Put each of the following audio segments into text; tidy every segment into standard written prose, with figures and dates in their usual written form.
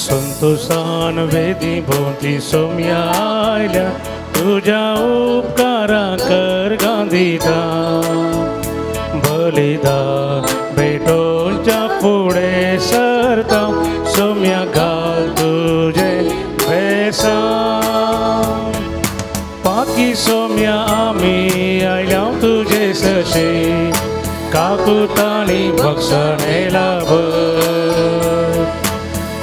संतोषान वेदी भोंवती सोम्या आयल्या तुज्या उपकारा कर गांधीता बलिदान भेटोवच्या फुडें सरता सोम्या घाल तुजें भेसां पाकी सोम्या आमी आयल्या तुजे सशे काकुतानी भक्षणे लाभ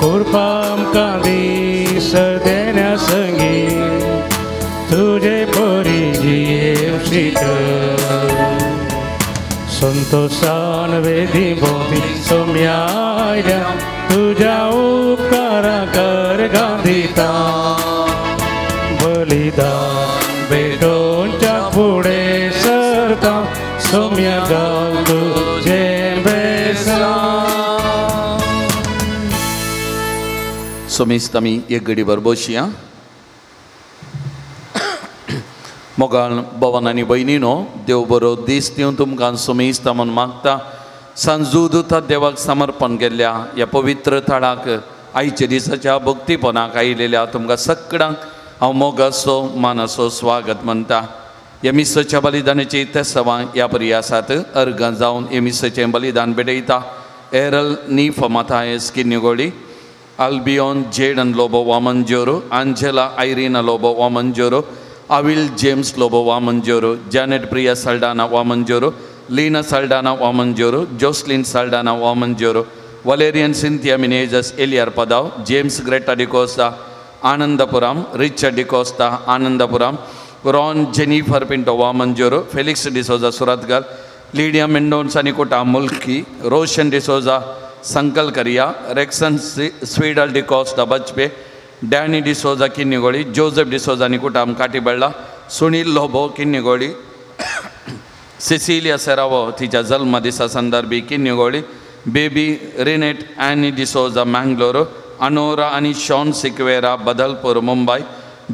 कृपा आमकां दी सदेण्या संगी तुजे परी जियेवं शिक संतोषान वेदी भोंवती सोम्या आयल्या तुज्या उपकारा कर गांधीता बलिदान भेटोवच्या फुडें सरता सोम्या घाल तुजें भेसां. सोमेस्त आमी एक घडीभर बसया. मोगाळ भवन आनी भयणीनो, देव बरो दीस दिवन तुमकां सोमेस्त म्हूण मागता. सांजूद देवाक समर्पण केल्ल्या ह्या पवित्र थळाक आयच्या दिसाच्या भक्तीपणाक आयिल्ल्या तुमकां सगळ्यांक हांव मोगाचो मानाचो स्वागत म्हणटा. ह्या मिसाच्या बलिदानाची तेसवां ह्या परी आसात. अर्गां जावन ह्या मिसाचें बलिदान भेटयता Errol Neef Mathias Kinnigoli, Albion Jaden Lobo Vamanjoor, Angela Irina Lobo Vamanjoor, Avil James Lobo Vamanjoor, Janet Priya Saldanha Vamanjoor, Leena Saldanha Vamanjoor, Jocelyn Saldanha Vamanjoor, Valerian Cynthia Menezes Eliyar Padav, James Greta D'Costa Anandapuram, Richard D'Costa Anandapuram, Ron Jennifer Pinto Vamanjoor, Felix D'Souza Surathkal, Lydia Mendonca Nikota Mulki, Roshan D'Souza Sankalkariya, Rexon Swedal D'Costa Bajpe, Danny D'Souza Kinnigoli, Joseph D'Souza Nikutam Katibella, Sunil Lobo Kinnigoli, Cecilia Seravo तिच्या जल्म दिसा संदर्भी Kinnigoli, Baby Rinet Annie D'Souza Mangalore, Anora आनी Sean Sequeira Badalpur Mumbai,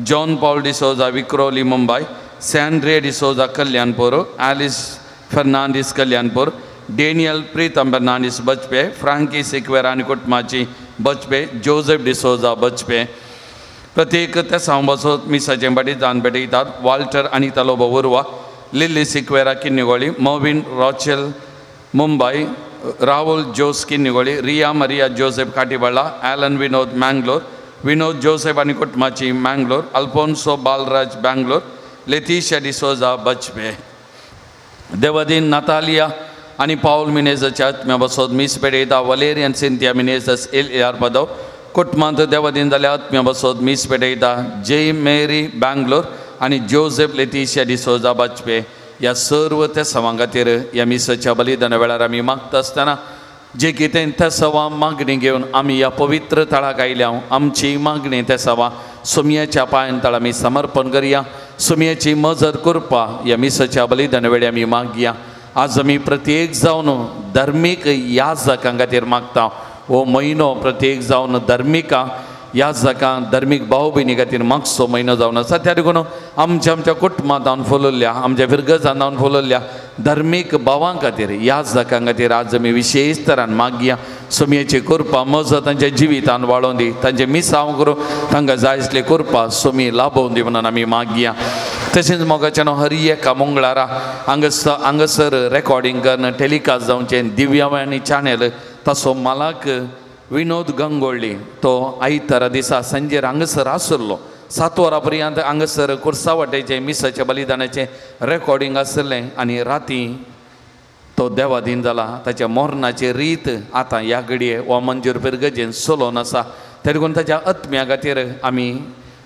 John Paul D'Souza Vikhroli Mumbai, Sandre D'Souza Kalyanpur, Alice Fernandes Kalyanpur, Daniel Pritam Fernandes Bajpe, Frankie Sequeira आनी कुटुंबाची बजपे, Joseph D'Souza बजपे. प्रत्येक त्या सांबासो मिसाचें बलिदान भेटयतात. Walter Anita Lobo Urva, Lily Sequeira Kinnigoli, Movin Rochel Mumbai, Rahul Jose Kinnigoli, Riya Maria Joseph Katiballa, Alan Vinod Mangalore, Vinod Joseph आनी कुटुंबाची Mangalore, Alphonso Balraj Bangalore, Letitia D'Souza Bajpe. Devadin Natalia आनी पावल मिनेजाच्या आत्म्या बसोत मीस पेटयता. Valerian Cynthia Menezes L R पदव कुटुंबांत देवदीन जाल्या आत्म्या बसोत मीस पेटयता. जे मेरी बँगलोर आनी जोसेफ लेतिशिया डिसोजा बाजपे. ह्या सर्व त्या सवां खातीर ह्या मिसाच्या बलिदाना वेळार आमी मागता आसतना जे कितें त्या सवां मागणी घेवन आमी ह्या पवित्र थळाक आयल्या, आमची मागणी त्या सवां सोमयाच्या पांयान तळ आमी समर्पण करया. सोमयाची मजत करपा ह्या मिसाच्या बलिदाना वेळी आमी मागया. आज आमी प्रत्येक जावन धार्मीक याजकां खातीर मागता. हो म्हयनो प्रत्येक जावन धार्मिकां याजकां धार्मीक भाव भयणी खातीर मागचो म्हयनो जावन आसा. त्या देखून आमच्या आमच्या कुटुंबांत फुलयल्ल्या आमच्या फिरगजान फुलयल्ल्या धार्मीक भावां खातीर याजकां खातीर आज आमी विशेश तरान मागया. सोमयेची कृपा मजत तांच्या जिवितान वाडोवन दी, तांचें मिसांव करूं तांकां जाय आसली कृपा सोमी लाभोवन दी म्हणून आमी मागया. तशेंच मोगाच्यान हर एका मंगळारा हांगासर रेकॉर्डिंग करून टेलिकास्ट जावचें दिव्यावाणी चॅनल ताचो मालक विनोद गंगोळ्ळी तो आयतारा दिसा सांजेर हांगासर आसलो. 7 वरां पर्यंत हांगासर कुर्सावाटेचें मिसाचें बलिदानाचें रेकॉर्डिंग आसलें आनी राती तो देवाधीन जाला. ताच्या मरणाची रीत आतां ह्या घडये वा मंजूर पिरगजेन चलोवन आसा. तरी देखून ताच्या आत्म्या खातीर आमी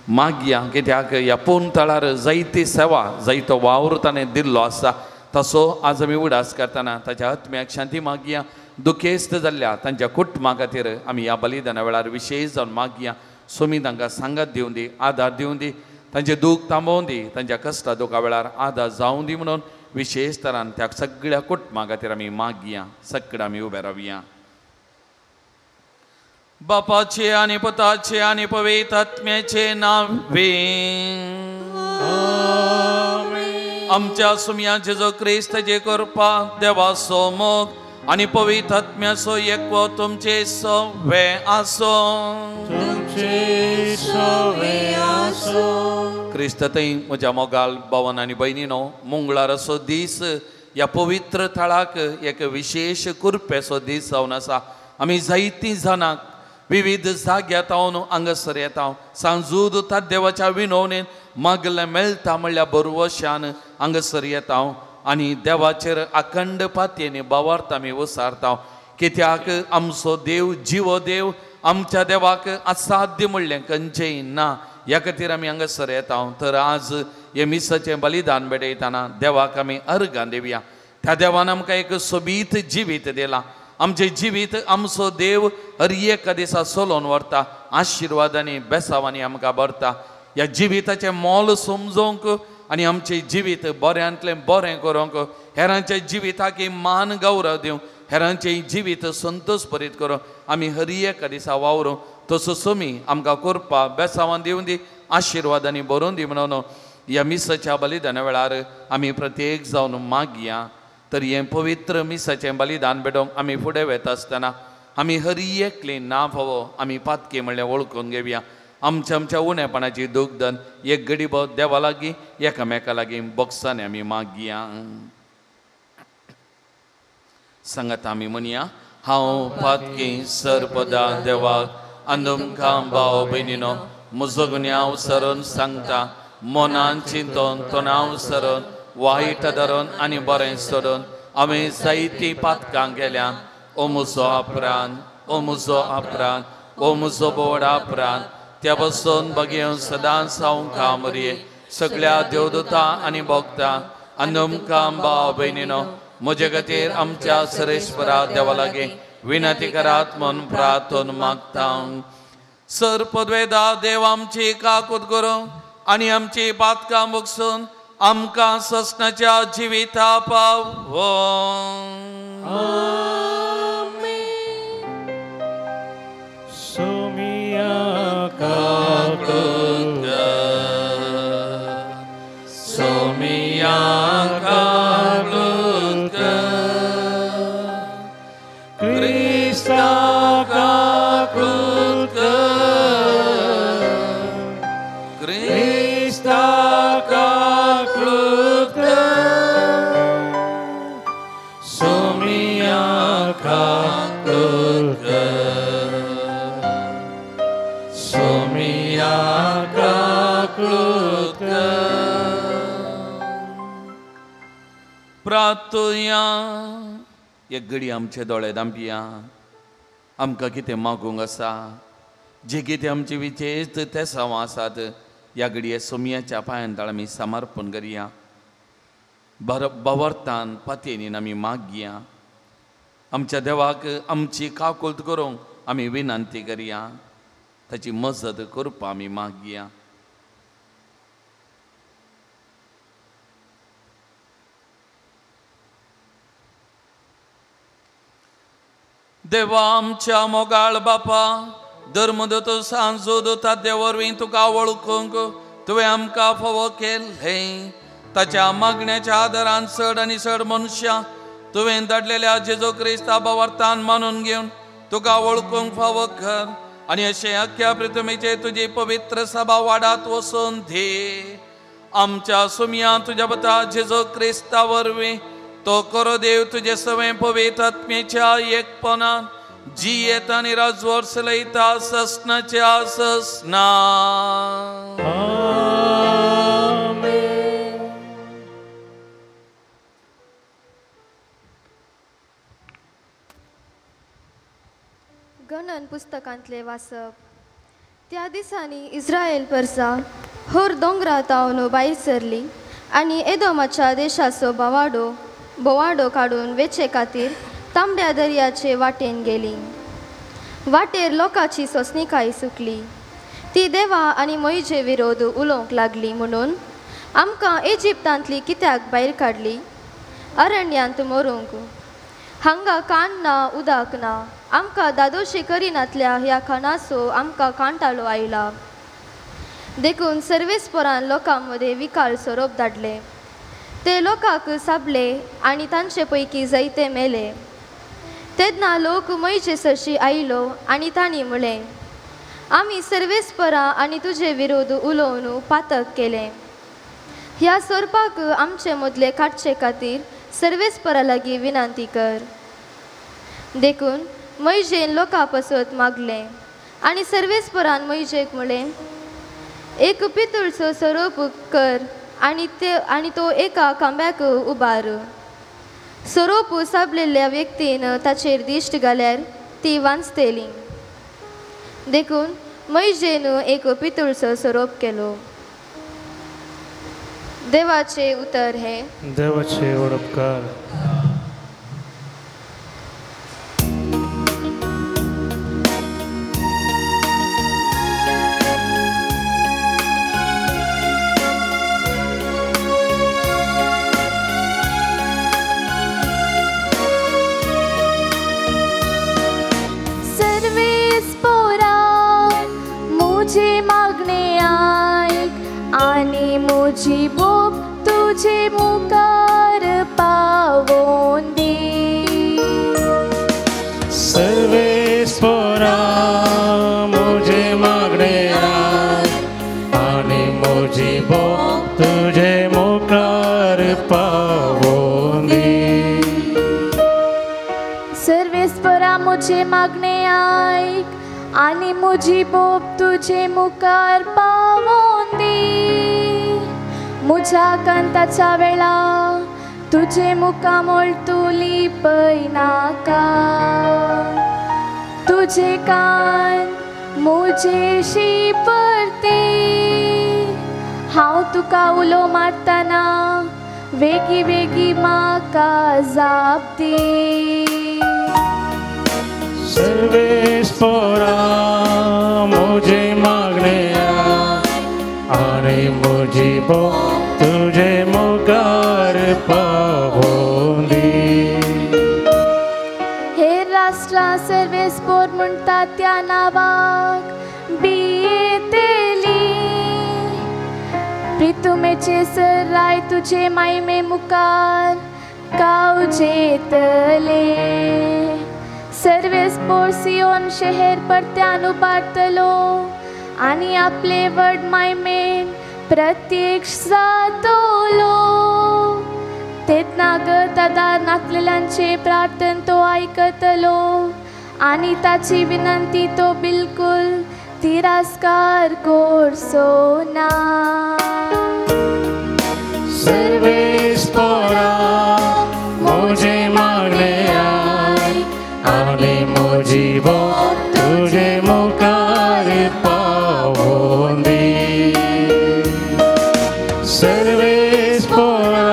मागया कित्याक ह्या पूर्ण थळार जायती सेवा जायतो वावर ताणें दिल्लो आसा. तसो आज आमी उडास करतना ताच्या आत्म्याक शांती मागया. दुखेस्त जाल्ल्या तांच्या कुटुंबा खातीर आमी ह्या बलिदाना वेळार विशेश जावन मागया. सोमी तांकां सांगात दिवन दी, आदार दिवन दी, तांचें दूख थांबोवन दी, तांच्या कश्टा दुखा वेळार आदार जावं दी म्हणून विशेश तरान त्या सगळ्या कुटुंबा खातीर आमी मागया. सगळ्या आमी उबे रावया. बापाचे आनी पुताचे आनी पवित्र आत्म्याचे नांवे आमच्या सुमया जेजू क्रिस्ताचे कृपा, देवाचो मोग आनी पवित्र आत्म्याचो एकवो तुमचे सवे आसूं. तुमचे सवे आसूं. क्रिस्त थंय म्हज्या मोगाल भावन आनी भयणीनो, मंगळाराचो दीस ह्या पवित्र थळाक एक विशेश कुरपेचो दीस जावन आसा. आमी जायतीं जाणां विविध जाग्यार हांव हांगासर येता. सांजूद देवाच्या विनवणेन मागलें मेळटा म्हणल्यार बरवशान हांगासर येता आनी देवाचेर अखंड पातयेन भावार्थ आमी वसारता. कित्याक आमचो देव जिवो देव, आमच्या देवाक असाध्य म्हणलें खंयचेंय ना. ह्या खातीर आमी हांगासर येता. तर आज हे मिसाचें बलिदान भेटयतना देवाक आमी अर्गां दिवया. त्या देवान आमकां एक सोबीत जिवीत दिलां. आमचें जिवीत आमचो देव हर एका दिसा चलोवन व्हरता, आशिर्वादांनी बेसावांनी आमकां भरता. ह्या जिविताचें मोल समजोवंक आनी आमचें जिवीत बऱ्यांतलें बरें करूंक, हेरांच्या जिविताक मान गौरव दिवंक, हेरांचें जिवीत संतोश भरीत करूंक आमी हर एका दिसा वावरूं. तसो सोमी आमकां करपा बेसावान दिवं दी, आशिर्वादांनी भरून दी म्हणून ह्या मिसाच्या बलिदाना वेळार आमी प्रत्येक जावन मागया. तर हें पवित्र मिसाचें बलिदान भेटोवंक आमी फुडें वता आसतना आमी हर एकली ना फावो आमी पातकी म्हणल्यार वळखून घेवया. आमच्या आमच्या उणेपणाची दुखदन एक गडिबो देवा लागीं एकामेका लागीं बोक्सांनी आमी मागया. सांगात आमी म्हणया, हांव पातकी सर्पदा देवाक आनी तुमकां भाव भयणीनो म्हजो गुन्यांव सरून सांगता. मनान चिंतून तणाव सरून वायट धरून आनी बरें सोडून हांवें जायतीं पातकां केल्या. ओ म्हजो अपरान, ओ म्हजो अपरान, ओ म्हजो बोड अपरान, त्या पासून बगेवन सदांच हांव कामरये सगळ्या देवदूता आनी भोगता आनी तुमकां भाव भयणीनो म्हजे खातीर आमच्या सरेश्वरा देवा लागीं विनंती करात म्हूण प्रार्थन मागता. सर पदवेदा देव आमची काकूत करूं आनी आमची पातकां भोगसून आमकां ससनाच्या जिविता पावो. सोमिया काकूत कर, सोमिया काकूत कर, क्रिस्ता काकूत कर, क्रिस्ता काकूत कर, सोमिया काकूत कर, सोमिया काकूत कर. प्रार्थुया. एक घडी आमचे दोळे धांपया. आमकां कितें मागूंक आसा, जे कितें आमचे विचेच तेसांव आसात ह्या घडये सोमयाच्या पांयान आमी समर्पण करया. भावार्थान पातयेन आमी मागया. आमच्या देवाक आमची काकुळट करूंक आमी विनंती करया. ताची मजत करपा आमी मागया. देवा आमच्या मोगाळ बापा, धर्मदूत सांजूदूता देवरवीं तुका वळखूंक तुवें आमकां फावो केलें. ताच्या मागण्याच्या आदारान चड आनी चड मनशां तुवें धाडलेल्या जेजू क्रिस्ता भावार्थान मानून घेवन तुका वळखूंक फावो कर आनी अशें अख्ख्या पृथ्वीचेर तुजी पवित्र सभा वाडात वचून दी. आमच्या सुमया तुज्या पता जेजू क्रिस्ता वरवीं तो करो देव तुजे सवें पवित्र आत्म्याच्या एकपणान जियेता आनी राजवर चलयता ससनाच्या ससना. गणन पुस्तकांतले वाचप. त्या दिसांनी इस्रायल परसा होर दोंगरा तावन भायर सरली आनी एदोमाच्या देशाचो बोवाडो काडून वेचे खातीर तांबड्या दर्याचे वाटेन गेली. वाटेर लोकांची सोंसणीकाय सुकली. ती देवा आनी मोहिजे विरोध उलोवंक लागली म्हणून आमकां इजिप्तांतली कित्याक भायर काडली अरण्यांत मरूंक. हांगा कान ना उदक ना, आमकां दादोशी करिनातल्या ह्या खाणाचो आमकां कांटाळो आयला. देखून सर्वेस्परान लोकां मदें विकाळ सोरोप धाडले. ते लोकांक साबले आनी तांचे पैकी जायते मेले. तेन्ना लोक मोयजे सरशी आयलो आनी तांणी म्हळें, आमी सर्वेस्परा आनी तुजे विरोध उलोवन पातक केलें. ह्या सोरपाक आमचे मदले काडचे खातीर सर्वेस्परा लागीं विनंती कर. देखून मोयजेन लोकां पासत मागलें आनी सर्वेस्परान मोयजेक म्हळें, एक पितूळचो सोरोप कर आनी तो एका खांब्याक उबार. सोरोप साबलेल्या व्यक्तीन ताचेर दिश्ट घाल्यार ती वांचतली. देखून मोयजेन एक पितूळचो सोरोप केलो. देवाचे उतर हे. देवाचे उपकार. मागणे आयक आनी म्हजी बोब तुजे मुखार पावोवन दी. सर्वेस्परा म्हजे मागणे आयक आनी म्हजी बोब तुजे मुखार पावोवन दी. सर्वेस्परा म्हजे मागणे आयक आनी म्हजी बोब तुजे मुखार पावोवन दी. म्हज्या कांताच्या वेळा तुजे मुखामळ तूं लिपयनाका. तुजे कान म्हजेशी परती. हांव तुका उलो मारतना वेगी वेगी म्हाका जाप दी. सर्वेस्परा म्हजे मागणे आनी म्हजी बोब तुजे मुखार पावोवन दी. हे राष्ट्रां सर्वेस्पोर म्हणटा त्या नांवाक भियेतली. प्रितुमेचे सराय तुजे मायमे मुखार कावजेतले. सर्वेस्पोर सियोन शहर परत्यान उबारतलो आनी आपले व्हड मायमेन प्रत्यक्ष जातलो. तेन्ना गत आदार नासलेल्यांचे प्रार्थन तो आयकतलो आनी ताची विनंती तो बिलकुल तिरस्कार करचो ना. सर्वेस्परा म्हजे मागणे आयक आनी म्हजी बोब तुजे मुखार पावोवन दी. सर्वेस्परा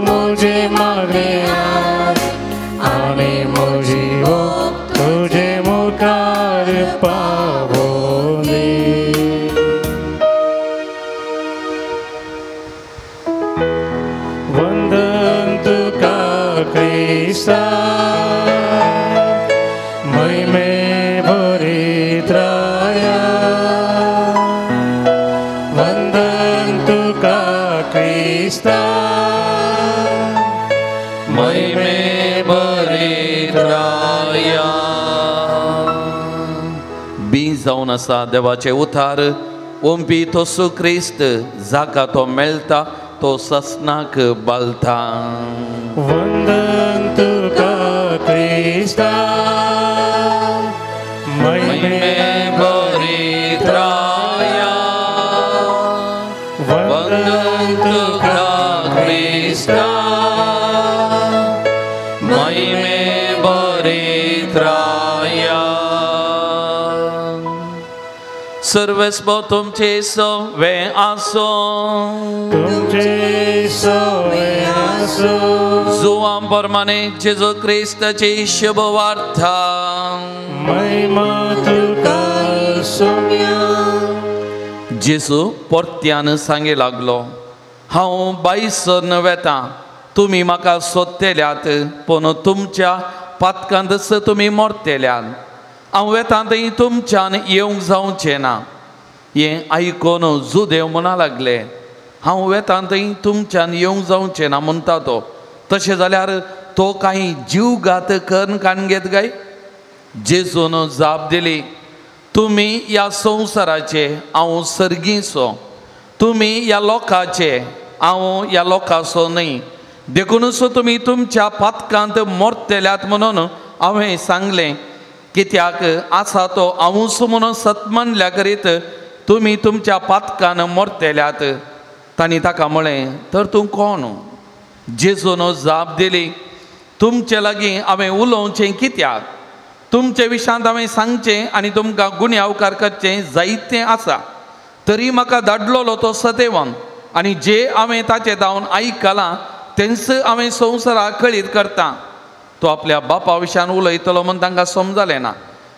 म्हजे मागणे आयक आनी म्हजी बोब तुजे मुखार पावोवन दी. वंदन तुका क्रिस्ता महिमे भरित्राया. वंदन तुका क्रिस्ता महिमे भरित्राया. बी जावन आसा देवाचे उतार ओंपी तोसू क्रिस्त जाका तो मेळटा तो ससनाक बालता. वंदन तुका क्रिस्ता महिमे भरित्राया. वंदन तुका क्रिस्ता महिमे भरित्राया. सर्वेस्पो तुमचे सवे आसो. तुमचे सवे आसो. जुवां प्रमाणे जेजू क्रिस्ताची शुभ वार्ता. महिमा तुका सोम्या. जेजू परत्यान सांगे लागलो, हांव बायसर वेतां, तुमी म्हाका सोदतेल्यात पूण तुमच्या पातकांतच तुमी मरतेल्यात. हांव वेतां थंय तुमच्यान येवंक जावचें ना. हें आयकून जुदेव म्हणा लागले, हांव वेतां थंय तुमच्यान येवंक जावचें ना म्हणटा तो, तशें जाल्यार तो कांय जीवघात करून काण घेत काय? जेजून जाप दिली, तुमी ह्या संवसाराचे, हांव सर्गीचो. तुमी ह्या लोकांचे, हांव ह्या लोकांचो न्हय. देखूनच तुमी तुमच्या पातकांत मोरतेल्यात म्हणून हांवें सांगलें. कित्याक आसा तो हांवूच म्हणून सत मानल्या करीत तुमी तुमच्या पातकान मोरतेल्यात. तांणी ताका म्हळें, तर तूं कोण? जेजून जाप दिली, तुमचे लागीं हांवें उलोवचें कित्याक? तुमचे विशांत हांवें सांगचें आनी तुमकां गुन्यांवकार करचें जायतें आसा. तरी म्हाका धाडलेलो तो सदैवान आनी जे हांवें ताचें धांवन आयकलां तेंच हांवें संवसाराक कळीत करता. तो आपल्या बापा विशयान उलयतलो म्हूण तांकां समजलें ना.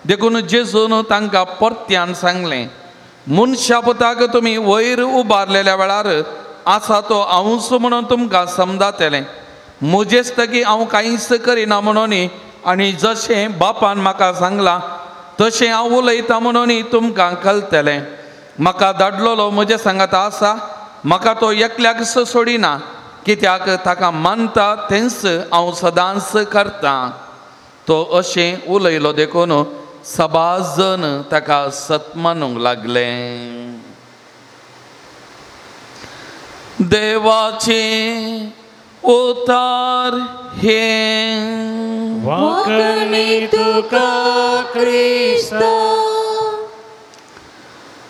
देखून जेजून तांकां परत्यान सांगलें, मनशा पुताक तुमी वयर उबारलेल्या वेळार आसा तो हांवूच म्हणून तुमकां समजातलें. म्हजेच तकी हांव कांयच करिना म्हणून आनी जशें बापान म्हाका सांगलां तशें हांव उलयतां म्हणून तुमकां कळटलें. म्हाका धाडलेलो म्हजे सांगाता आसा, म्हाका तो एकल्याक सोडिना, कित्याक ताका मानता तेंच हांव सदांच करतां. तो अशें उलयलो देखून सबाज जण ताका सत मानूंक लागले. देवाचे उतार हे वाकणी तुका क्रिस्ता.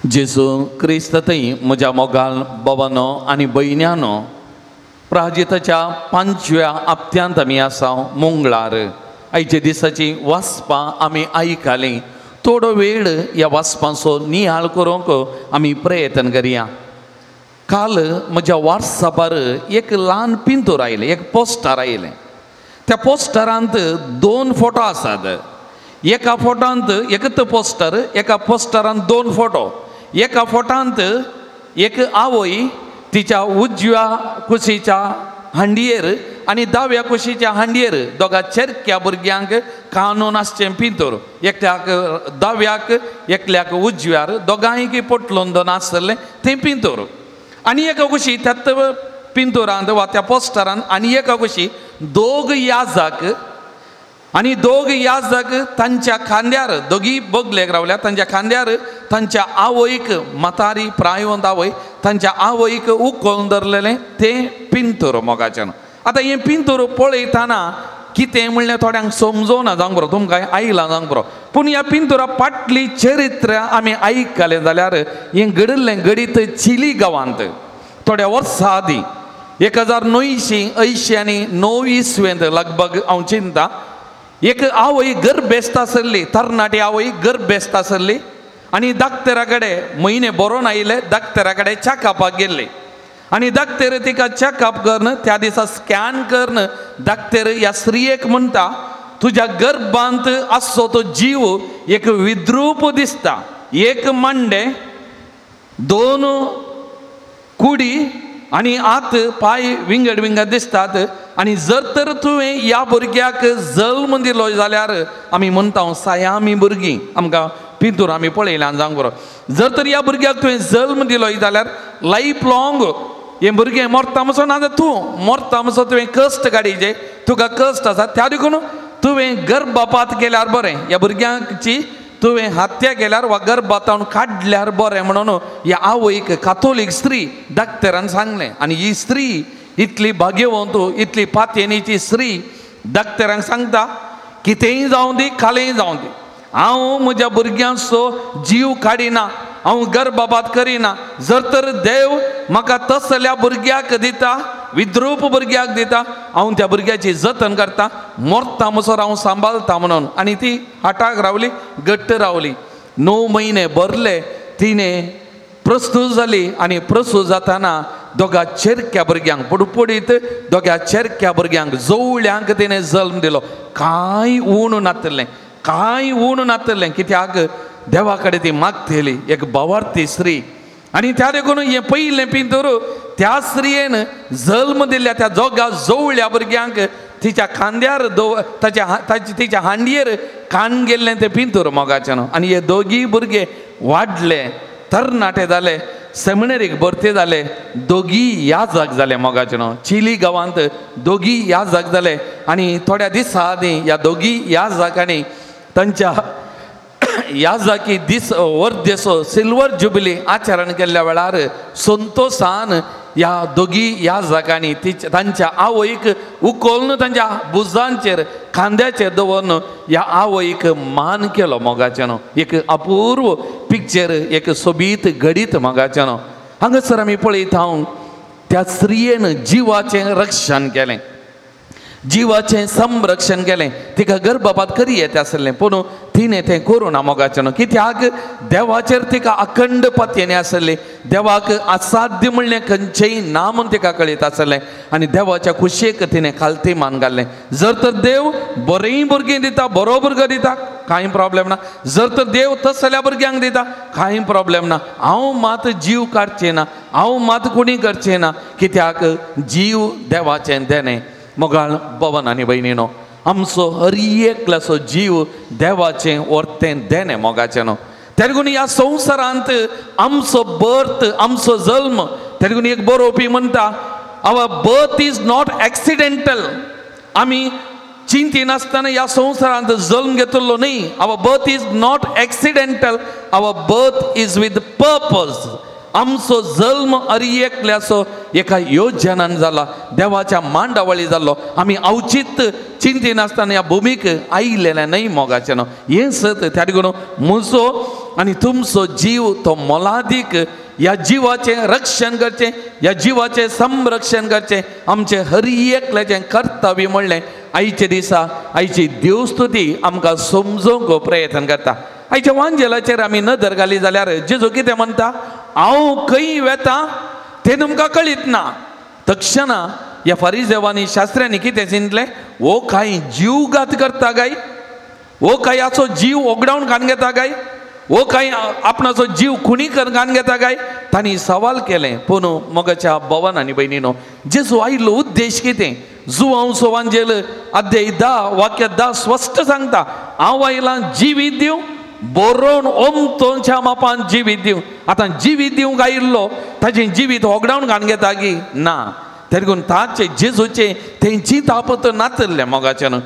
जेजू क्रिस्त थंय म्हज्या मोगाल बाबानो आनी भयण्यानो, प्राजिताच्या 5व्या हप्त्यांत आमी आसा. मंगळार आयच्या दिसाची वाचपां आमी आयकलीं. थोडो वेळ ह्या वाचपांचो नियाळ करूंक आमी प्रयत्न करया. काल म्हज्या वॉट्सॅपार एक ल्हान पिंतूर आयलें, एक पोस्टर आयलें. त्या पोस्टरांत 2 फोटो आसात. एका फोटोंत एकच पोस्टर, एका पोस्टरांत 2 फोटो. एका फोटोंत एक आवय तिच्या उजव्या कुशीच्या हांडयेर आनी दाव्या कुशीच्या हांडयेर दोगा चेरक्या भुरग्यांक कानून आसचें पिंतूर, एकट्याक दाव्याक एकल्याक उजव्यार, दोगांयकी पोटलून दोन आसलें तें पिंतूर. आनी एका कुशी त्यात पिंतुरांत वा त्या पोस्टरान आनी एका कुशी दोग याजाक आनी दोग याजाक तांच्या खांद्यार, दोगी बगलेक रावल्या, तांच्या खांद्यार तांच्या आवयक, म्हातारी प्रायवंत आवय, तांच्या आवयक उखलून धरलेलें तें पिंतूर मोगाच्यान. आतां हें पिंतूर पळयतना कितें म्हणलें थोड्यांक समजोना जावंक बरो, तुमकां आयलां जावंक बरो, पूण ह्या पिंतुरा फाटली चरित्र आमी आयकलें जाल्यार हें घडिल्लें घडीत चिली गांवांत थोड्या वर्सां आदीं 1989 इसवेंत लगभग हांव चिंता. एक आवय गर्भेस्त आसली, तरणाटी आवय गर्भेस्त आसली आनी डाक्टरा कडेन म्हयने बरोवन आयिल्ले, डाक्टरा कडेन चॅकअपाक गेल्ली आनी डाक्टर तिका चॅकअप करून त्या दिसा स्कॅन करून डाक्टर ह्या स्त्रियेक म्हणटा, तुज्या गर्भांत आसचो तो जीव एक विद्रूप दिसता. एक मांडे, 2 कुडी आनी आत पांय विंगड विंगड दिसतात. आनी जर तर तुवें ह्या भुरग्याक जल्म दिलो जाल्यार आमी म्हणटा सायामी भुरगीं, आमकां पिंतूर आमी पळयलां जावंक बरो, जर तर ह्या भुरग्याक तुवें जल्म दिलो जाल्यार लायफ लॉंग हें भुरगें मरता म्हणसो, ना जाल्यार तूं मरता म्हणसो तुवें कश्ट काडीचे, तुका कश्ट आसा, त्या देखून तुवें गर्भपात केल्यार बरें, ह्या भुरग्यांची तुवें हत्या केल्यार वा गर्भातावन काडल्यार बरें म्हणून ह्या आवयक काथोलीक स्त्री डाक्टरान सांगलें. आनी ही स्त्री इतली भाग्यवंत, इतली पातयेनीची स्त्री डाक्टरांक सांगता, कितेंय जावं दी, कालेंय जावं दी, हांव म्हज्या भुरग्यांचो जीव काडिना, हांव गर्भपात करिना. जर तर देव म्हाका तसल्या भुरग्याक दिता, विद्रूप भुरग्याक दिता, हांव त्या भुरग्याची जतन करता, मरता म्हणसर हांव सांबाळता म्हणून. आनी ती हाटाक रावली, घट्ट रावली. 9 म्हयने भरले, तिणें प्रस्तूत जाली आनी प्रस्तूत जाताना दोगा चेरक्या भुरग्यांक, पुडपुडीत दोगा चेरक्या भुरग्यांक, जोवळ्यांक तिणें जल्म दिलो. कांय ऊण नातलें, कांय ऊण नातलें, कित्याक देवा कडेन ती मागतली, एक भावार्थी स्त्री. आनी त्या देखून हें पयलें पिंतूर त्या स्त्रियेन जल्म दिल्ल्या त्या जोगा जोवळ्या भुरग्यांक तिच्या खांद्यार ताच्या हांडयेर कान गेल्लें तें पिंतूर मोगाच्यान. आनी हे दोगीय भुरगे वाडले, तरणाटे जाले. सेमिनरीक भरती जाले दोगी याजक जाले मोगाचे न्हू. चिली गांवांत दोगी याजक जाले आनी थोड्या दिसां आदीं ह्या दोगी याजकांनी तांच्या याजकी दीस वर्देसो सिल्वर जुबली आचरण केल्ल्या वेळार संतोसान ह्या दोगी याजकांनी तांच्या आवयक उखलून तांच्या भुजांचेर खांद्याचेर दवरून ह्या आवयक मान केलो मोगाचे न्हू. एक अपूर्व पिक्चर, एक सोबीत घडीत मोगाचे न्हू. हांगासर आमी पळयता हांव त्या स्त्रियेन जिवाचें रक्षण केलें, जिवाचें संरक्षण केलें. तिका गर्भपात करी येता आसलें पूण तिणें तें करूं ना मोगाचें न्हू. कित्याक देवाचेर तिका अखंड पतयेन आसलें, देवाक असाध्य म्हणलें खंयचेंय ना म्हूण तिका कळीत आसलें आनी देवाच्या खुशयेक तिणें खालती मान घाल्लें. जर तर देव बरीं भुरगीं दिता, बरो भुरगो दिता, कांय प्रॉब्लेम ना. जर तर देव तसल्या भुरग्यांक दिता, कांय प्रॉब्लेम ना. हांव मात जीव काडचें ना, हांव मात कोणी करचें ना, कित्याक जीव देवाचें देणें. मोगाळ भवन आनी भयणीनो, आमचो हर एकल्याचो जीव देवाचें वर्तें देणें मोगाचें न्हू. तेगून ह्या संवसारांत आमचो बर्थ, आमचो जल्म, तेगून एक बरोवपी म्हणटा, our birth is not accidental. आमी चिंतिनासतना ह्या संवसारांत जल्म घेतलो न्ही. Our birth is not accidental, our birth is with purpose. आमचो जल्म हर एकल्याचो एका योजनान जाला, देवाच्या मांडावळी जाल्लो. आमी अवचीत चिंतिनासतना ह्या भुमीक आयिल्लें न्हय मोगाचें न्हू. हें सत त्या देखून म्हजो आनी तुमचो जीव तो मोलादीक. ह्या जिवाचें रक्षण करचें, ह्या जिवाचें संरक्षण करचें आमचें हर एकल्याचें कर्तव्य म्हणलें आयच्या दिसा आयची देवस्तुती आमकां समजोवंक प्रयत्न करता. आयच्या वांजेलाचेर आमी नदर घाली जाल्यार जेजू कितें म्हणटा, हांव खंय वेता तें तुमकां कळीत ना. तक्षणा ह्या फारिजेवांनी शास्त्र्यांनी कितें चिंतलें, हो कांय जीवघात करता काय, हो कांय हाचो जीव ओगडावन घालून घेता काय, हो कांय आपणाचो जीव खुणी करून घालून घेता काय, तांणी सवाल केलें. पूण मोगाच्या भवन आनी भयणीनो, जेजू आयिल्लो उद्देश कितें? जुवांव वांजेल अध्याय 10 वाक्य 10 स्पश्ट सांगता, हांव आयलां जिवीत दिवं, बरोवन ओमतोच्या मापान जिवीत दिवं. आतां जिवीत दिवंक आयिल्लो ताचें जिवीत होगडावन घालून घेता की ना. देखून ताचें जेजूचें तेंची तापत नातल्लें मोगाचें न्हू.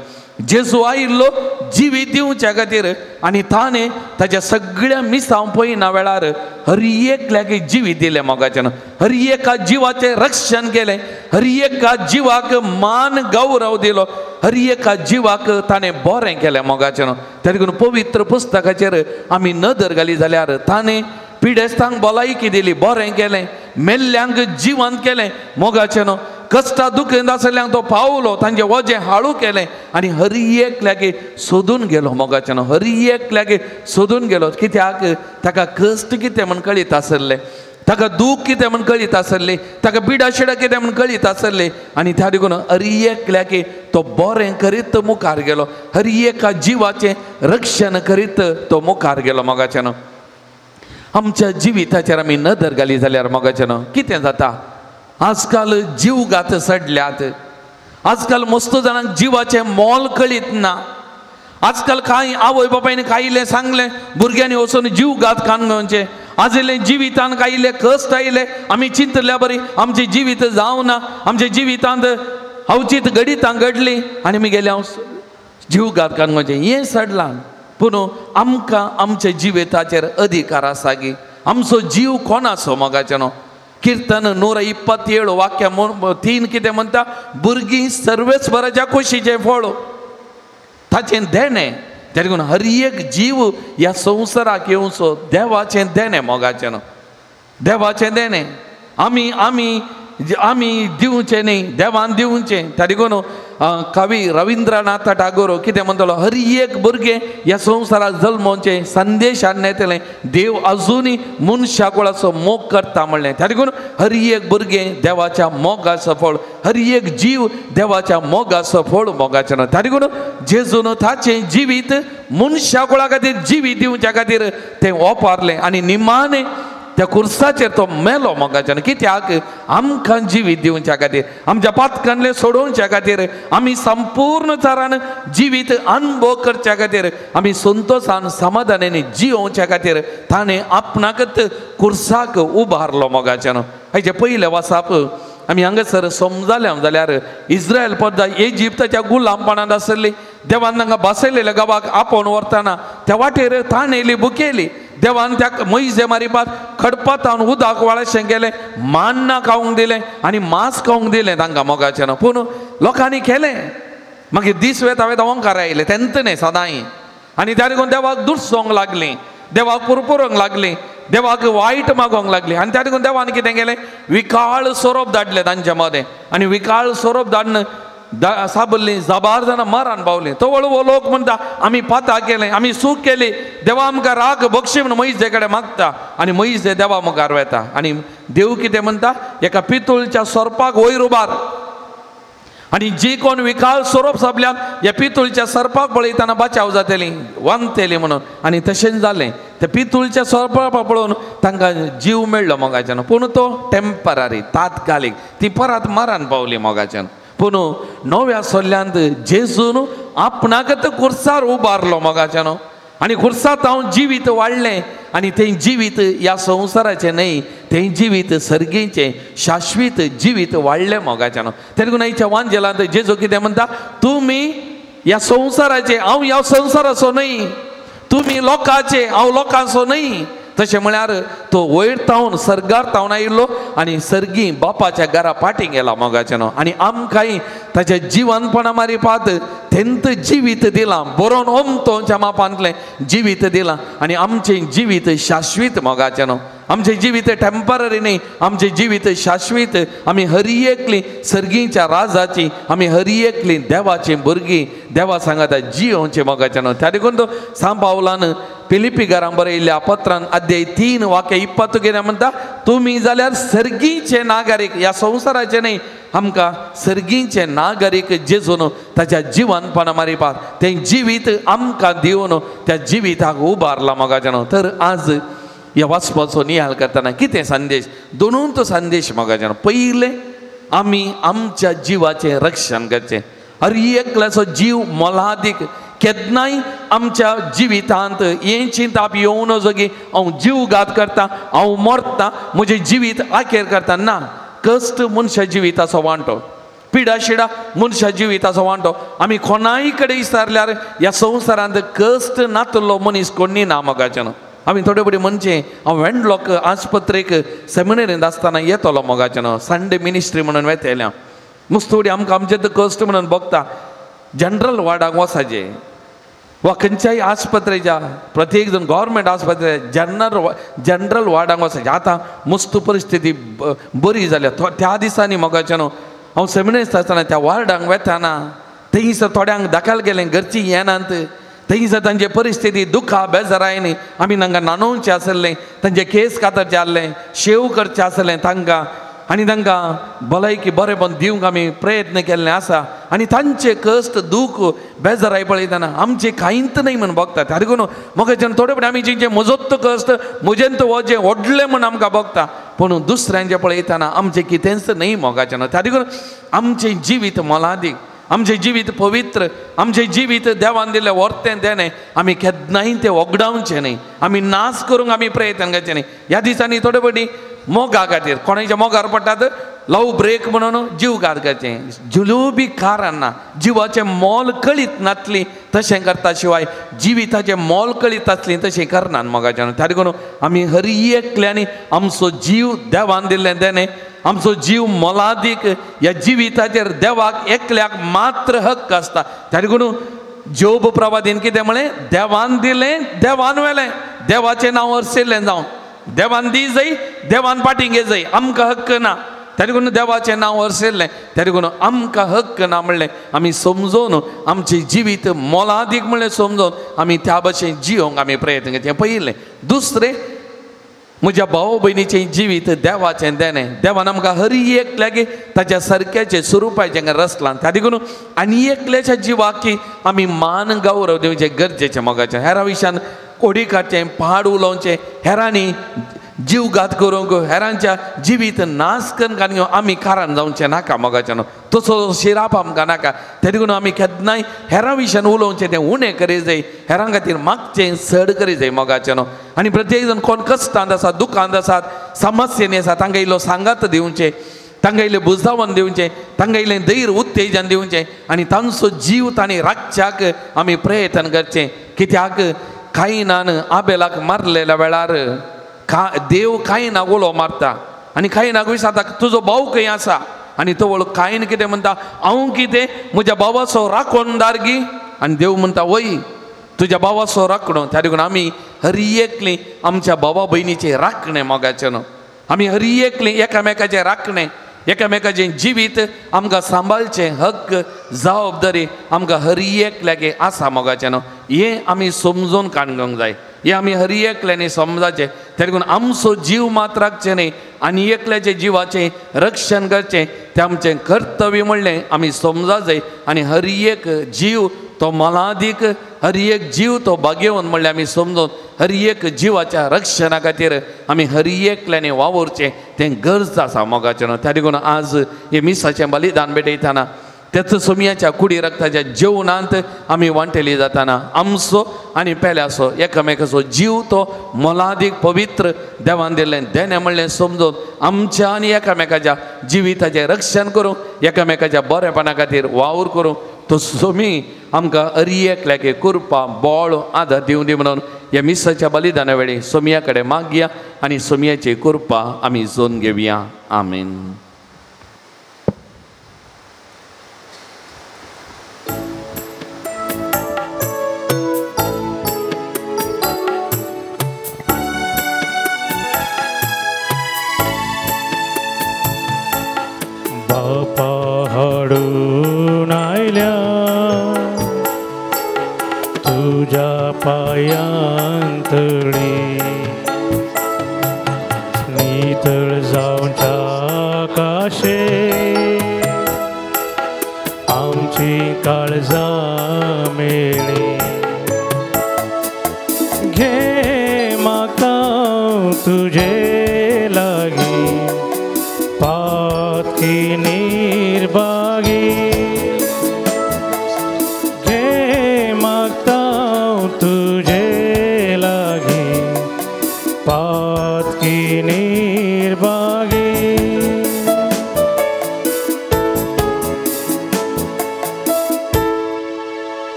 जेजू आयिल्लो जिवीत दिवच्या खातीर आनी ताणें ताच्या सगळ्या मिसांव पळयना वेळार हर एकल्याक जिवीत दिलें मोगाचें न्हू. हर एका जिवाचें रक्षण केलें, हर एका जिवाक मान गौरव दिलो, हर एका जिवाक ताणें बरें केलें मोगाचें न्हू. देखून पवित्र पुस्तकाचेर आमी नदर घाली जाल्यार ताणें पिडेस्तांक भलायकी दिली, बरें केलें, मेल्ल्यांक जिवंत केलें मोगाचें न्हू. कश्टा दुखेंत आसल्ल्यांक तो पावलो, तांचें वजें हाळू केलें आनी हर एकल्याक सोदून गेलो मोगाचें न्हू. हर एकल्याक सोदून गेलो कित्याक ताका कश्ट कितें म्हण कळीत आसल्लें, ताका दूख कितें म्हण कळीत आसल्ली, ताका बिडाशिडा कितें म्हण कळीत आसल्ली आनी त्या देखून हर एकल्याक तो बरें करीत मुखार गेलो, हर एका जिवाचें रक्षण करीत तो मुखार गेलो मोगाचें न्हू. आमच्या जिविताचेर आमी नदर घाली जाल्यार मोगाचें न्हू कितें जाता, आजकाल जीवघात सडल्यात, आजकाल मस्त जाणांक जिवाचें मोल कळीत ना. आजकाल कांय आवय बापायन कांय सांगलें भुरग्यांनी वचून जीवघात कान घेवचें. आज इल्लें जिवितान कांय इल्लें कश्ट आयले, आमी चिंतल्या बरी आमचें जिवीत जावना, आमच्या जिवितांत अवचीत घडितां घडलीं आनी आमी गेले हांव जीवघात कान घेवचें हें सडलां. पूण आमकां आमच्या जिविताचेर अधिकार आसा की आमचो जीव कोणाचो मोगाचें न्हू. कीर्तन 127 वाक्य 3 कितें म्हणटा, भुरगीं सर्वेस्वराच्या खोशीचें फळ, ताचें देणें. देखून हर एक जीव ह्या संवसाराक येवचो देवाचें देणें मोगाचें न्हू, देवाचें देणें. आमी आमी आमी दिवचें न्ही, देवान दिवचें. त्या देखून कवी रविंद्रनाथ टागोर कितें म्हणटलो, हर एक भुरगें ह्या संवसाराक जल्मोवचें संदेश हाडून येतलें, देव अजुनूय मनशा कुळाचो मोग करता म्हणलें. त्या देखून हर एक भुरगें देवाच्या मोगाचो फळ, हर एक जीव देवाच्या मोगाचो फळ मोगाचें न्हू. त्या देखून जेजून ताचें जिवीत मनशा कुळा खातीर जिवीत दिवच्या खातीर तें वापरलें आनी निमाणें त्या कुर्साचेर तो मेलो मोगाच्यान. कित्याक? आमकां जिवीत दिवच्या खातीर, आमच्या पातकांतले सोडोवच्या खातीर, आमी संपूर्ण तरान जिवीत अनुभव करच्या खातीर, आमी संतोशान समाधानान जियोवच्या खातीर ताणें आपणाकच कुर्साक उबारलो मोगाच्यान. हाचे पयलें वासाप आमी हांगासर समजाले जाल्यार इस्रायल पद्दा इजिप्ताच्या गुलामपणांत आसली. देवान तांकां बसयलेल्या गांवाक आपोवन व्हरतना त्या वाटेर ताणेली बुकेली. देवान त्या मोयजे मारिपात खडपातावन उदक वाळशें केलें, मान्ना खावंक दिलें आनी मांस खावंक दिलें तांकां मोगाचें. पूण लोकांनी केलें. मागीर दीस वेता वेता ओंकार आयले तेंत न्ही सदांय आनी त्या देखून देवाक दुसोंक लागलीं, देवाक पुरपुरोंक लागलीं, देवाक वायट मागोंक लागली. आनी त्या देखून देवान कितें केलें? विकाळ सोरोप धाडले तांच्या मदें आनी विकाळ सोरोप धाडून साबल्लीं जबार जाणां मरान पावलीं. तवळ हो लोक म्हणटा आमी पाता केलें, आमी सूख केली, देवा आमकां राग बक्षी म्हणून मोयजे कडेन मागता आनी मोयजे देवा मुखार वेता आनी देव कितें म्हणटा? एका पितूळच्या सोरपाक वयर उबार आनी जी कोण विकाळ सोरोप सोंपल्यान ह्या पितूळच्या सरपाक पळयतना बचाव जातली, वांदतली म्हणून. आनी तशेंच जालें. त्या पितूळच्या सोरपाक पळोवन तांकां जीव मेळ्ळो मोगाच्यान. पूण तो टेम्पररी, तात्कालीक. ती परत मरान पावली मोगाच्यान. पूण नव्या सोल्ल्यांत जेजून आपणाकच कुर्सार उबारलो मोगाच्यान आनी कुर्सांत हांव जिवीत वाडलें आनी तें जिवीत ह्या संवसाराचें न्हय, तें जिवीत सर्गीचें शाश्वीत जिवीत वाडलें मोगाच्यान. तेन्ना आयच्या वांजेलांत जेजू कितें म्हणटा? तुमी ह्या संवसाराचे, हांव ह्या संवसाराचो न्हय, तुमी लोकांचे, हांव लोकांचो न्हय. तशें म्हळ्यार तो वयर तावन सर्गार तावन आयिल्लो आनी सर्गी बापाच्या घरा फाटीं गेला मोगाच्यान. आनी आमकांय ताच्या जिवनपणा मारिपात तेंत जिवीत दिलां, बरोवन ओमतोच्या मापांतलें जिवीत दिलां आनी आमचें जिवीत शाश्वीत मोगाच्यान. आमचें जिवीत टेम्पररी न्ही, आमचें जिवीत शाश्वीत. आमी हरी एकली सर्गीच्या राजाची, आमी हरी एकली देवाची भुरगीं, देवा सांगाता जियोवचें मोगाच्यान. त्या देखून तो सांत पावलान फिलिपी घरां बरयल्ल्या पत्रान अध्याय 3 वाक्य 20 कितें म्हणटा? तुमी जाल्यार सर्गीचे नागरीक, ह्या संवसाराचे न्ही, आमकां सर्गीचे नागरीक जेजून ताच्या जिवनपणा मारिपात तें जिवीत आमकां दिवन त्या जिविताक उबारला मोगाच्यान. तर आज ह्या वाचपाचो नियाळ करतना कितें संदेश? दोनून तो संदेश मोगाच्यान. पयलें, आमी आमच्या जिवाचें रक्षण करचें. हर एकल्याचो जीव मोलादीक. केन्नाय आमच्या जिवितांत हें चिंताप येवं नजो की हांव जीवघात करता, हांव मरता, म्हजें जिवीत आखेर करता. ना, कश्ट मनशा जिविताचो वांटो, पिडा शिडा मनशा जिविताचो वांटो. आमी कोणाय कडेन विचारल्यार ह्या संवसारांत कश्ट नातलो मनीस कोणी ना मोगाच्यान. आमी थोडे फुडें म्हणचें हांव वेंडलॉक आस्पत्रेक सेमिनरींत आसतना येतलो मोगाच्यान, संडे मिनिस्ट्री म्हणून वेतलें हांव. मुस्तुडी आमकां आमचें कश्ट म्हणून भोगता. जनरल वार्डाक वचाचें वा खंयच्याय आस्पत्रेच्या, प्रत्येक जण गव्हर्मेंट आस्पत्रे जनरल वार्डाक वचाचें. आतां मुस्त परिस्थिती बरी जाल्या. त्या दिसांनी मोगाच्यान हांव सेमिनरींत आसतना त्या वार्डांक वेताना थंयसर थोड्यांक दाखल केलें, घरचीं येनात. थंयसर तांची परिस्थिती दुखा बेजारायनी आमी तांकां न्हाणोवचें आसलें, तांचे केस कातरचें आसलें, शेव करचें आसलें तांकां आनी तांकां भलायकी बरेंपण दिवंक आमी प्रयत्न केल्ले आसा. आनी तांचे कश्ट दूख बेजाराय पळयतना आमचें कांयच न्हय म्हूण भोगता. त्या देखून मोगाच्यान थोडे फावटी आमी जेंचे म्हजोच कश्ट म्हजेंत वजें व्हडलें म्हूण आमकां भोगता, पूण दुसऱ्यांचें पळयतना आमचें कितेंच न्हय मोगाच्यान. त्या देखून आमचें जिवीत मोलादीक, आमचें जिवीत पवित्र, आमचें जिवीत देवान दिल्लें वर्तें देणें आमी केन्नाय तें वगडावचें न्हय, आमी नाश करूंक आमी प्रयत्न करचें न्हय. ह्या दिसांनी थोडे फावटी मोगा खातीर कोणाच्या मोगार पडटात, लव ब्रेक म्हणून जीवघात करचें, जुलूबी कारण ना, जिवाचें मोल कळीत नासली तशें करता शिवाय जिविताचें मोल कळीत आसली तशें करनात मोगाच्यान. त्या देखून आमी हर एकल्यांनी आमचो जीव देवान दिल्लें देणें, आमचो जीव मोलादीक, ह्या जिविताचेर देवाक एकल्याक मात्र हक्क आसता. त्या देखून जोब प्रवादीन कितें म्हळें? देवान दिलें देवान व्हेलें, देवाचें नांव अर्सिल्लें जावं, देवान दी जाय देवान फाटीं घे जाय, आमकां हक्क ना. त्या देखून देवाचें नांव अर्सिल्लें, त्या देखून आमकां हक्क ना म्हणलें आमी समजून आमचें जिवीत मोलादीक म्हणलें समजून आमी त्या भशेन जियोंक आमी प्रयत्न करचें पयलें. दुसरें, म्हज्या भाव भयणीचें जिवीत देवाचें देणें, देवान आमकां हर एकल्याक ताच्या सारक्याचें स्वरुपाचें रचलां. त्या देखून आनी एकल्याच्या जिवाक आमी मान गौरव दिवचें गरजेचें मोगाचें. हेरा विशयान कोडी काडचें, पाड उलोवचें, हेरांनी जीवघात करूंक हेरांच्या जिवीत नाश करून काडून आमी कारण जावचें नाका मोगाच्यानो. तसो शिराप आमकां नाका. ते देखून आमी केन्नाय हेरां विशयान उलोवचें तें उणें करी जाय, हेरां खातीर मागचें चड करी जाय मोगाच्यानो. आनी प्रत्येक जण कोण कश्टांत आसा, दुखांत आसात, समस्येनी आसा, तांकां इल्लो सांगात दिवचें, तांकां इल्लें बुजदावन दिवचें, तांकां इल्लें धैर्य उत्तेजन दिवचें आनी तांचो जीव तांणी राखच्याक आमी प्रयत्न करचें. कित्याक कायनान आबेलाक मारलेल्या वेळार देव कायनाक उलो मारता आनी कायनाक विचारता तुजो भाव खंय आसा, आनी तो वळो कायन कितें म्हणटा, हांव कितें म्हज्या भावाचो राखणदार गी? आनी देव म्हणटा वय तुज्या भावाचो राखणो. त्या देखून आमी हर एकली आमच्या भावा भयणीचे राखणे मोगाचें न्हू, आमी हर एकली एकामेकाचे राखणे, एकामेकाचें जिवीत आमकां सांबाळचें हक्क जबाबदारी आमकां हर एकल्याक आसा मोगाचें न्हू. हें आमी समजून काडूंक जाय, हें आमी हर एकल्यांनी समजाचें. त्या देखून आमचो जीव मात राखचें न्ही आनी एकल्याच्या जिवाचें रक्षण करचें तें आमचें कर्तव्य म्हणलें आमी समजा जाय. आनी हर एक जीव तो मोलादीक, हर एक जीव तो भाग्यवंत म्हणलें आमी समजून हर एक जिवाच्या रक्षणा खातीर आमी हर एकल्यांनी वावुरचें तें गरज आसा मोगाचें न्हू. त्या देखून आज हे मिसाचें बलिदान भेटयतना त्याच सोमयाच्या कुडी रक्ताच्या जेवणांत आमी वांटेली जाताना आमचो आनी पेल्याचो एकामेकाचो जीव तो मोलादीक पवित्र देवान दिल्लें देणें म्हणलें समजून आमच्या आनी एकामेकाच्या जिविताचें रक्षण करूंक, एकामेकाच्या बरेपणा खातीर वावर करूंक तो सोमी आमकां हर एकल्याक कृपा बळ आदार दिवं दी म्हणून ह्या मिसाच्या बलिदाना वेळी सोमया कडेन मागया आनी सोमयाची कृपा आमी जोन घेवया. आमेन. बापा हाडून आयल्या तुज्या पायांतळी, नितळ जावच्या काशे आमची काळजां मेळी. घे मागता तुजे लागीं पातकी निर्भागी, घे मागता तुजे लागीं पातकी निर्भागी.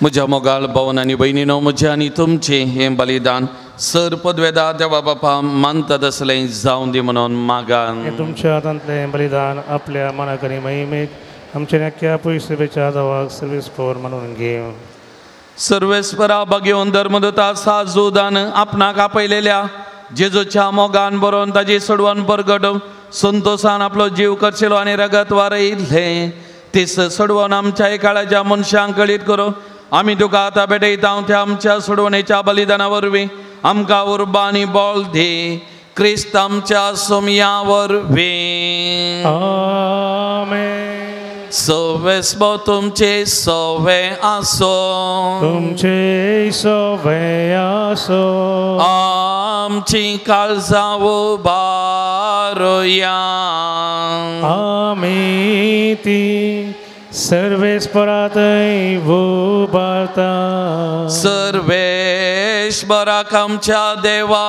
म्हज्या मोगाळ भावन आनी भयणीनो, म्हजें आनी तुमचें हें बलिदान सर पदवेदा देवा बापा मानता तसलें जावं दी म्हणून मागान. तुमच्या हातांतलें बलिदान आपल्या मनाक आनी महिमेक आमच्या नक्क्या पयसुबेच्या देवाक सर्वीस पवर म्हणून घेव. सर्वेस्परा भाग्यवंत धर्मदूता साजुदान आपणाक आपयलेल्या जेजूच्या मोगान बरोवन ताजी सोडवण परगटूंक संतोसान आपलो जीव करचेलो आनी रगत वारयलें तीस सोडवण आमच्या काळाच्या मनशांक कळीत करूं आमी तुका आतां भेटयता त्या आमच्या सोडवणेच्या बलिदाना वरवीं आमकां उर्बा आनी बळ दी, क्रिस्त आमच्या सोमया वरवीं. आमेन. सवेस्पो तुमचे सवे आसो, तुमचे सवे आसो, आमची काळजां उबारुया, आमी ती सर्वेस्परातय उबारता. सर्वेश्वराक आमच्या देवा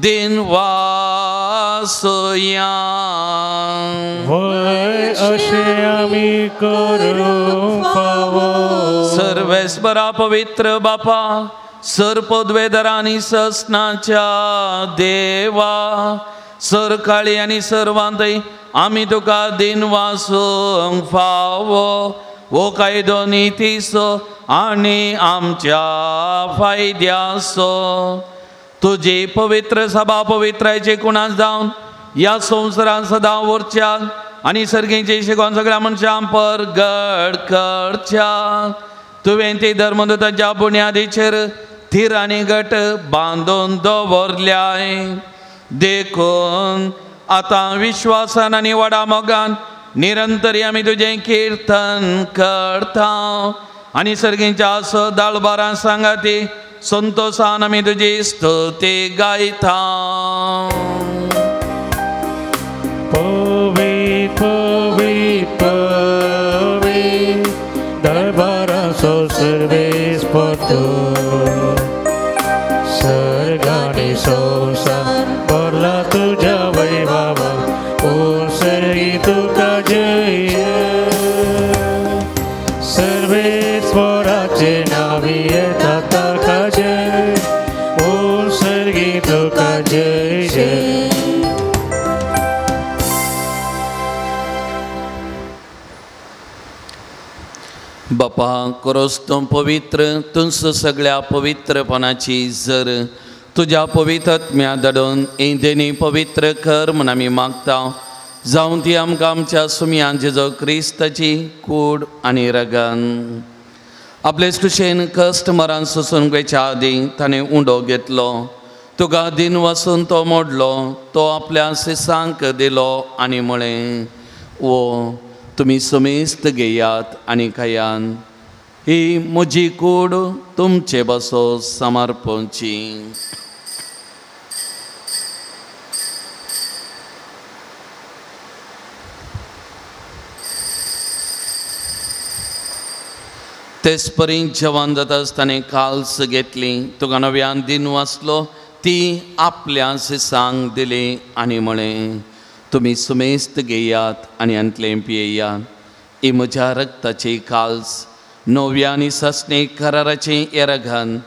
दिन वासुया, वय अशें आमी करूंक फावो. सर्वेस्परा पवित्र बापा, सर पदवेदरांनी ससनाच्या देवा, सर काळी आनी सर्वांतय आमी तुका दिन वासूंक फावो वो कायदो नितीचो आनी आमच्या फायद्याचो. तुजी पवित्र सभा पवित्रायचे कुणास जावन ह्या संवसारांत सदां उरच्या आनी सर्गींचे शिकोवन सगळ्या मनशांक परगट करच्या. तुवें ती धर्मदूतांच्या बुन्यादीचेर थीर आनी घट बांदून दवरल्याय, देखून आतां विश्वासान आनी व्हडा मोगान निरंतर आमी तुजें किर्तन करता आनी सर्गींच्या सदाळबारां सांगाती संतोषान आमी तुजी स्तुती गायता. पवित्र पवित्र पवित्र दरबाराचो सर्वेस्पर तूं, सर्ग आनी संवसार भरला तुज्या वैभवान, उत्सर्गी तुका जय. सर्वेस्पराचे नांवी येता ताका जय, उत्सर्गी तुका जय जय. बापा कोरोस तूं पवित्र, तुंस सगळ्या पवित्रपणाची जर तुज्या पवित्र आत्म्या धाडून इंदेनी पवित्र कर म्हूण आमी मागता. जावं ती आमकां आमच्या सुमयान जेजो क्रिस्ताची कूड आनी रगन. आपले सुशेन कश्ट मरान सोसून वयच्या आदीं ताणें उंडो घेतलो, तुका दिन वसून तो मोडलो, तो आपल्या सिसांक दिलो आनी म्हळें, ओ तुमी समेस्त घेयात आनी खायान, ही म्हजी कूड तुमचे बसो समर्पणची. तेच परी जेवण जाता आसतना काल्स घेतली, तुका नव्यान दिन वाचलो, ती आपल्या सिसांक दिली आनी म्हळें, तुमी सुमेस्त घेयात आनी हांतलें पियेयात, ही म्हज्या रक्ताची काल्स, नव्या आनी सासणी कराराचें येरघन,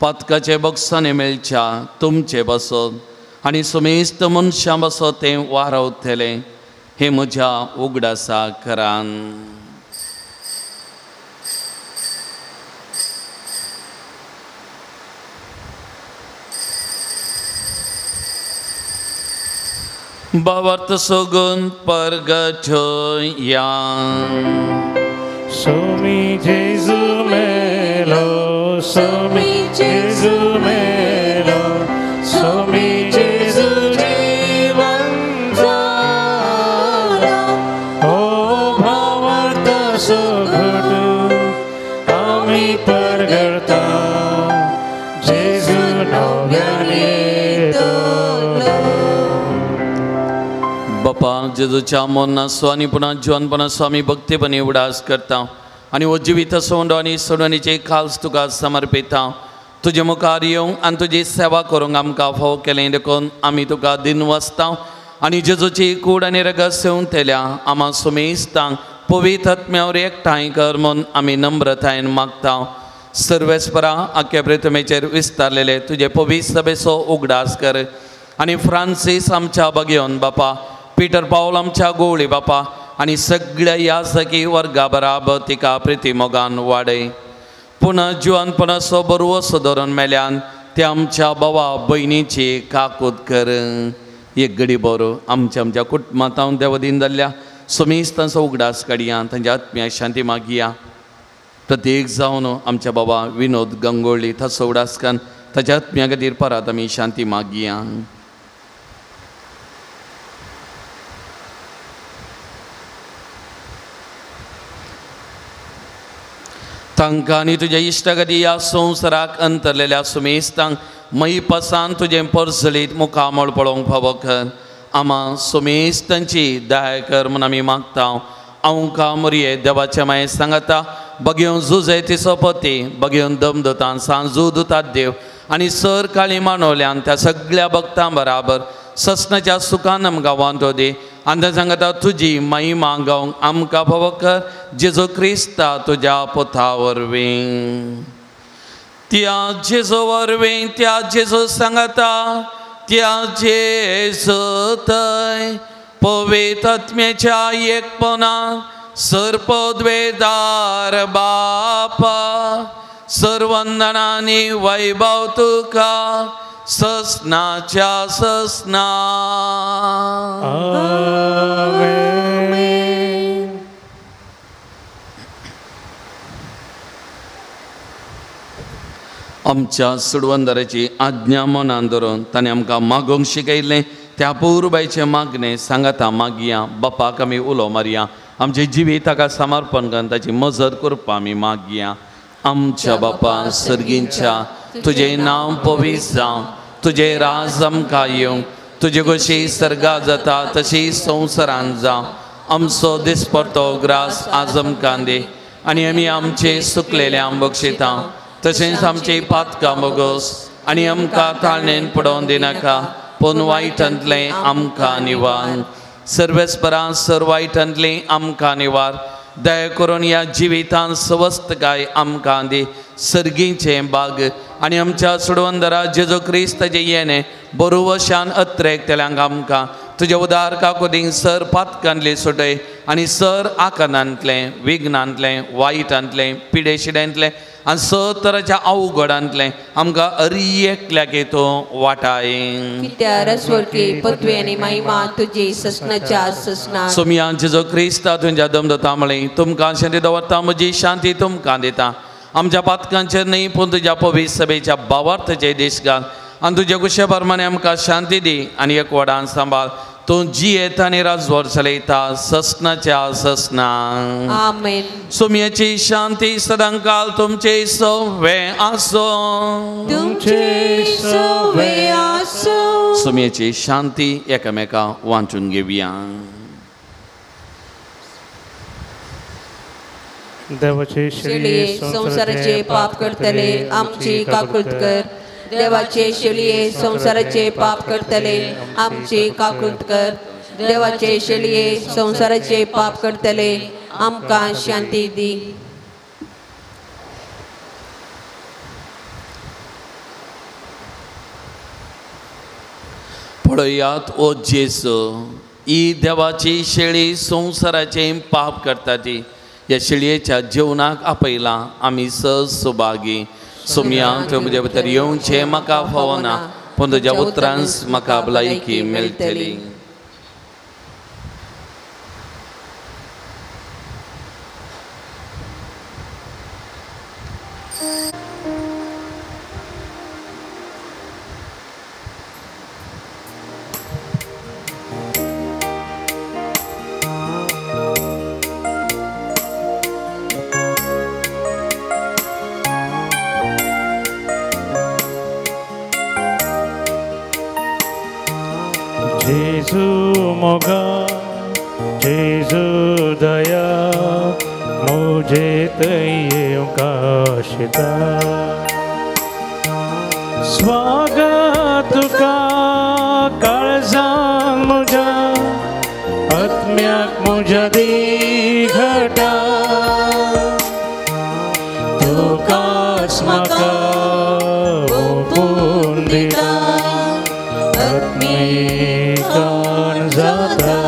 पातकाचे बक्षाने मेळच्या तुमचे बसत आनी सुमेस्त मनशां बसत तें वारवतलें, हें म्हज्या उगडासा करान. भावार्थ सगून परगटया. सोमी जेजू मेलो, सोमी जेजू मेलो, सोमी जेजू जीवन जाला. ओ भावार्थ सगून आमी परगटता, जेजू नव्यान येतलो. बापा जेजूच्या मरणाचो आनी पुन्हा जिवनपणाचो आमी भक्तीपणी उडास करता आनी हो जिवीत सोंडो आनी सोडवणीचे खास तुका समर्पिता. तुजे मुखार येवंक आनी तुजी सेवा करूंक आमकां फावो केलें देखून आमी तुका दिन वाचता आनी जेजूची कूड आनी रगत सेवंतल्या आमा सुमेस्तांक पवित्र आत्म्यावर एकठांय कर म्हूण आमी नम्रतायेन मागता. सर्वेस्परा आख्या प्रतिमेचेर विस्तारलेले तुजे पवित्र सभेचो उगडास कर आनी फ्रांसीस आमच्या बगयोन बापा, पीटर पावल आमच्या गोवळी बापा आनी सगळ्या याजकी वर्गा बराबर तिका प्रिती मोगान वाडय. पुनः जिवनपणाचो बरवसो धरून मेल्यान ते आमच्या भावा भयणीची काकूत कर. एक घडी बरो आमच्या आमच्या कुटुंबांत हांव देवदीन जाल्ल्या सुमेस्त तांचो उगडास काडया, तांच्या आत्म्या शांती मागया. प्रत्येक जावन आमच्या बाबा विनोद गंगोळी ताचो उगडास काडून ताच्या आत्म्या खातीर परत आमी शांती मागया. तांकां आनी तुज्या इश्टागती ह्या संवसाराक अंतरलेल्या सुमेस्तांक मयपासान तुजें परजळीत मुखामळ पळोवंक फावो कर. आमा सुमेस्तांची दया कर म्हूण आमी मागता. आमकां मोरये देवाच्या माये सांगता, बगेवन जुजे तिचो पती, बगेवन दमदतान सांजू दुतात देव आनी सर काळी मानवल्यान त्या सगळ्या भक्तां बराबर ससनाच्या सुखान आमकां वांटो दी. आनी सांगता तुजी महिमा गावंक आमकां फावो कर, जेजू क्रिस्ता तुज्या पुता वरवीं. त्या जेजू वरवीं, त्या जेजू सांगता, त्या जेजू थंय पवित्र आत्म्याच्या एकपणान सर्पद्वेदार बापा सर्वंदनानी वैभव तुका ससनाच्या ससना. आमेन. आमच्या सुडवंदराची आज्ञा मनान धरून ताणें आमकां मागोवंक शिकयलें त्या पुर्बायचें मागणें सांगाता मागया. बापाक आमी उलो मारया, आमचें जिवीत ताका समर्पण करून ताची मजत करपा आमी मागया. आमच्या बापा सर्गींच्या तुजें नांव पवित्र जावं, तुजें राज आमकां येवं, तुजे कशी सर्गा जाता तशी संवसारान जावं. आमचो दिसपडतो ग्रास आज आमकां दी आनी आमी आमचे सुकलेल्या बक्षिता तशेंच आमची पातकां बोगस आनी आमकां ताळणेन पडोवन दिनाका, पूण वायटांतलें आमकां निवार. सर्वेस्परा सर वायटांतलें आमकां निवार. दया करून ह्या जिवितांत सवस्तकाय आमकां दी, सर्गीचें बाग आनी आमच्या सोडवंदरा जेजू क्रिस्ताचें येणें बरोवशान अत्रेकतल्यांक आमकां तुज्या उदार काकुदींक सर पातकांतलें सुटय आनी सर आकानांतलें विघ्नांतलें वायटांतलें पिडेशिड्यांतलें आनी सर तराच्या अवघडांतलें आमकां अरी एकल्याक तूं वाटाय. पृथ्वी आनी महिमा तुजी ससनाच्या ससना. सोमया जेजू क्रिस्ता तुमच्या दमदता म्हळें, तुमकां शांती दवरता, म्हजी शांती तुमकां दिता. आमच्या पातकांचेर न्ही पूण तुज्या पवित्र सभेच्या भावार्थाचे देश घाल आनी तुज्या कुशे प्रमाणे आमकां शांती दी आनी एकवटान सांबाळ. तूं जियेत आनी राजवट चलयता ससनाच्या ससना. आमेन. सोमयाची शांती सदांकाल तुमचे सवे आसो. तुमचे सवे आसो. सोमयाची शांती एकामेका वांचून घेवया. देवाचे शेळये संवसाराचे पाप करतले आमची काकूत कर. देवाचे शेळये संवसाराचे पाप करतले आमची काकूत कर. देवाचे शेळये संवसाराचे पाप करतले आमकां शांती दी. पळयात ओ जेजू, ही देवाची शेळी संवसाराचे पाप करता ती ह्या शेळयेच्या जेवणाक आपयलां आमी सभागी. सोमया तुवें म्हज्या भितर येवचें म्हाका फावना, पूण तुज्या उतरान म्हाका भलायकी मेळटली. जेजू मोगा जेजू दया मुझे तय्येवकाशिता स्वागत तुका काळजान मुझ्या आत्म्याक मुझ्या दिघटा तुकाच म्हाका ओंपून दिता आत्मीकान जाता.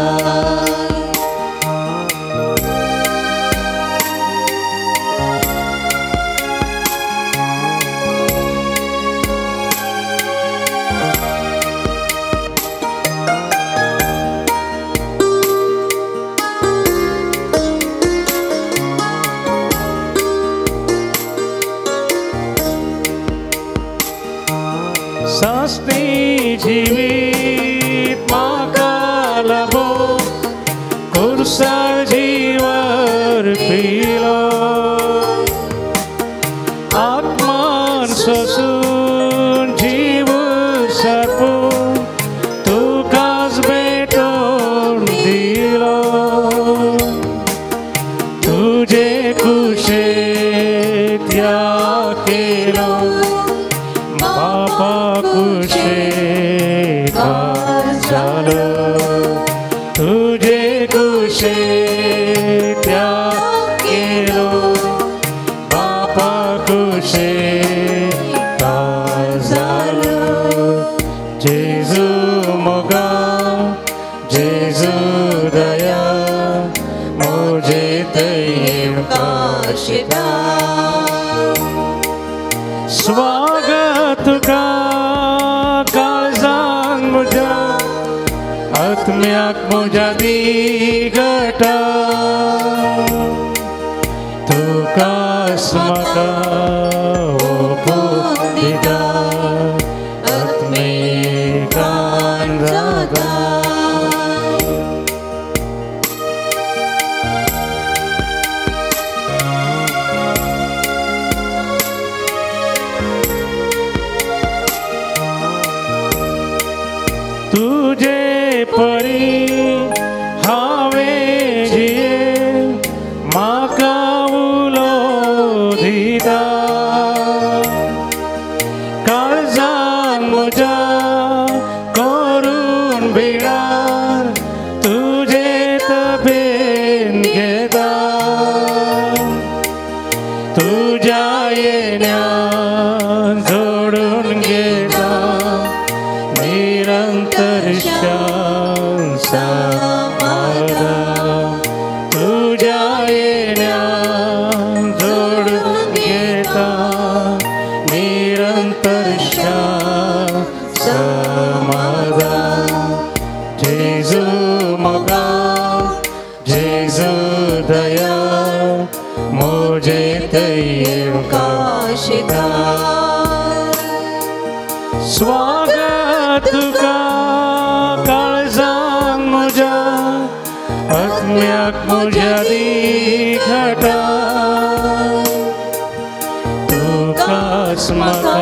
सास्ती जीवित म्हाका लाभो कुर्सार जीवर पिलो आत्मान सोसून जीव सर्पून तुकाच भेटोवन दिलो तुजे कुशेत या केलो बापा कुशेत जालो तुजे कुशेत या केलो बापा कुशेत जालो. जेजू मोगा जेजू दया मुझे तय्येवकाशिता स्वागत तुका काळजान मुझ्या आत्म्याक मुझ्या दिगटा तुकाच म्हाका ओंपून दिता आत्मीकान जाता. घेता काळजान म्हज्या करून बिडार तुजे तबेन घेता तुज्या येण्या जोडून घेता निरंतर समाधान तुज्या येण्या जोडून घेता निरंतर समाधान जेजू मोगा जेजू दया मोजे तय्येवका शिता स्वागत तुका काळजान म्हज्या आत्म्याक म्हज्या दिघटा तुकाच म्हाका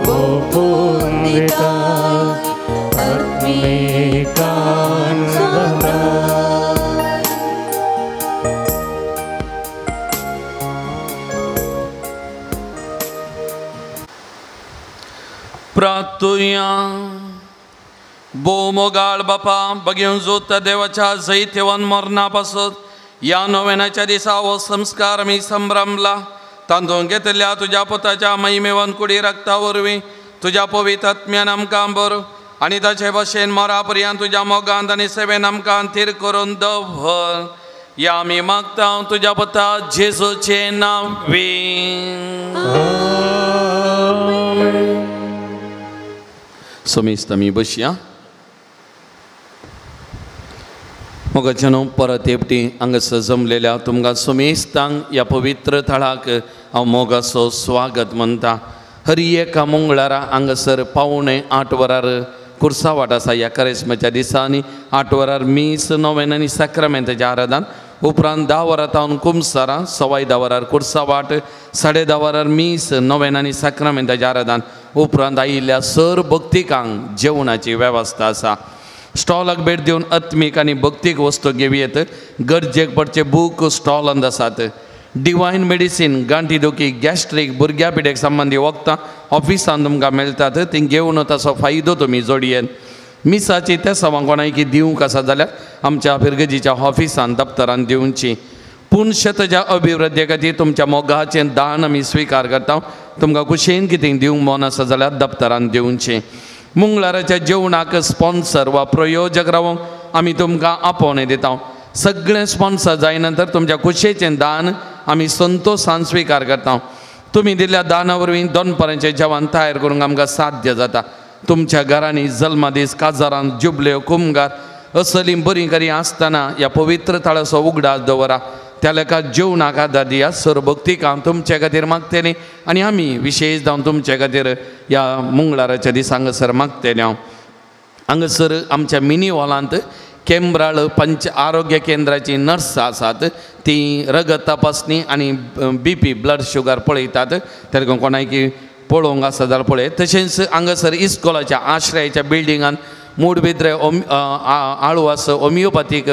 ओपून दिता आत्मिकान जाता. प्रार्थुया. भोव मोगाळ बापा बगेवन जोत देवाच्या जैत्यवान मरणा पासत ह्या नोवेनाच्या दिसा हो संस्कार आमी संभ्रमला तांदून घेतल्या तुज्या पुताच्या महिमेवन कुडी रक्ता वरवीं तुज्या पवित्र आत्म्यान आमकां बरो आनी ताचे भशेन मरा पर्यंत तुज्या मोगांत आनी सेवेन आमकां थीर करून दवर ह्या आमी मागता तुज्या पुता जेजूचें नांव. समेस्त आमी बसया. मोगाच्यानो परत एकटी हांगासर जमलेल्या तुमकां समेस्तांक ह्या पवित्र थळाक हांव मोगाचो स्वागत म्हणटा. हरी एका मंगळारा हांगासर 7:45 वरार कुर्सावाट आसा ह्या करेस्माच्या दिसांनी 8 वरार मीस नोवेन आनी साक्रामेंताच्या आराधान उपरांत 10 वरां तावन कुमसारां 10:15 वरार कुर्सावाट 10:30 वरार मीस नोवेन आनी साक्रामेंताच्या आराधान उपरांत आयिल्ल्या सर भक्तिकांक जेवणाची वेवस्था आसा. स्टॉलाक भेट दिवन आत्मीक आनी भक्तीक वस्तू घेवयेत. गरजेक पडचे बूक स्टॉलांत आसात. डिवायन मेडिसीन गांठी दुखी गॅस्ट्रीक भुरग्या पिडेक संबंदी वखदां ऑफिसान तुमकां मेळटात ती घेवन ताचो फायदो तुमी जोडयेत. मिसाची तेसांवां कोणायकी दिवंक आसा जाल्यार आमच्या फिरगजीच्या ऑफिसान दप्तरान दिवची. पूण शेताच्या अभिवृद्धी खातीर तुमच्या मोगाचें दान आमी स्विकार करता. तुमकां कुशेन कितें दिवंक मन आसा जाल्यार दप्तरान दिवचें. मंगळाराच्या जेवणाक स्पॉन्सर वा प्रयोजक रावंक आमी तुमकां आपोवणें दिता. सगळें स्पॉन्सर जाय नंतर तुमच्या कुशेचें दान आमी संतोशान स्विकार करता. तुमी दिल्ल्या दाना वरवीं दनपारांचें जेवण तयार करूंक आमकां साध्य जाता. तुमच्या घरांनी जल्मादीस काजारान जुबल्यो कुमगार असलीं बरीं करी आसतना ह्या पवित्र थळाचो उगडास दवरा. त्या लेखा जेवणाक आदार दिया. सर्वभक्तिकां तुमचे खातीर मागतलीं आनी आमी विशेश जावन तुमचे खातीर ह्या मंगळाराच्या दिसा हांगासर मागतले. हांव हांगासर आमच्या मिनी हॉलांत केंब्राळ पंच आरोग्य केंद्राची नर्स आसात ती रगत तपासणी आनी बीपी ब्लड शुगर पळयतात. त्या कोणाकी पळोवंक आसा जाल्यार पळय. तशेंच हांगासर इस्कोलाच्या आश्रयाच्या बिल्डिंगान मूडबिद्रे आळवास होमियोपॅथीक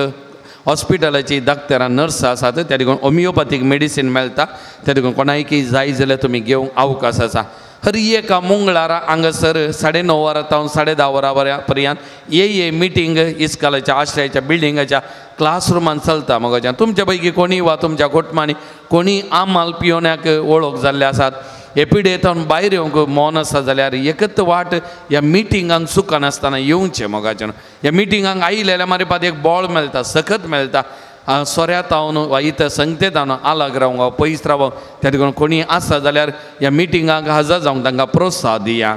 हॉस्पिटलाची डाक्टरां नर्स आसात त्या देखून होमियोपॅथीक मेडिसीन मेळटा. त्या देखून कोणायकी जाय जाल्यार तुमी घेवंक अवकाश आसा. हर एका मंगळारा हांगासर 9:30 वरां तावन 10:30 वरां पर्यंत ये मिटींग इस्कोलाच्या आश्रयाच्या बिल्डिंगाच्या क्लासरुमान चलता. मोगाच्यान तुमच्या पैकी कोणी वा तुमच्या कुटुंबांनी कोणी आमाल पियोन्याक वळख जाल्ले आसात हे पिडेंत भायर येवंक मौन आसा जाल्यार एकच वाट ह्या मिटिंगांक चुकनासतना येवचें. मोगाच्यान ह्या मिटिंगांक आयिल्ले जाल्यार मारीपाद एक बळ मेळटा, सकत मेळटा. सोऱ्या तावन वा इतर संगते तावन आलाग रावंक वा पयस रावंक. त्या देखून कोणी आसा जाल्यार ह्या मिटिंगांक हजर जावंक तांकां प्रोत्साहन दिया.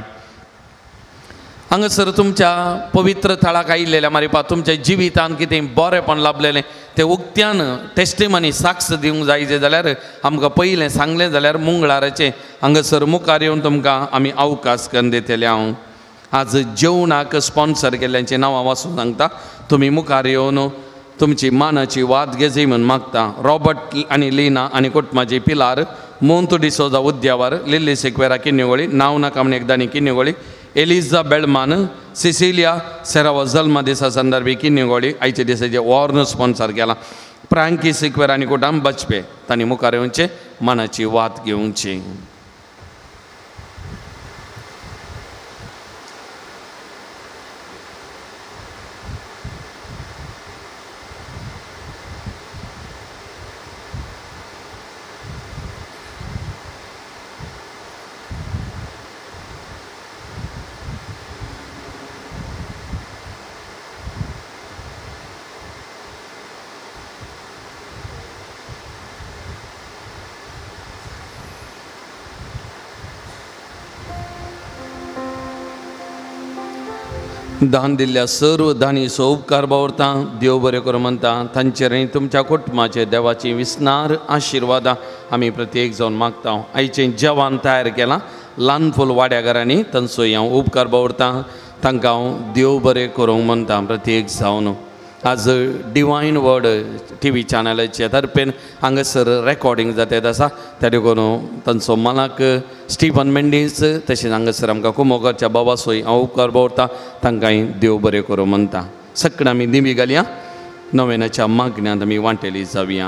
हांगासर तुमच्या पवित्र थळाक आयिल्ल्या मारीपा तुमच्या जिवितान कितें बरेंपण लाभलेलें तें उक्त्यान टेस्टिमनी साक्ष दिवंक जाय जाल्यार आमकां पयलें सांगलें जाल्यार मंगळाराचें हांगासर मुखार येवन तुमकां आमी अवकाश करून दितले. हांव आज जेवणाक स्पॉन्सर केल्ल्यांचीं नांवां वाचून सांगता. तुमी मुखार येवन तुमची मानाची वाद घेजी म्हूण मागता. रॉबर्ट आनी लिना आनी कुटुंबाची पिलार, मोंतू डिसोजा उद्यावर, लिल्ली सिक्वेरा किन्निगोळी, नांव नाका म्हण एकदांनी किन्निगोळी, एलिजा बेळमान, सिसिलिया सेरावा जल्मा दिसा संदर्भी किन्निगोळी आयच्या दिसाचे वॉर्न स्पॉन्सर केला. प्रांकी सिक्वेरा आनी कुटाम बचपे तांणी मुखार येवचें मनाची वात घेवची. दान दिल्ल्या सर्व दानीचो उपकार बावरता देव बरें करूं म्हणटा तांचेर आनी तुमच्या कुटुंबाचेर देवाची विस्नार आशिर्वादां आमी प्रत्येक जावन मागता. आयचें जेवण तयार केलां ल्हान फूल वाड्या घरांनी तांचो हांव उपकार बावरता तांकां हांव देव बरें करूंक म्हणटा प्रत्येक जावन. आज डिवायन वर्ड टी व्ही चॅनलाचे तर्फेन हांगासर रेकॉर्डिंग जाता आसा त्या देखून तांचो मालक स्टिफन मेंडीस तशेंच हांगासर आमकां कुमोकरच्या बाबासोय हांव उपकार दवरता तांकांय देव बरें करूं म्हणटा. सगळें आमी दिमी घालया नवेनाच्या मागण्यांत आमी वांटेली जावया.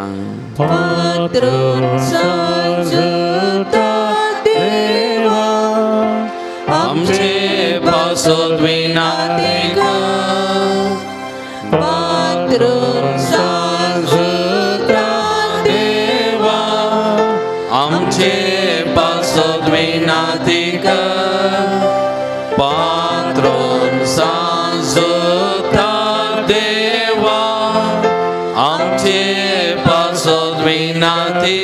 आमचे पासत विनाती देवा आमचे पासत विनाती पात्रून सांजता देवा आमचे पासत विनाती.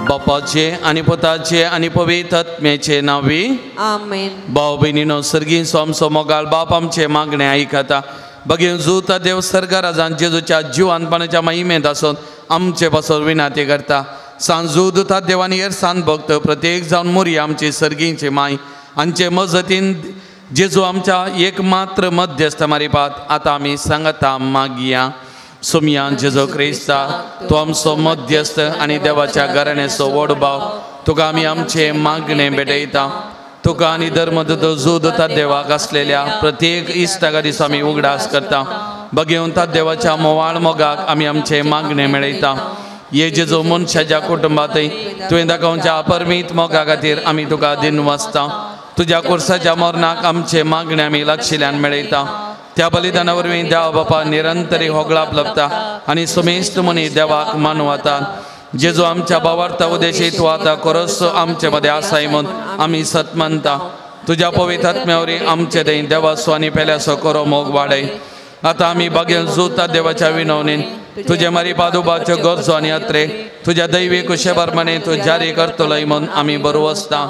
बापाचे आनी पुताचे आनी पवित्र आत्म्याचे नांवी आमेन. भाव भयणीनो सर्गीं आमचो मोगाळ बाप आमचे मागणे आयकता बगेन जुता देव सर्गराजान जेजूच्या जिवानपणाच्या महिमेंत आसून आमचे पासून विनाती करता. सांजू दुता देवान हेर सांत भक्त प्रत्येक जावन मोरी आमची सर्गींची माय हांचे मजतीन जेजू आमच्या एक मात्र मध्यस्थ मारिपात आतां आमी सांगता मागया. सोमया जेजू क्रिस्ता तो आमचो मध्यस्थ आनी देवाच्या घराण्याचो व्हड भाव तुका आमी आमचे मागणे भेटयता. तुका आनी धर्मदूत जुदता देवाक आसलेल्या प्रत्येक इश्टागा दिसा आमी उगडास करता. बगेवन ता देवाच्या मोवाळ मोगाक आमी आमचे मागणे मेळयता. हे जेजू मनशाच्या कुटुंबांतय तुवें दाखोवच्या अपरमीत मोगा खातीर आमी तुका दिन वाचता. तुज्या कुर्साच्या मरणाक आमचे मागणे आमी लक्षिल्यान मेळयता. त्या बलिदाना वरवीं देवा बापा निरंतरी होगळाप लभता आनी सुमेस्त मनी देवाक मानवता. जेजू आमच्या भावार्था उद्देशी तूं आतां कोरस आमचे मदें आसाय म्हूण आमी सत मानता. तुज्या पवित्र आत्म्या वरवीं आमचे थंय देवाचो आनी पेल्याचो करो मोग वाडय. आतां आमी बागेन जुता देवाच्या विनवणीन तुजे मारी पादुबाच्यो गरजो आनी अत्रे तुज्या दैवी कुशेप्रमाणे तूं जारी करतलोय म्हूण आमी बरो वसता.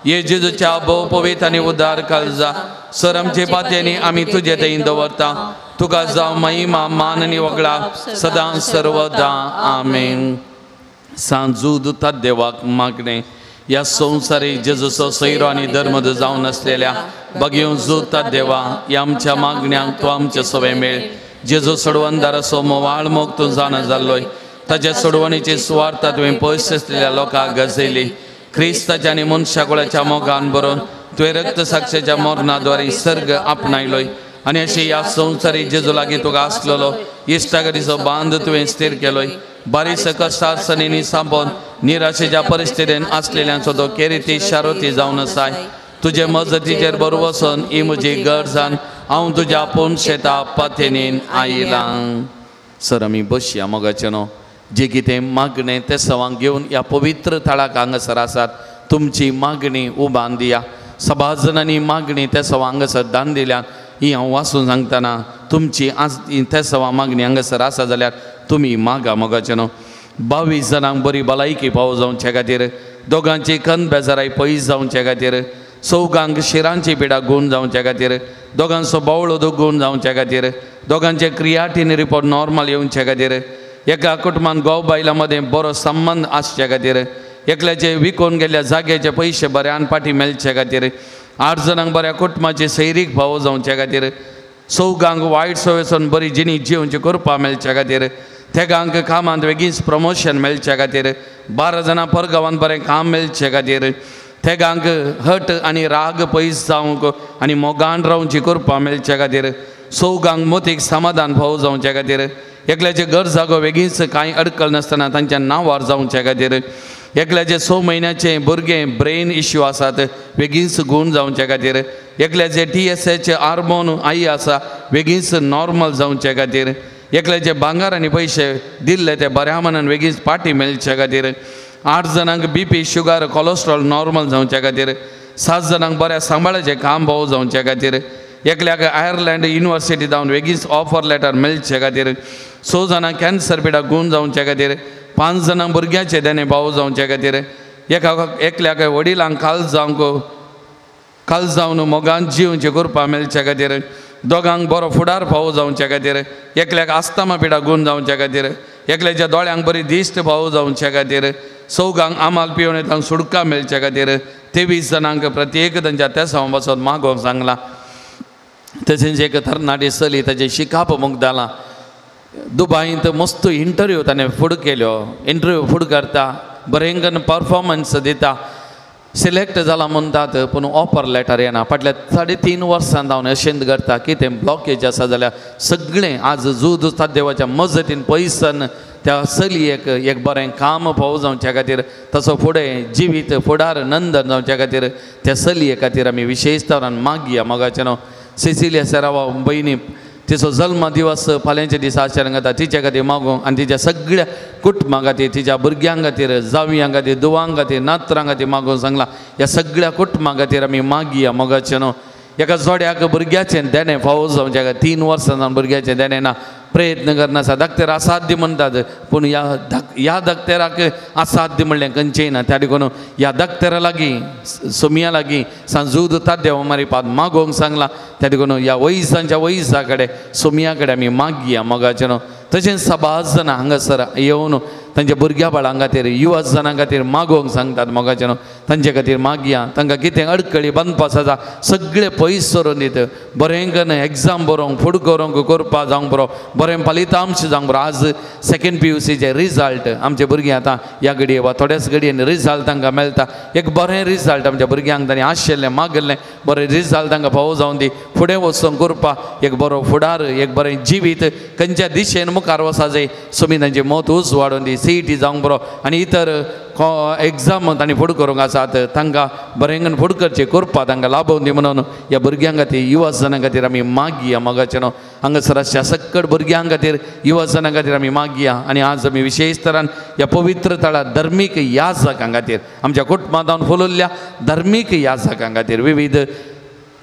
ये जेजूच्या भोव पवित्र आनी उदार काळजा सर आमचे पातयांनी आमी तुजे थंय दवरता. तुका जावं महिमा मान आनी वगळा सदां सर्वदा आमेन. सांजू दुता देवाक मागणे ह्या संवसारी जेजूचो सैरो आनी धर्मद जावन आसलेल्या बगेवन जुता देवा ह्या आमच्या मागण्यांक तूं आमचे सवे मेळ. जेजू सोडवणदाराचो मोवाळ मोग तूं जाणा जाल्लोय ताच्या सोडवणीची सुवार्ता तुवें पयस आसलेल्या लोकांक गजयली. क्रिस्ताच्या आनी मनशा कुळाच्या मोगान बरोवन तुवें रक्तसाक्षेच्या मरणाद्वारे सर्ग आपणायलोय आनी अशी ह्या संवसारी जेजू लागीं तुका आसलेलो इश्टागतीचो बांद तुवें स्थीर केलोय. बारीस कश्टासणींनी सांपोवन निराशेच्या परिस्थितीन आसलेल्यांचो तो केरिती शारोती जावन आसाय. तुजे मजतीचेर बरो वचून ही म्हजी गरजान हांव तुज्या आपूण शेता पाथेनीन आयलां. सर आमी बसया मोगाचें न्हू जे कितें मागणें तें सवांक घेवन ह्या पवित्र थळाक हांगासर आसात तुमची मागणी उबान दिया. सभाज जाणांनी मागणी ते सवा हांगासर दान दिल्या ही हांव वाचून सांगतना तुमची आज ते सवा मागणी हांगासर आसा जाल्यार तुमी मागा मोगाचें न्हू. 22 जाणांक बरी भलायकी पावो जावचे खातीर, दोगांची कन बेजाराय पयस जावचे खातीर, चौगांक शिरांची पिडा गूण जावचे खातीर, दोगांचो बावळो गूण जावचे खातीर, दोगांचे क्रियाटीन रिपोर्ट नॉर्मल येवचे खातीर, एका कुटुंबान घोव बायलां मदें बरो संबंद आसचे खातीर, एकल्याचे विकून गेल्ल्या जाग्याचे पयशे बऱ्यान फाटीं मेळचे खातीर, 8 जाणांक बऱ्या कुटुंबाची सैरीक भाव जावचे खातीर, चौगांक वायट सवयसून बरी जिणी जिवची करपा मेळचे खातीर, तेगांक कामांत बेगीन प्रमोशन मेळचे खातीर, 12 जाणां परगांवांत बरें काम मेळचे खातीर, तेगांक हट आनी राग पयस जावंक आनी मोगान रावची करपा मेळचे खातीर, चौगांक मोतीक समाधान फावो जावचे खातीर, एकल्याचे घर जागो वेगींच कांय अडकल नासतना तांच्या नांवार जावचे खातीर एकल्याचे 6 म्हयन्याचे भुरगें ब्रेन इश्यू आसात वेगींच गूण जावचे खातीर एकल्याचे TSH hormone I आसा वेगींच नॉर्मल जावचे खातीर एकल्याचे भांगर आनी पयशे दिल्ले ते बऱ्या मनान वेगींच पाटी मेळचे खातीर 8 जाणांक BP sugar cholesterol normal जावचे खातीर 7 जाणांक बऱ्या सांबाळाचें काम भाव जावचे खातीर एकल्याक आयर्लंड युनिवर्सिटी जावन वेगींच ऑफर लेटर मेळचे खातीर 6 जाणांक कॅन्सर पिडा गूण जावचे खातीर 5 जाणांक भुरग्याचे देणे भाव जावचे खातीर एकल्याक वडिलांक काल जावन मोगान जिवचे करपा मेळचे खातीर दोगांक बरो फुडार फावो जावचे खातीर एकल्याक आस्तामा पिडा गूण जावचे खातीर एकल्याच्या दोळ्यांक बरी दिश्ट फावो जावचे खातीर 4 आमाल पिवन तांकां सुडका मेळचे खातीर 23 जाणांक प्रत्येक तांच्या तेसांव वचोन मागोवंक सांगलां. तशेंच एक तरणाटी चली ताचें शिकाप मुगदालां दुबायंत मस्त इंटरव्यू ताणें फुड केल्यो इंटरव्यू फूड करता बरें परफॉर्मन्स दिता सिलेक्ट जाला म्हणटात पूण ऑफर लेटर येना फाटल्या 3.5 वर्सां जावन अशेंच करता कितें ब्लॉकेज आसा जाल्यार सगळें आज जूद देवाच्या मजतीन पयसन त्या चलयेक एक बरें काम फावो जावच्या खातीर तसो फुडें जिवीत फुडार नंदन जावच्या खातीर त्या चलये खातीर आमी विशेश तरान मागया मोगाचें नांव सिसिलिया सेरावा भयणी तिचो जल्म दिवस फाल्यांच्या दिसा आचरण जाता तिच्या खातीर मागूंक आनी तिच्या सगळ्या कुटुंबा खातीर तिच्या भुरग्यां खातीर जावयां खातीर दुवां खातीर नातरां खातीर मागूंक सांगलां. ह्या सगळ्या कुटुंबा खातीर आमी मागया मोगाचें न्हू एका जोड्याक भुरग्याचें देणें फावो जावचें खातीर 3 वर्सां जावन भुरग्याचें देणें ना प्रयत्न करनासा धाकतेर असाध्य म्हणटात पूण ह्या धाकतेराक असाध्य म्हणलें खंयचेंय ना त्या देखून ह्या धाकतेरा लागीं सोमया लागीं सांजूद ताद्देव मारिपाद मागोवंक सांगलां त्या देखून ह्या वयसांच्या वयसा कडेन सोमया कडेन आमी मागया मोगाचें न्हू. तशेंच सबाज जाणां हांगासर येवन तांच्या भुरग्या बाळां खातीर युवा जाणां खातीर मागोवंक सांगतात मोगाचें न्हू तांचे खातीर मागया तांकां कितें अडकळी बांदपास आसा सगळें पयस सरून दित बरें करून एग्जाम बरोवंक फुड करूंक करपा जावंक बरो बरें फलितांश जावंक बरो. आज सेकेंड PUCचे रिजल्ट आमचे भुरगीं आतां ह्या घडये वा थोड्याच घडयेन रिजल्ट तांकां मेळटा एक बरें रिजल्ट आमच्या भुरग्यांक तांणी आशिल्लें मागिल्लें बरें रिजल्ट तांकां फावो जावन दी फुडें वचून करपा एक बरो फुडार एक बरें जिवीत खंयच्या दिशेन मुखार वचा जाय सोमी तांचें मत उजवाडून दी CET जावंक बरो आनी इतर एग्जाम तांणी फुड करूंक आसात तांकां बरें फुड करचें करपा तांकां लाभोवन दी म्हणून ह्या भुरग्यां खातीर युवा जाणां खातीर आमी मागया मोगाचें न्हू. हांगासर आसच्या सकट भुरग्यां खातीर युवा जाणां खातीर आमी मागया आनी आज आमी विशेश तरान ह्या पवित्र थळार धर्मीक याजकां खातीर आमच्या कुटुंबांत फुलयल्ल्या धर्मीक याजकां खातीर विविध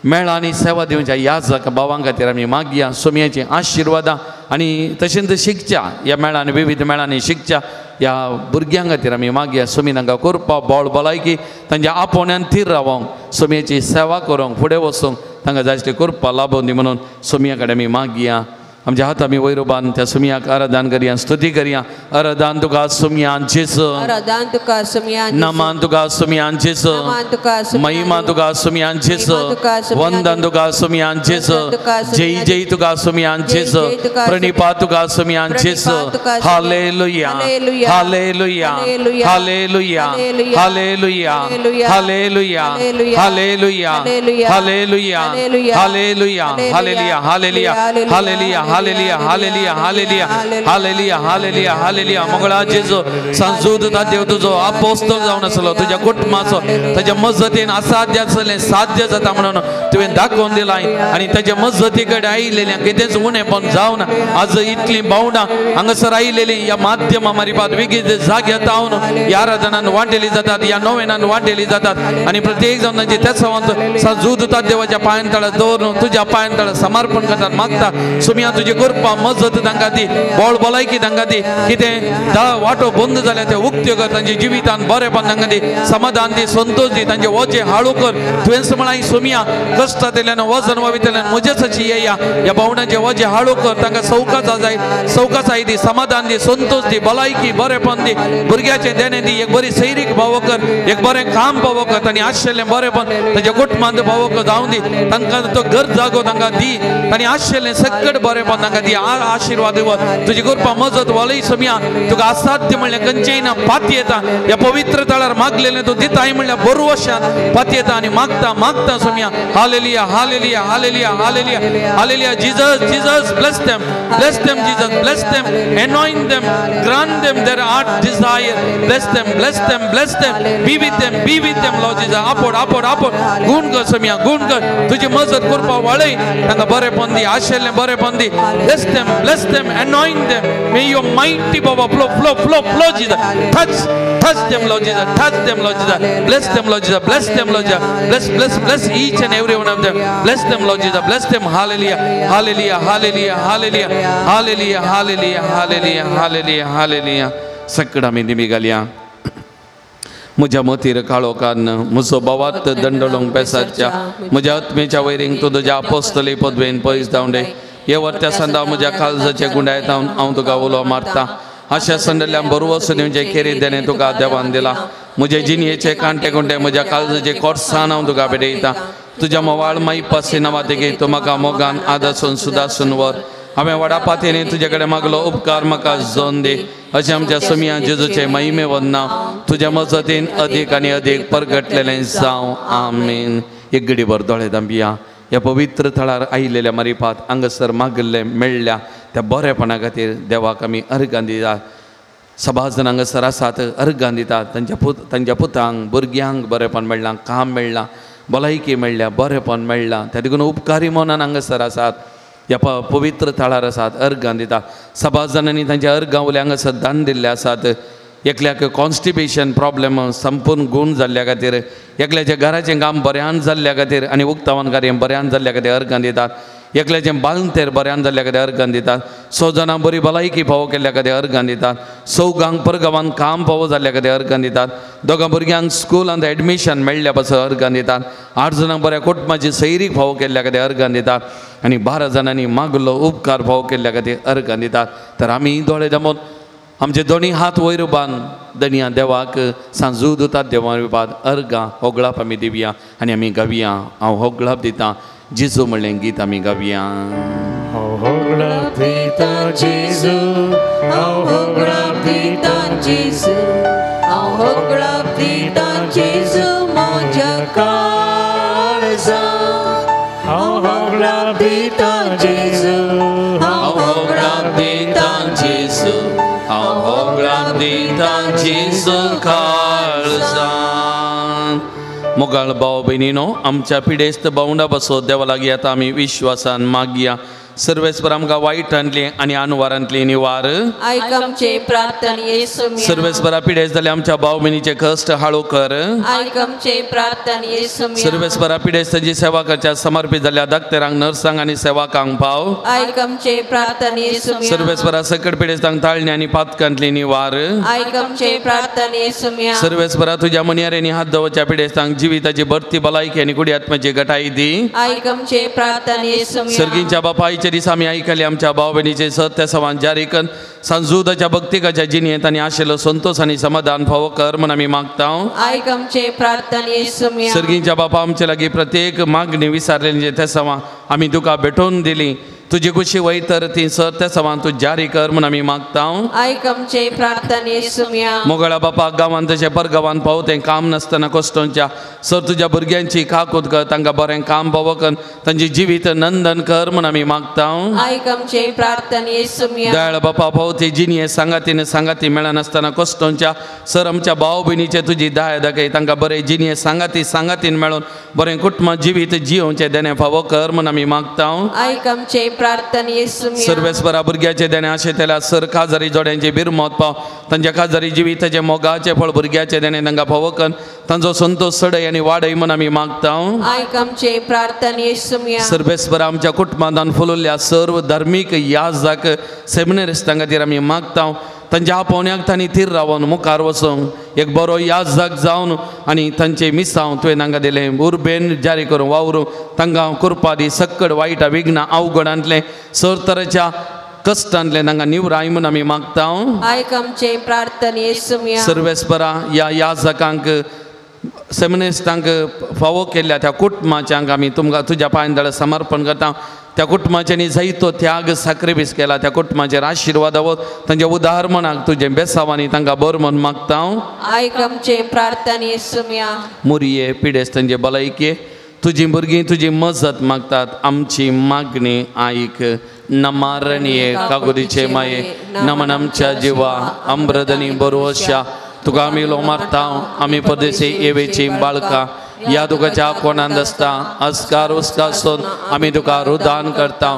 मेळांनी सेवा दिवच्या याजक भावां खातीर आमी मागया सोमयाचीं आशिर्वादां आनी तशेंच शिकच्या ह्या मेळांनी विविध मेळांनी शिकच्या ह्या भुरग्यां खातीर आमी मागया सोमी तांकां करपा बोळ भलायकी तांच्या आपोवण्यान थीर रावोंक सोमयाची सेवा करूंक फुडें वचूंक तांकां जाय आसली करपा लाभोवन दी म्हणून सोमया कडेन आमी मागया. आमच्या हात आमी वयर उबारून त्या सोमयाक आराधन करया स्तुती करया. आराधन तुका सोमया जेजू आराधन तुका सोमया नमन तुका सोमया जेजू महिमा तुका सोमया जेजू वंदन तुका सोमया जेजू जय जय तुका सोमया जेजू प्रणिपात तुका सोमया जेजू. Hallelujah hallelujah hallelujah hallelujah hallelujah hallelujah hallelujah hallelujah hallelujah hallelujah hallelujah hallelujah hallelujah hallelujah hallelujah hallelujah hallelujah. Mangala जेजू सांजूद देव तुजो आपोस्तल जावन आसलो तुज्या कुटुंबाचो ताच्या मजतीन असाध्य आसलें साध्य जाता म्हणून तुवें दाखोवन दिलां आनी ताच्या मजती कडेन आयिल्लें कितेंच उणेपण जावन आज इतलीं भावनां हांगासर आयिल्लीं ह्या माध्यमा मारिपात विगीत जाग्यार जावन ह्या आराधनान वांटेली जातात ह्या नोवेनान वांटेली जातात आनी प्रत्येक जावन तांची तेसावांत सांजूद देवाच्या पांयां तळा दवरून तुज्या पांयां तळा समर्पण करतात मागता सोमया तुजी कृपा मजत तांकां दी बोळ भलायकी तांकां दी कितें दा वाटो बंद जाल्या ते उक्त्यो कर तांच्या जिवितान बरेपण तांकां दी समाधान दी संतोष दी तांचे वजें हाळू कर. तुवें म्हळां सोमया कश्टांतल्यान वजन वावितल्यान म्हजेच येया ह्या भावणांचे वजें हाळू कर तांकां सवकास जाय सवकासाय दी समाधान दी संतोष दी भलायकी बरेपण दी भुरग्याचें देणें दी एक बरी सैरीक भावो कर एक बरें काम भावो कर तांणी आशिल्लें बरेपण तांच्या कुटुंबांत भावो कर जावं दी तांकां तो घर जागो तांकां दी तांणी आशिल्लें सकट बरें बरेपण तांकां दी आशिर्वाद तुजी कृपा मजत वळय सोम्या तुका असाध्य म्हणल्यार खंयचेय ना पातयेता ह्या पवित्र तळार मागलेलें तूं दिताय म्हणल्यार बरवशान पातयेता आनी मागता मागता Saumya. Hallelujah hallelujah hallelujah hallelujah hallelujah. Jesus Jesus bless them, bless them Jesus, bless them, anoint them, grant them their heart desire, bless them, bless them, bless them, be with them, be with them Lord Jesus. आपोड आपोड आपोड गुण कर सोम्या गुण कर तुजी मजत कृपा वळय तांकां बरेपण दी आशिल्लें बरेपण दी. Bless them, bless them, anoint them, may your mighty power flow flow flow flow Jesus. Touch touch them Lord Jesus, touch them Lord Jesus, bless them Lord Jesus, bless them Lord Jesus, bless bless bless each and every one of them, bless them Lord Jesus, bless them. Hallelujah hallelujah hallelujah hallelujah hallelujah hallelujah hallelujah hallelujah hallelujah. सकड आमी दिमी घालया. म्हज्या मतीर काळो कान्न म्हजो भावात दंडळूंक पेसाच्या म्हज्या आत्मेच्या वैरींक तूं तुज्या आपोस्तली पदवेन पयस धांवडे. हे वर्त्या संदा म्हज्या काळजाचे गुंडायत हांव तुका उलो मारता. आशा संदल्या बरवस दिवचे खेरीत देणें तुका देवान दिला. म्हजे जिणयेचे कांटे कुंटे म्हज्या काळजाचे कोर्सान हांव तुका भेटयता. तुज्या मोवाळ माई पासी नांवा तूं म्हाका मोगान आदासून सुदासून व्हर. हांवें व्हडा पातयेन तुजे कडेन मागलो उपकार म्हाका जोन दी. अशें आमच्या सोम्या जेजूचे महिमे वंदना तुज्या मजतीन अदीक आनी अदीक परगटलेलें जावं. आमेन. एक गडीभर दोळे दांबिया. ह्या पवित्र थळार आयिल्ल्या मारिपात हांगासर मागिल्लें मेळ्ळ्या त्या बरेपणा खातीर देवाक आमी अर्गां दितात. सभाजन हांगासर आसात अर्गां दितात. तांच्या पुतांक भुरग्यांक बरेपण मेळ्ळां, काम मेळ्ळां, भलायकी मेळ्ळ्या, बरेपण मेळ्ळां. त्या देखून उपकारी मनान हांगासर आसात ह्या पवित्र थळार आसात अर्गां दितात. सभाजनांनी तांच्या अर्गां वयल्या हांगासर दान दिल्ले आसात. एकल्याक कॉन्स्टिपेशन प्रॉब्लेम संपूर्ण गूण जाल्ल्या खातीर, एकल्याच्या घराचें काम बऱ्यान जाल्ल्या खातीर आनी उक्तावन कार्य बऱ्यान जाल्ल्या खातीर अर्गां दितात. एकल्याचें बालंतेर बऱ्यान जाल्ल्या खातीर अर्गां दितात. 6 जाणां बरी भलायकी फावो केल्ल्या खातीर अर्गां दितात. 4 परगांवान काम फावो जाल्ल्या खातीर अर्गां दितात. 2 भुरग्यांक स्कुलांत एडमिशन मेळ्ळ्या पासून अर्गां दितात. 8 जाणां बऱ्या कुटुंबाची सैरीक फावो केल्ल्या खातीर अर्गां दितात आनी 12 जाणांनी मागलो उपकार फावो केल्ल्या खातीर अर्गां दितात. तर आमी दोळे दामून आमचे दोनी हात वयर बांद दनिया देवाक सांजू दुतात देवा विपाद अर्गां होगळाप आमी दिवया आनी आमी गावया. हांव होगळाप दितां जेजू म्हणलें गीत आमी गावया. हांव होगळाप दितां जेजू, हांव होगळाप दितां जेजू, हांव होगळाप दितां जेजू म्हज्या काळजा. हांव होगळाप दितां जेजू, हांव होगळाप दितां जेजू, हांव होगळाप दितां जेजू काळजान. मोगाळ भाव भयणीनो आमच्या पिडेस्त भावंडा बसो देवा लागीं आतां आमी विश्वासान मागया. सर्वेस्पर आमकां वायटांतली आनी आनवारांतली निवार. आयक आमचे प्रार्थना येसू. सर्वेस्परा पिडेस्त जाल्या आमच्या भाव भयणीचे कश्ट हाळू कर. आयक आमचे प्रार्थना येसू. सर्वेस्परा पिडेस्तांची सेवा करच्या समर्पित जाल्या डाक्टरांक नर्सांक आनी सेवकांक पाव. आयक आमचे प्रार्थना येसू. सर्वेस्परा सकट पिडेस्तांक ताळणी आनी पातकांतली निवार. आयक आमचे प्रार्थना येसू. सर्वेस्परा तुज्या मनियारेनी हात दवरच्या पिडेस्तांक जिविताची भरती भलायकी आनी कुडी आत्म्याची घटाई दी. आयक आमचे प्रार्थना येसू. सर्गींच्या बापायचे दिसा आमी आयकले आमच्या भाव भयणीचे सत्य सवान जारी कर सांजुदाच्या भक्तिकाच्या जिणेंत आनी आशिल्लो संतोष आनी समाधान फावो कर म्हूण आमी मागता. आयक आमचे प्रार्थना येसू. सर्गींच्या बापा आमचे लागीं प्रत्येक मागणी विसारलेली ते सवां आमी तुका भेटोवन दिली. तुजी खुशी वय तर ती सत्य सवान तूं जारी कर म्हूण आमी मागता. आयक आमचे प्रार्थना येसू. मोगळा बापा गांवांत तशें परगांवांत पावो तें काम नासतना कश्टोंच्या सर तुज्या भुरग्यांची काकूत कर तांकां बरें काम पावो कर तांचें जिवीत नंदन कर म्हूण आमी मागता. आयक आमचे प्रार्थना येसू. दयाळ बापा पावो ती जिणये सांगातीन सांगाती मेळनासतना कश्टोंच्या सर आमच्या भाव भयणीचे तुजी दया दाखय तांकां बरें जिणये सांगाती सांगातीन मेळून बरें कुटुंब जिवीत जियोवचें देणें फावो कर म्हूण आमी मागता. आयक आमचे प्रार्थना येसू. सर्वेस्परा भुरग्याचे देणें आशेतल्या सर काजारी जोड्यांचे बिरमत पाव तांच्या काजारी जिविताचे मोगाचे फळ भुरग्याचे देणें तांकां फावो कर तांचो संतोष सडय आनी वाडय म्हूण आमी मागता. आयक आमचे प्रार्थना येसू. सर्वेस्परा आमच्या कुटुंबांत फुलुल्ल्या सर्व धार्मीक याजक सेमिनारिस्तां खातीर आमी मागता. तांच्या आपोवण्याक तांणी थीर रावन मुखार वचूंक एक बरो याजक जावन आनी तांचे मिसांव तुवें तांकां दिलें उर्बेन जारी करून वावरूं तांकां कृपा दी. सक्कड वायट विघ्न अवघडांतलें सर तरेच्या कश्टांतलें तांकां निवराय म्हूण आमी मागता. आयक आमचे प्रार्थना येसू. सर्वेस्परा ह्या याजकांक सेमिनारिस्तांक फावो केल्ल्या त्या कुटुंबाच्यांक आमी तुमकां तुज्या पांय समर्पण करता. त्या कुटुंबाच्यांनी जायतो त्याग साक्रिफीस केला त्या कुटुंबाचेर आशिर्वाद आवत तांच्या उदाहरणाक तुजें बेसावांनी तांकां बरो म्हूण मागता. आयक आमचे प्रार्थने सुम्या. मुरये पिडेस्तांचे भलायके तुजी भुरगीं तुजी मजत मागतात आमची मागणी आयक. नमारणये कागुरीचे माये नमन आमच्या जिवा अमृतनी बरोवशा तुका आमी लो मारता आमी परदेशी येवेची बाळकां ह्या तुकाच्या कोणांत आसता अस्कार उस्कासून आमी तुका रुदान करता.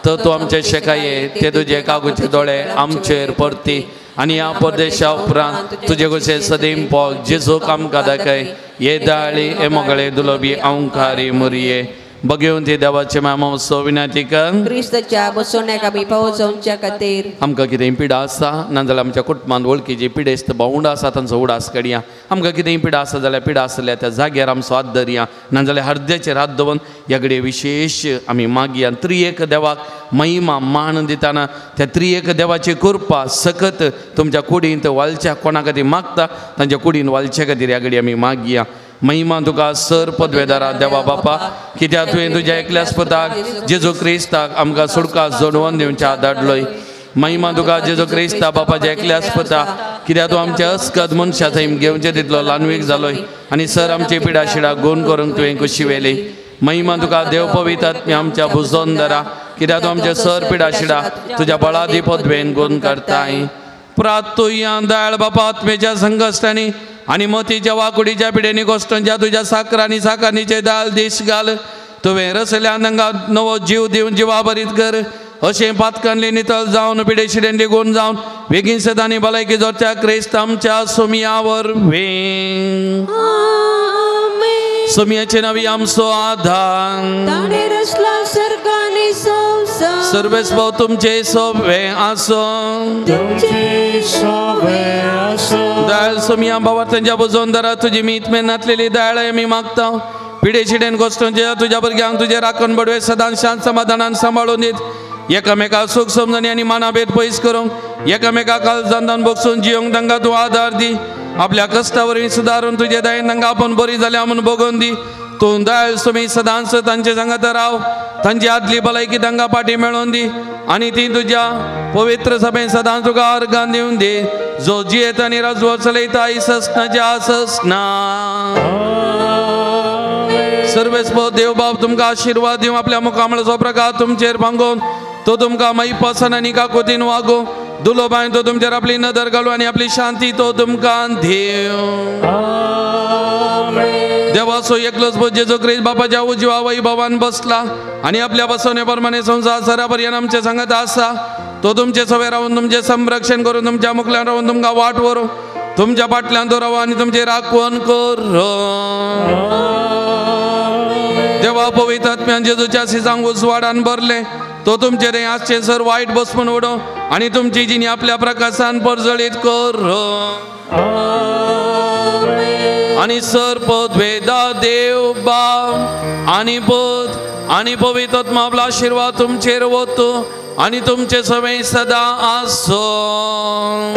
तर तूं आमचे शेकाये ते तुजे कागूचे दोळे आमचेर परती आनी ह्या परदेशा उपरांत तुजे कशें सदीम पोक जेजूक आमकां दाखय. हे दाळी हे मोगळे दुलोबी अंकारी मुरये बगेवन ती देवाचे मामो विनंती कर. क्रिस्ताच्या बसवण्याक आमी पावोवच्या खातीर आमकां कितें पिडा आसा नाजाल्यार आमच्या कुटुंबांत वळखीची पिडेस्त भावंड आसा तांचो उडास काडया. आमकां कितें पिडा आसा जाल्यार पिडा आसल्या त्या जाग्यार आमचो हात धरया नाजाल्यार हरद्याचेर हात दवरून ह्या घडये विशेश आमी मागया. त्रिएक देवाक महिमा मान दितना त्या त्रिएक देवाची कृपा सकत तुमच्या कुडींत वालच्या कोणा खातीर मागता तांच्या कुडीन वालच्या खातीर ह्या घडये आमी मागया. महिमा तुका सर पदवेदारा देवा बापा कित्याक तुवें तुज्या एकल्याच पुताक जेजू क्रिस्ताक आमकां सुटका जोडोवन दिवच्या धाडलोय. महिमा तुका जेजू क्रिस्ता बापाच्या एकल्याच पुता कित्याक तूं आमच्या अस्कत मनशा थंय घेवचे तितलो ल्हानवीक जालोय आनी सर आमची पिडा शिडा गुण करूंक तुवें खुशी व्हेली. महिमा तुका देव पवित्र आमच्या बुजोन दरा कित्याक तूं आमच्या सर पिडा शिडा तुज्या बळादी पदवेन गुण करताय. प्रातुया दयाळ बापा आत्मेच्या संकश्टांनी आनी मतीच्या वाकुडीच्या पिडेनी गोश्टांच्या तुज्या साकरांनी साकारणीचे दाल दीस घाल. तुवें रसल्या तांकां नवो जीव दिवन जिवा भरीत कर अशें पातकांनी नितळ जावन पिडे शिडेन गुण जावन बेगीन सदांनी भलायकी जोडच्या क्रिस्त आमच्या सुमया वरवीं. सुमयाचे नवी आमचो आधार सर्वेस्पव तुमचे सोबे आसो. दयाळ सुमया बाबा तांच्या बुजोवन दरा तुजी मीत मेहनतलेली दयाळ आमी मागता. पिडे शिडेन गोश्टांच्या तुज्या भुरग्यांक तुजे राखण बडवे सदां शांत समाधानान सांबाळून दीत एकामेका सूख समजणी आनी मानाभेद पयस करूंक एकामेका काळजान बगसून जियोंक तांकां तूं आदार दी. आपल्या कश्टा वरवीं सुदारून तुजे दयेन तांकां आपूण बरी जाल्या म्हूण बगोवन दी. तूं दयाळ तुमी सदांच तांचे सांगात राव तांची आदली भलायकी तांकां फाटी मेळोवन दी आनी ती तुज्या पवित्र सभेन सदांच तुका अर्गान दिवन दी जो जियेत आनी राजवट चलयता ससनाच्या ससना. सर्वेस्पव देव बाप तुमकां आशिर्वाद दिवं आपल्या मुखामळाचो प्रकाश तुमचेर भांगोवन तो तुमकां माईपासन आनी काकोतीन वागोवं. दुलोबायन तो तुमचेर आपली नदर घालू आनी आपली शांती तो तुमकां दिवं. देवाचो एकलोच पूत जेजू क्रिस्त बापाच्या उजव्या वैभवान बसला आनी आपल्या बसवणे प्रमाणे संवसार सरापर्यंत आमचे सांगत आसा. तो तुमचे सवे रावून तुमचें संरक्षण करून तुमच्या मुखल्यान रावून तुमकां वाट व्हरूं तुमच्या फाटल्यान तो राव आनी तुमचें राखवण करूं. देवा पवित्र आत्म्यान जेजूच्या सिजांक उजवाडान भरलें तो तुमचे रे आसचें सर वायट बसपून उडोवं आनी तुमची जिणी आपल्या प्रकाशान परजळीत करूं. आनी सर पदवेदा देव बाप आनी पूत आनी पवित्र आत्मा आपलो आशिर्वाद तुमचेर वतू आनी तुमचे सवे सदां आसूं.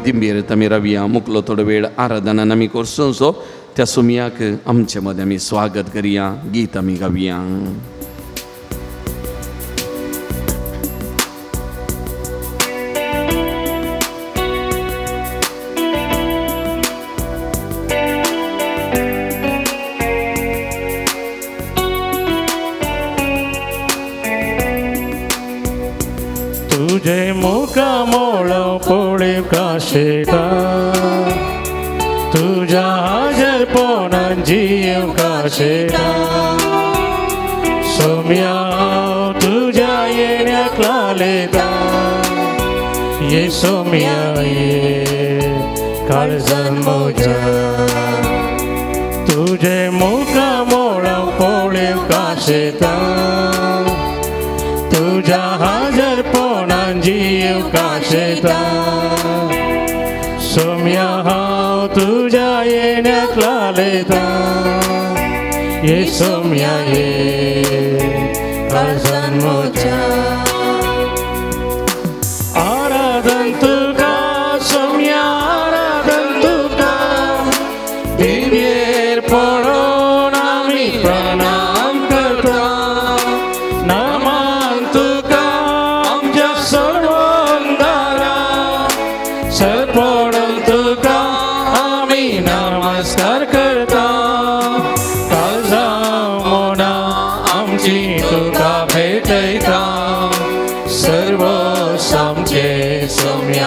दिंबेर आमी रावया मुकलो थोडो वेळ आराधनान आमी करसूं सो त्या सुमयाक आमचे मदें आमी स्वागत करया गीत आमी गावया. तुझे मुखामळ पळोवंक काशेता तुझ्या हाजरपणान जियोंक काशेता सोम्या तुझ्या येण्याक लालेता ये सोम्या ये काळजान म्हज्या तुझे मुखामळ पळोवंक काशेता तुझ्या हाजरपणान जियोंक काशेता सोम्या हांव तुझ्या येण्याक लालेता ये सोम्या ये काळजान म्हज्या. आराधन तुका सोम्या आराधन तुका दिव्येर पडोन आमी प्रणाम कर.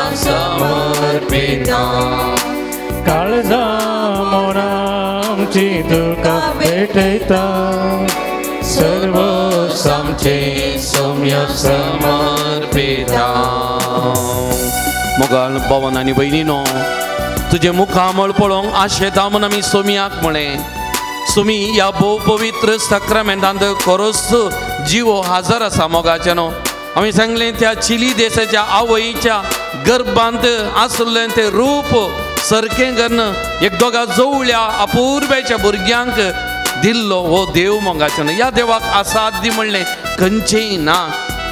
सोम्या समर्पिता. काळजा मोना आमची तुका भेटयता सर्व आमचे सोम्या समर्पिता. मोगाळ भवन आनी भयणीनो, तुजें मुखामळ पळोवंक आशेता म्हूण आमी सोम्याक म्हळें. सोमी ह्या भोव पवित्र साक्रामेंतांत खरोच जिवो हाजर आसा. मोगाचें न्हू आमी सांगलें त्या चिली देशाच्या आवयच्या गर्भांत आसलें तें रूप सारकें करून एक दोगा जवळ्या अपुर्ब्याच्या भुरग्यांक दिल्लो हो देव. मोगाचें न्हू ह्या देवाक आसादी म्हणलें खंयचेंय ना.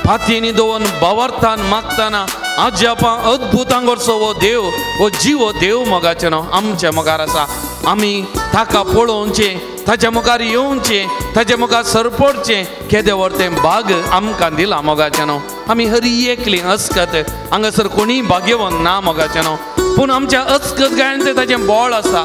फातींनी दवरून बावरतान मागतना आज्यापा अद्भुतां करचो हो देव, हो जिवो देव. मोगाचें न्हू आमच्या मुखार आसा. आमी ताका पळोवचें, ताच्या मुखार येवचें, ताच्या मुखार सरपडचें. केदें व्हड तें भाग आमकां दिलां. मोगाचें न्हू आमी हरी एकली अस्कत हांगासर कोणीय भाग्यवंत ना. मोगाचें न्हू पूण आमच्या अस्कत गायन ताचें बळ आसा,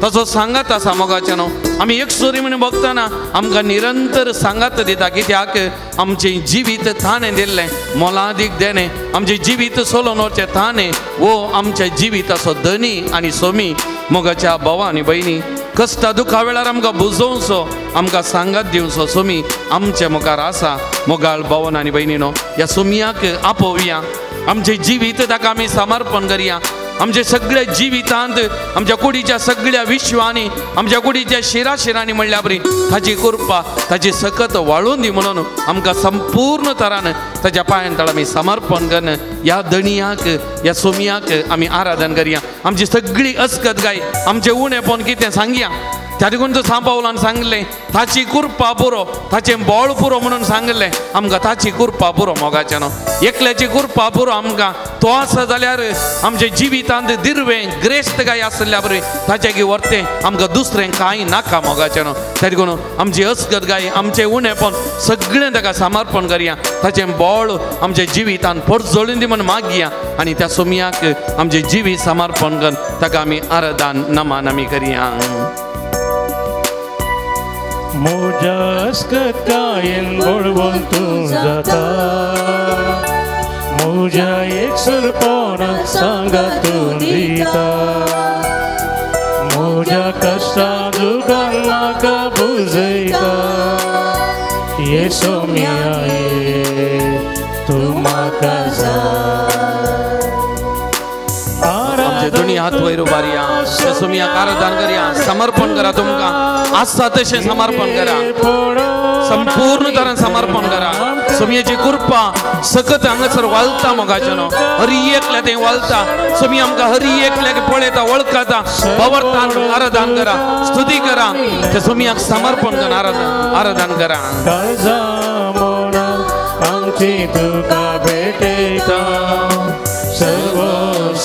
ताचो सांगात आसा. मोगाचें न्हू आमी एकसुरी म्हूण बघतना आमकां निरंतर सांगात दिता, कित्याक आमचें जिवीत ताणें दिल्लें मोलादीक देणें, आमचें जिवीत सोलोवन व्हरचें ताणें. हो आमच्या जिविताचो धनी आनी सोमी. मोगाच्या भावा आनी भयणी, कश्टा दुखा वेळार आमकां बुजोवचो, आमकां सांगात दिवचो सोमी आमचे मुखार आसा. मोगाळ भावन आनी भयणीनो, ह्या सोमयाक आपोवया, आमचें जिवीत ताका आमी समर्पण करया. आमच्या सगळ्या जिवितांत, आमच्या कुडीच्या सगळ्या विश्वांनी, आमच्या कुडीच्या शिरा शिरांनी म्हणल्या बरी ताची कृपा, ताची सकत वाळून दी म्हणून आमकां संपूर्ण तरान ताच्या पांयान तळ आमी समर्पण करून ह्या धणयाक, ह्या सोमयाक आमी आराधन करया. आमची सगळी अस्कत गाय, आमचें उणेपण कितें सांगया. त्या देखून तो सांपावलान सांगलें ताची कृपा पुरो, ताचें बळ पुरो म्हणून सांगलें. आमकां ताची कृपा पुरो. मोगाचें न्हू एकल्याची कृपा पुरो आमकां. तो आसा जाल्यार आमच्या जिवितांत दिर्वें ग्रेस्त काय आसल्या बरें ताच्या की व्हरतें आमकां दुसरें कांय नाका. मोगाचें न्हू त्या देखून आमची अस्कत गाय, आमचें उणेपण सगळें ताका समर्पण करया. ताचें बळ आमच्या जिवितांत परजळून दी म्हूण मागया आनी त्या सोमयाक आमचें जिवीत समर्पण करून ताका आमी आराधन नमन आमी करया. म्हज्या अस्कत कायेन बळवंत तूं जाता, म्हज्या एकसुरपणा सांगात तूं दिता, म्हज्या कश्टा दुखान म्हाका बुजयता. ये सोम्या ये तूं म्हाका जाय. दोन्ही हात वयर उबारया, सोमयाक आराधन करया, समर्पण करा. तुमकां आसा तशें समर्पण करा, संपूर्ण तरान समर्पण करा. सोमयाची कृपा सकत हांगासर वालता. मोगाचें न्हू हरी एकल्या तें वालता. सोमी आमकां हरी एकल्याक पळयता, वळखता. बावरतान आराधन करा, स्तुती करा, त्या सोमयाक समर्पण करा, आराधन करा. आमची तुका भेटयता सर्व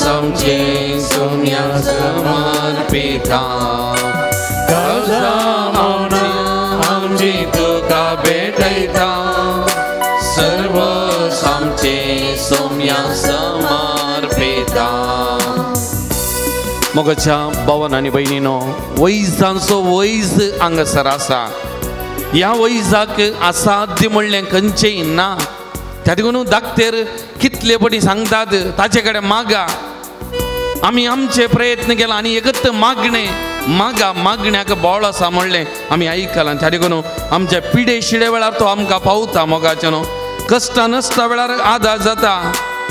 आमचे सोम्या समर्पिता. आमची तुका भेटयता सर्व आमचे सोम्या समर्पिता. मोगाच्या भावन आनी भयणीनो, वैजांचो वैज हांगासर आसा. ह्या वैजाक असाध्य म्हणलें खंयचेंय ना. त्या देखून दाक्तेर कितले पटी सांगतात ताचे कडेन मागा. आमी आमचे प्रयत्न केला आनी एकच मागणें मागा, मागण्याक बोळ आसा म्हणलें आमी आयकलां. त्या देखून आमच्या पिडे शिडे वेळार तो आमकां पावता. मोगाचें न्हू कश्टां नसता वेळार आदार जाता.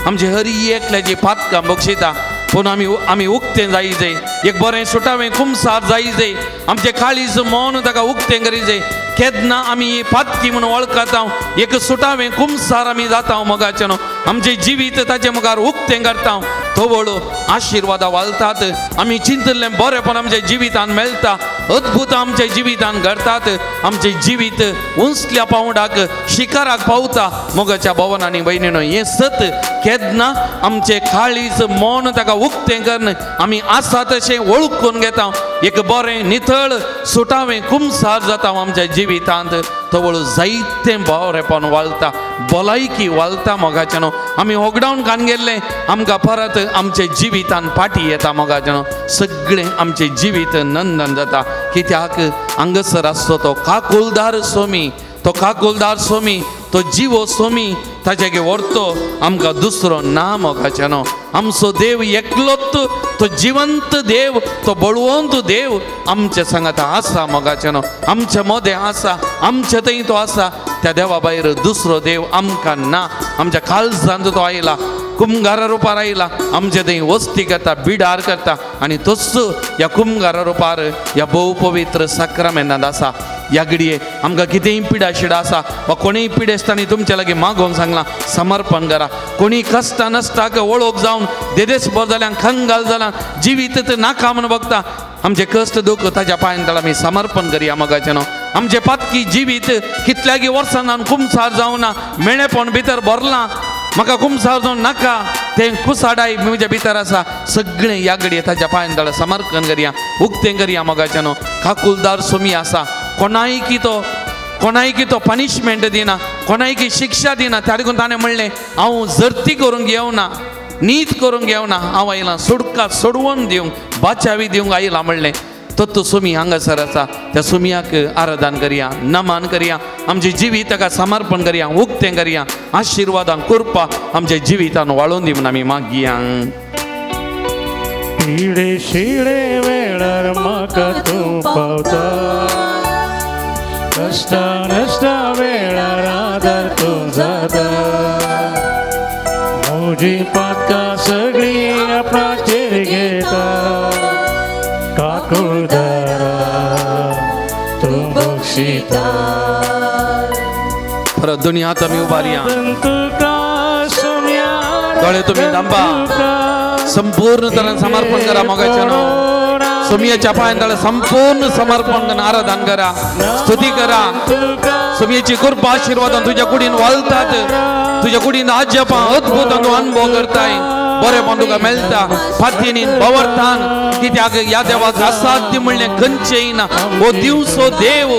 आमची हरी एकल्याची पातकां बक्षिता. पूण आमी आमी उक्तें जाय जाय, एक बरें सुटावें कुमसार जाय जाय, आमचें काळीज मौन ताका उक्तें करी जाय. केन्ना आमी पातकी म्हणून वळखता, एक सुटावें कुमसार आमी जाता. मोगाचें न्हू आमचें जिवीत ताचे मुखार उक्तें करता. तवळ आशिर्वादा वालतात. आमी चिंतिल्लें बरेंपण आमच्या जिवितान मेळटा, अद्भुत आमच्या जिवितान घडतात. आमचें जिवीत उंचल्या पावंडाक, शिखराक पावता. मोगाच्या भवन आनी भयणीनो, हें सत केन्ना आमचें काळीज मन ताका उक्तें करून आमी आसा तशें वळखून घेता, एक बरें नितळ सुटावें कुमसार जाता आमच्या जिवितांत. तवळ जायतें बरेंपण वालता, भलायकी वालता. मोगाचें न्हू आमी होगडावन खान गेल्लें आमकां परत आमच्या जिवितान फाटी येता. मोगाचें न्हू सगळें आमचें जिवीत नंदन जाता. कित्याक हांगासर आसचो तो काकुलदार सोमी, तो काकुलदार सोमी, तो जिवो सोमी ताच्या व्हरतो आमकां दुसरो ना मोगाच्यानो. आमचो देव एकलोत, तो जिवंत देव, तो बळवंत देव आमच्या सांगाता आसा मोगाच्यानो, आमच्या मोदें आसा, आमच्या थंय तो आसा. त्या देवा भायर दुसरो देव आमकां ना. आमच्या काळजांत तो आयला, कुमगारा रुपार आयला, आमचे थंय वस्ती करता, बिडार करता आनी तोच ह्या कुमगारा रुपार ह्या भोव पवित्र साक्रामेंतांत आसा. ह्या घडये आमकां कितेंय पिडा शिडा आसा वा कोणीय पिडेस्तांनी तुमच्या लागीं मागोवंक सांगलां, समर्पण करा. कोणी कश्टां नश्टाक वळख जावन देदेस बर जाल्यान खंगाल जाल्यान जिवीत नाका म्हूण बघता, आमचे कश्ट दुख ताच्या पांयान आमी समर्पण करया मोगाच्यानो. आमचे पातकी जिवीत कितल्यागी वर्सां कुमसार जावना, मेळेपण भितर भरलां, म्हाका कुमसार जावन नाका, तें कुसाडाय म्हज्या भितर आसा, सगळें ह्या घडये ताच्या पांयान तळा समर्पण करया, उक्तें करया मोगाच्यानो. काकुलदार सोमी आसा, कोणायकी तो पनिशमेंट दिना, कोणायकी शिक्षा दिना. त्या देखून ताणें म्हणलें हांव जर्ती करूंक येवना, नीत करूंक येवना, हांव आयलां सुटका सोडवून दिवंक, बाचावी दिवंक आयलां म्हणलें. तो सुमी हांगासर आसा, त्या सुमयाक आराधन करया, नमन करया, आमचे जिवीत ताका समर्पण करया, उक्तें करया, आशिर्वादान कृपा आमच्या जिवितान वाळोवन दी म्हूण आमी मागया. पिडे शिडे वेळार म्हाका तूं पावता, कश्टा नश्टा वेळार आदार तूं जाता, म्हजी पातकां सगळीं आपणाचेर घेता, काकुळदारा तूं बक्षिता. परत दोन्ही हात आमी उबारया, दोळे तुमी धांपा, संपूर्ण तरेन समर्पण करा मोगाच्यानो. सोमियाच्या पांयान तळा संपूर्ण समर्पण करून आराधन करा, स्तुती करा. सोमियाची कृपा आशिर्वादान तुज्या कुडीन वालतात, तुज्या कुडीन आज्यपां अद्भुत तूं अनुभव करताय, बरेपण तुका मेळटा. फातीनी बवरतान कित्याक ह्या देवाक असाध्य म्हणलें खंयचेंय ना. हो दिवसो देव,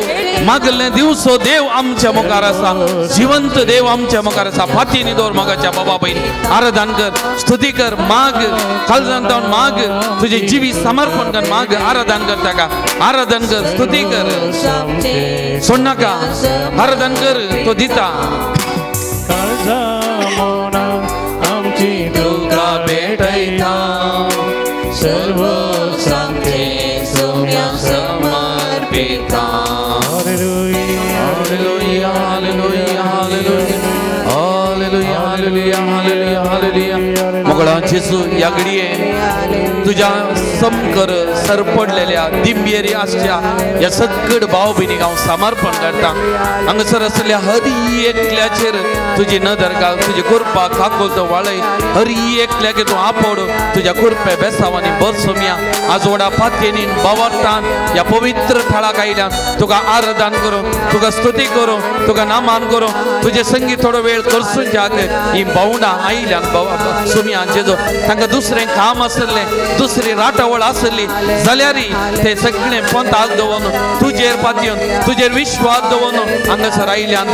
मागलें दिवसो देव आमच्या मुखार आसा, जिवंत देव आमच्या मुखार आसा. फातीनी दवर मोगाच्या बाबा भयणी, आराधन कर, स्तुती कर, माग, काळजान जावन माग, तुजें जिवीत समर्पण कर, माग, आराधन कर ताका, आराधन कर, स्तुती कर, सोडनाका, आराधन कर, तो दिता. आमची तुका भेटयता, सर्व सामकें Saumya समर्पिता. Hallelujah, hallelujah, hallelujah, hallelujah, hallelujah, hallelujah, hallelujah. मोगळा जेजू ह्या घडये तुज्या समकर सरपडलेल्या दिंबेरी आसच्या ह्या सगळ भाव भयणीक हांव समर्पण करता. हांगासर आसल्या हरी एकल्याचेर तुजी नदर घाल, तुजी कृपा काकुळट वाळय, हरी एकल्याक तूं आपोड, तुज्या कृपे बेसावांनी बसोवया. आज व्हडा फातीनी बावरतान ह्या पवित्र थळाक आयल्यान तुका आराधन करूं, तुका स्तुती करूं, तुका नामान करूं, तुजे संगीत थोडो वेळ करसून ही भावंडां आयल्यान सुमया जेजो तांकां दुसरें काम आसलें, दुसरी राटावळ आसली जाल्यार ते सगळें पंथाक दवरून तुजेर पातयेवन तुजेर विश्वास दवरून हांगासर आयल्यान.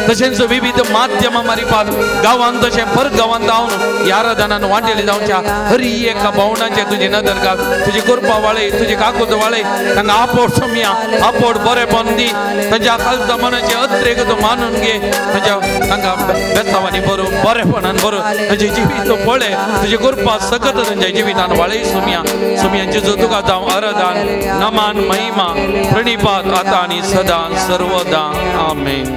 तशेंच विविध माध्यमां मारिफात गांवांत तशें परगांवांत जावन ह्या आराधनान वांटेली जावच्या हरी एका भावंडांचेर तुजी नदर घाल, तुजी कृपा वाळय, तुजी काकूत वाळय, तांकां आपोड सुमया, आपोड बरेपण दी, तांच्या खालचा मनाचे अत्रेक तूं मानून घे, तांच्या तांकां बेसावांनी बरो बरेपणान बरो तांचे जिवीत पळय, तुजी कृपा सकत तांच्या जिवितान वाळय सुमया. सुमया जेजू तुका जावं आराधन, नमन, महिमा, प्रणिपात आता आनी सदां सर्वदा. आमेन.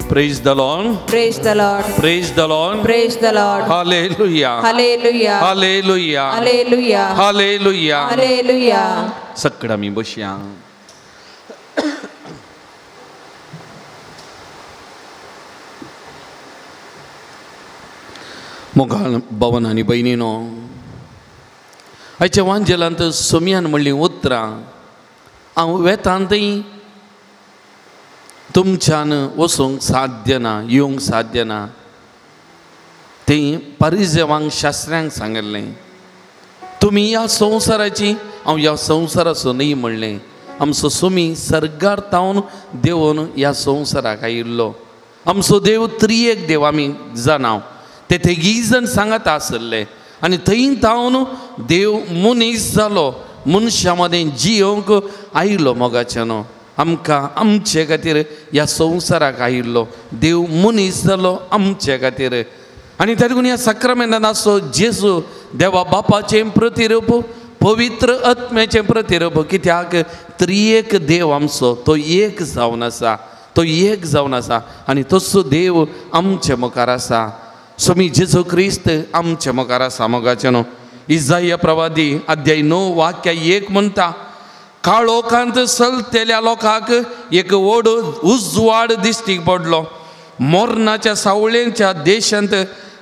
Praise the Lord. Praise the Lord. Praise the Lord. Praise the Lord. Hallelujah. Hallelujah. Hallelujah. Hallelujah. Hallelujah. Hallelujah. सगळं आमी बसया. मोगाळ भवन आनी भयणीनो, आयच्या वांजेलांत सोमयान म्हणलीं उतरां हांव वेतां थंय तुमच्यान वचूंक साध्य ना, येवंक साध्य ना. ती परिजेवांक शास्त्र्यांक सांगिल्लें, तुमी ह्या संवसाराची, हांव ह्या संवसाराचो न्हय म्हणलें. आमचो सोमी सर्गार तावन देवून ह्या संवसाराक आयिल्लो. आमचो देव त्रियेक देव आमी जाणाव, ते तेगी जण सांगत आसले आनी थंय तावन देव मनीस जालो, मनशां मदें जियोंक आयलो मोगाच्यानो. आमकां आमचे खातीर ह्या संवसाराक आयिल्लो देव मनीस जालो आमचे खातीर. आनी त्या देखून ह्या साक्रामेंतान आसो जेजू देवा बापाचें प्रतिरूप पवित्र आत्म्याचें प्रतिरूप कित्याक त्रिएक देव आमचो तो एक जावन आसा तो एक जावन आसा आनी तसो देव आमचे मुखार आसा. स्वामी जेजू क्रिस्त आमचे मुखार आसा. मोगाचें न्हू इजाया प्रवादी अध्याय 9 वाक्य 1 म्हणटा काळोखांत चलतल्या लोकांक एक व्हड उजवाड दिश्टीक पडलो मोरनाच्या सावळेच्या देशांत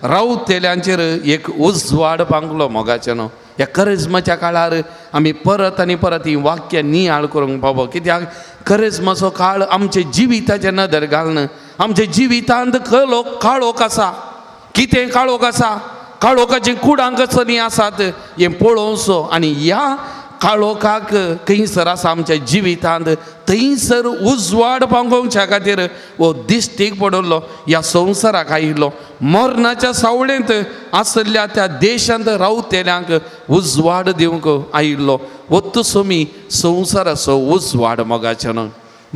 रावतेल्यांचेर एक उजवाड पांगलो. मोगाचें न्हू ह्या करिज्माच्या काळार आमी परत आनी परत ही वाक्यां नियाळ करूंक पावो कित्याक करिज्माचो काळ आमच्या जिविताचेर नदर घालून आमच्या जिवितांत काळोख आसा कितें काळोख आसा काळोखाची कुडां कसलीं आसात हें पळोवचो आनी ह्या काळोखाक खंयसर आसा आमच्या जिवितांत थंयसर उजवाड पांगोवच्या खातीर हो दिश्टीक पडिल्लो ह्या संवसाराक आयिल्लो मरणाच्या सावळेंत आशिल्ल्या त्या देशांत रावतेल्यांक उजवाड दिवंक आयिल्लो हो सोमी संवसाराचो उजवाड. मोगाचें न्हू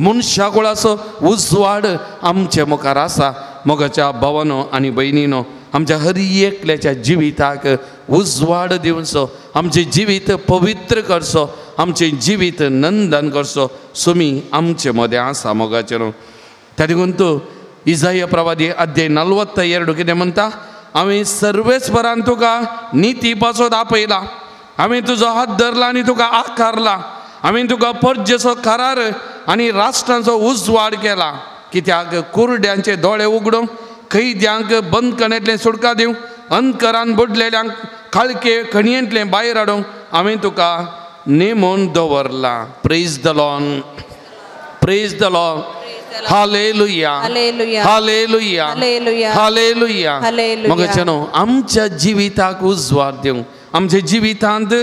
मनशा कुळाचो उजवाड आमचे मुखार आसा. मोगाच्या भावानो आनी भयणीनो आमच्या हर एकल्याच्या जिविताक उजवाड दिवचो आमचें जिवीत पवित्र करचो आमचें जिवीत नंदन करचो सुमी आमचे मदें आसा. मोगाचें न्हू त्या देखून तूं इजाया प्रवादी अध्याय 42 कितें म्हणटा हांवें सर्वेस्परान तुका निती पासत आपयला हांवें तुजो हात धरला आनी तुका आकारला हांवें तुका परजेचो करार आनी राष्ट्रांचो उजवाड केला कित्याक कुरड्यांचे दोळे उगडूंक कैद्यांक बंदखणेंतलें सुटका दिवंक अंधकारान बुडलेल्यांक काळखे खणयेंतलें भायर हाडूंक हांवें तुका नेमून दवरला. Praise the Lord praise the Lord. Hallelujah hallelujah hallelujah. मोगाचें न्हू आमच्या जिविताक उजवाड दिवंक आमच्या जिवितांत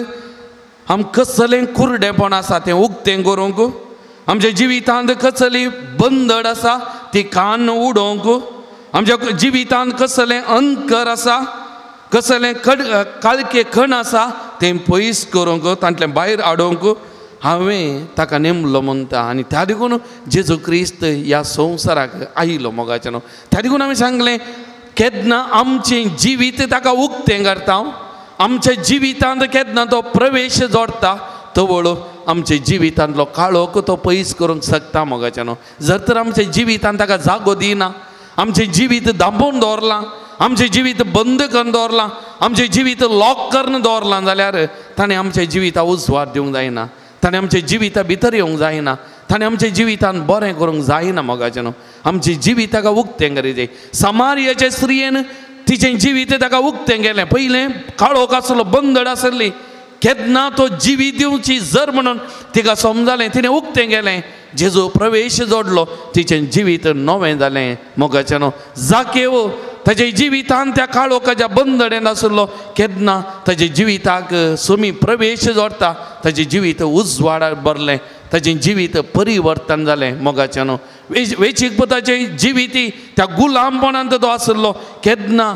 आम कसलें कुरडेपण आसा तें उक्तें करूंक आमच्या जिवितांत कसली बंदड आसा ती कान उडोवंक आमच्या जिवितांत कसलें अंधकार आसा कसलें काळखे खण आसा तें पयस करूंक तांतलें भायर हाडूंक हांवें ताका नेमलो म्हणटा. आनी त्या देखून जेजू क्रिस्त ह्या संवसाराक आयलो. मोगाचें न्हू त्या देखून आमी सांगलें केन्ना आमचें जिवीत ताका उक्तें करता आमच्या जिवितांत केन्ना तो प्रवेश जोडटा तवळ आमच्या जिवितांतलो काळोख तो पयस करूंक शकता. मोगाचें न्हू जर तर आमच्या जिवितांत ताका जागो दिना आमचें जिवीत दांबून दवरलां आमचें जिवीत बंद करून दवरलां आमचें जिवीत लॉक करून दवरलां जाल्यार ताणें आमच्या जिविता उजवाड दिवंक जायना ताणें आमच्या जिविता भितर येवंक जायना ताणें आमच्या जिवितान बरें करूंक जायना. मोगाचें न्हू आमच्या जिविताक उक्तें करी जाय. समारियाचे स्त्रियेन तिचें जिवीत ताका उक्तें केलें. पयलें काळोख आसलो बंदड आसली केन्ना तो जिवीत दिवची जर म्हणून तिका समजालें तिणें उक्तें केलें जेजू प्रवेश जोडलो तिचें जिवीत नवें जालें. मोगाचें न्हू जाकेव ताजे जिवितान त्या काळोखाच्या बंदडेन आशिल्लो केन्ना ताजे जिविताक सुमी प्रवेश जोडटा ताजें जिवीत उजवाडार भरलें ताजें जिवीत परिवर्तन जालें. मोगाचें न्हू वेचीक पुताचें जिवीती त्या गुलामपणांत तो आशिल्लो केन्ना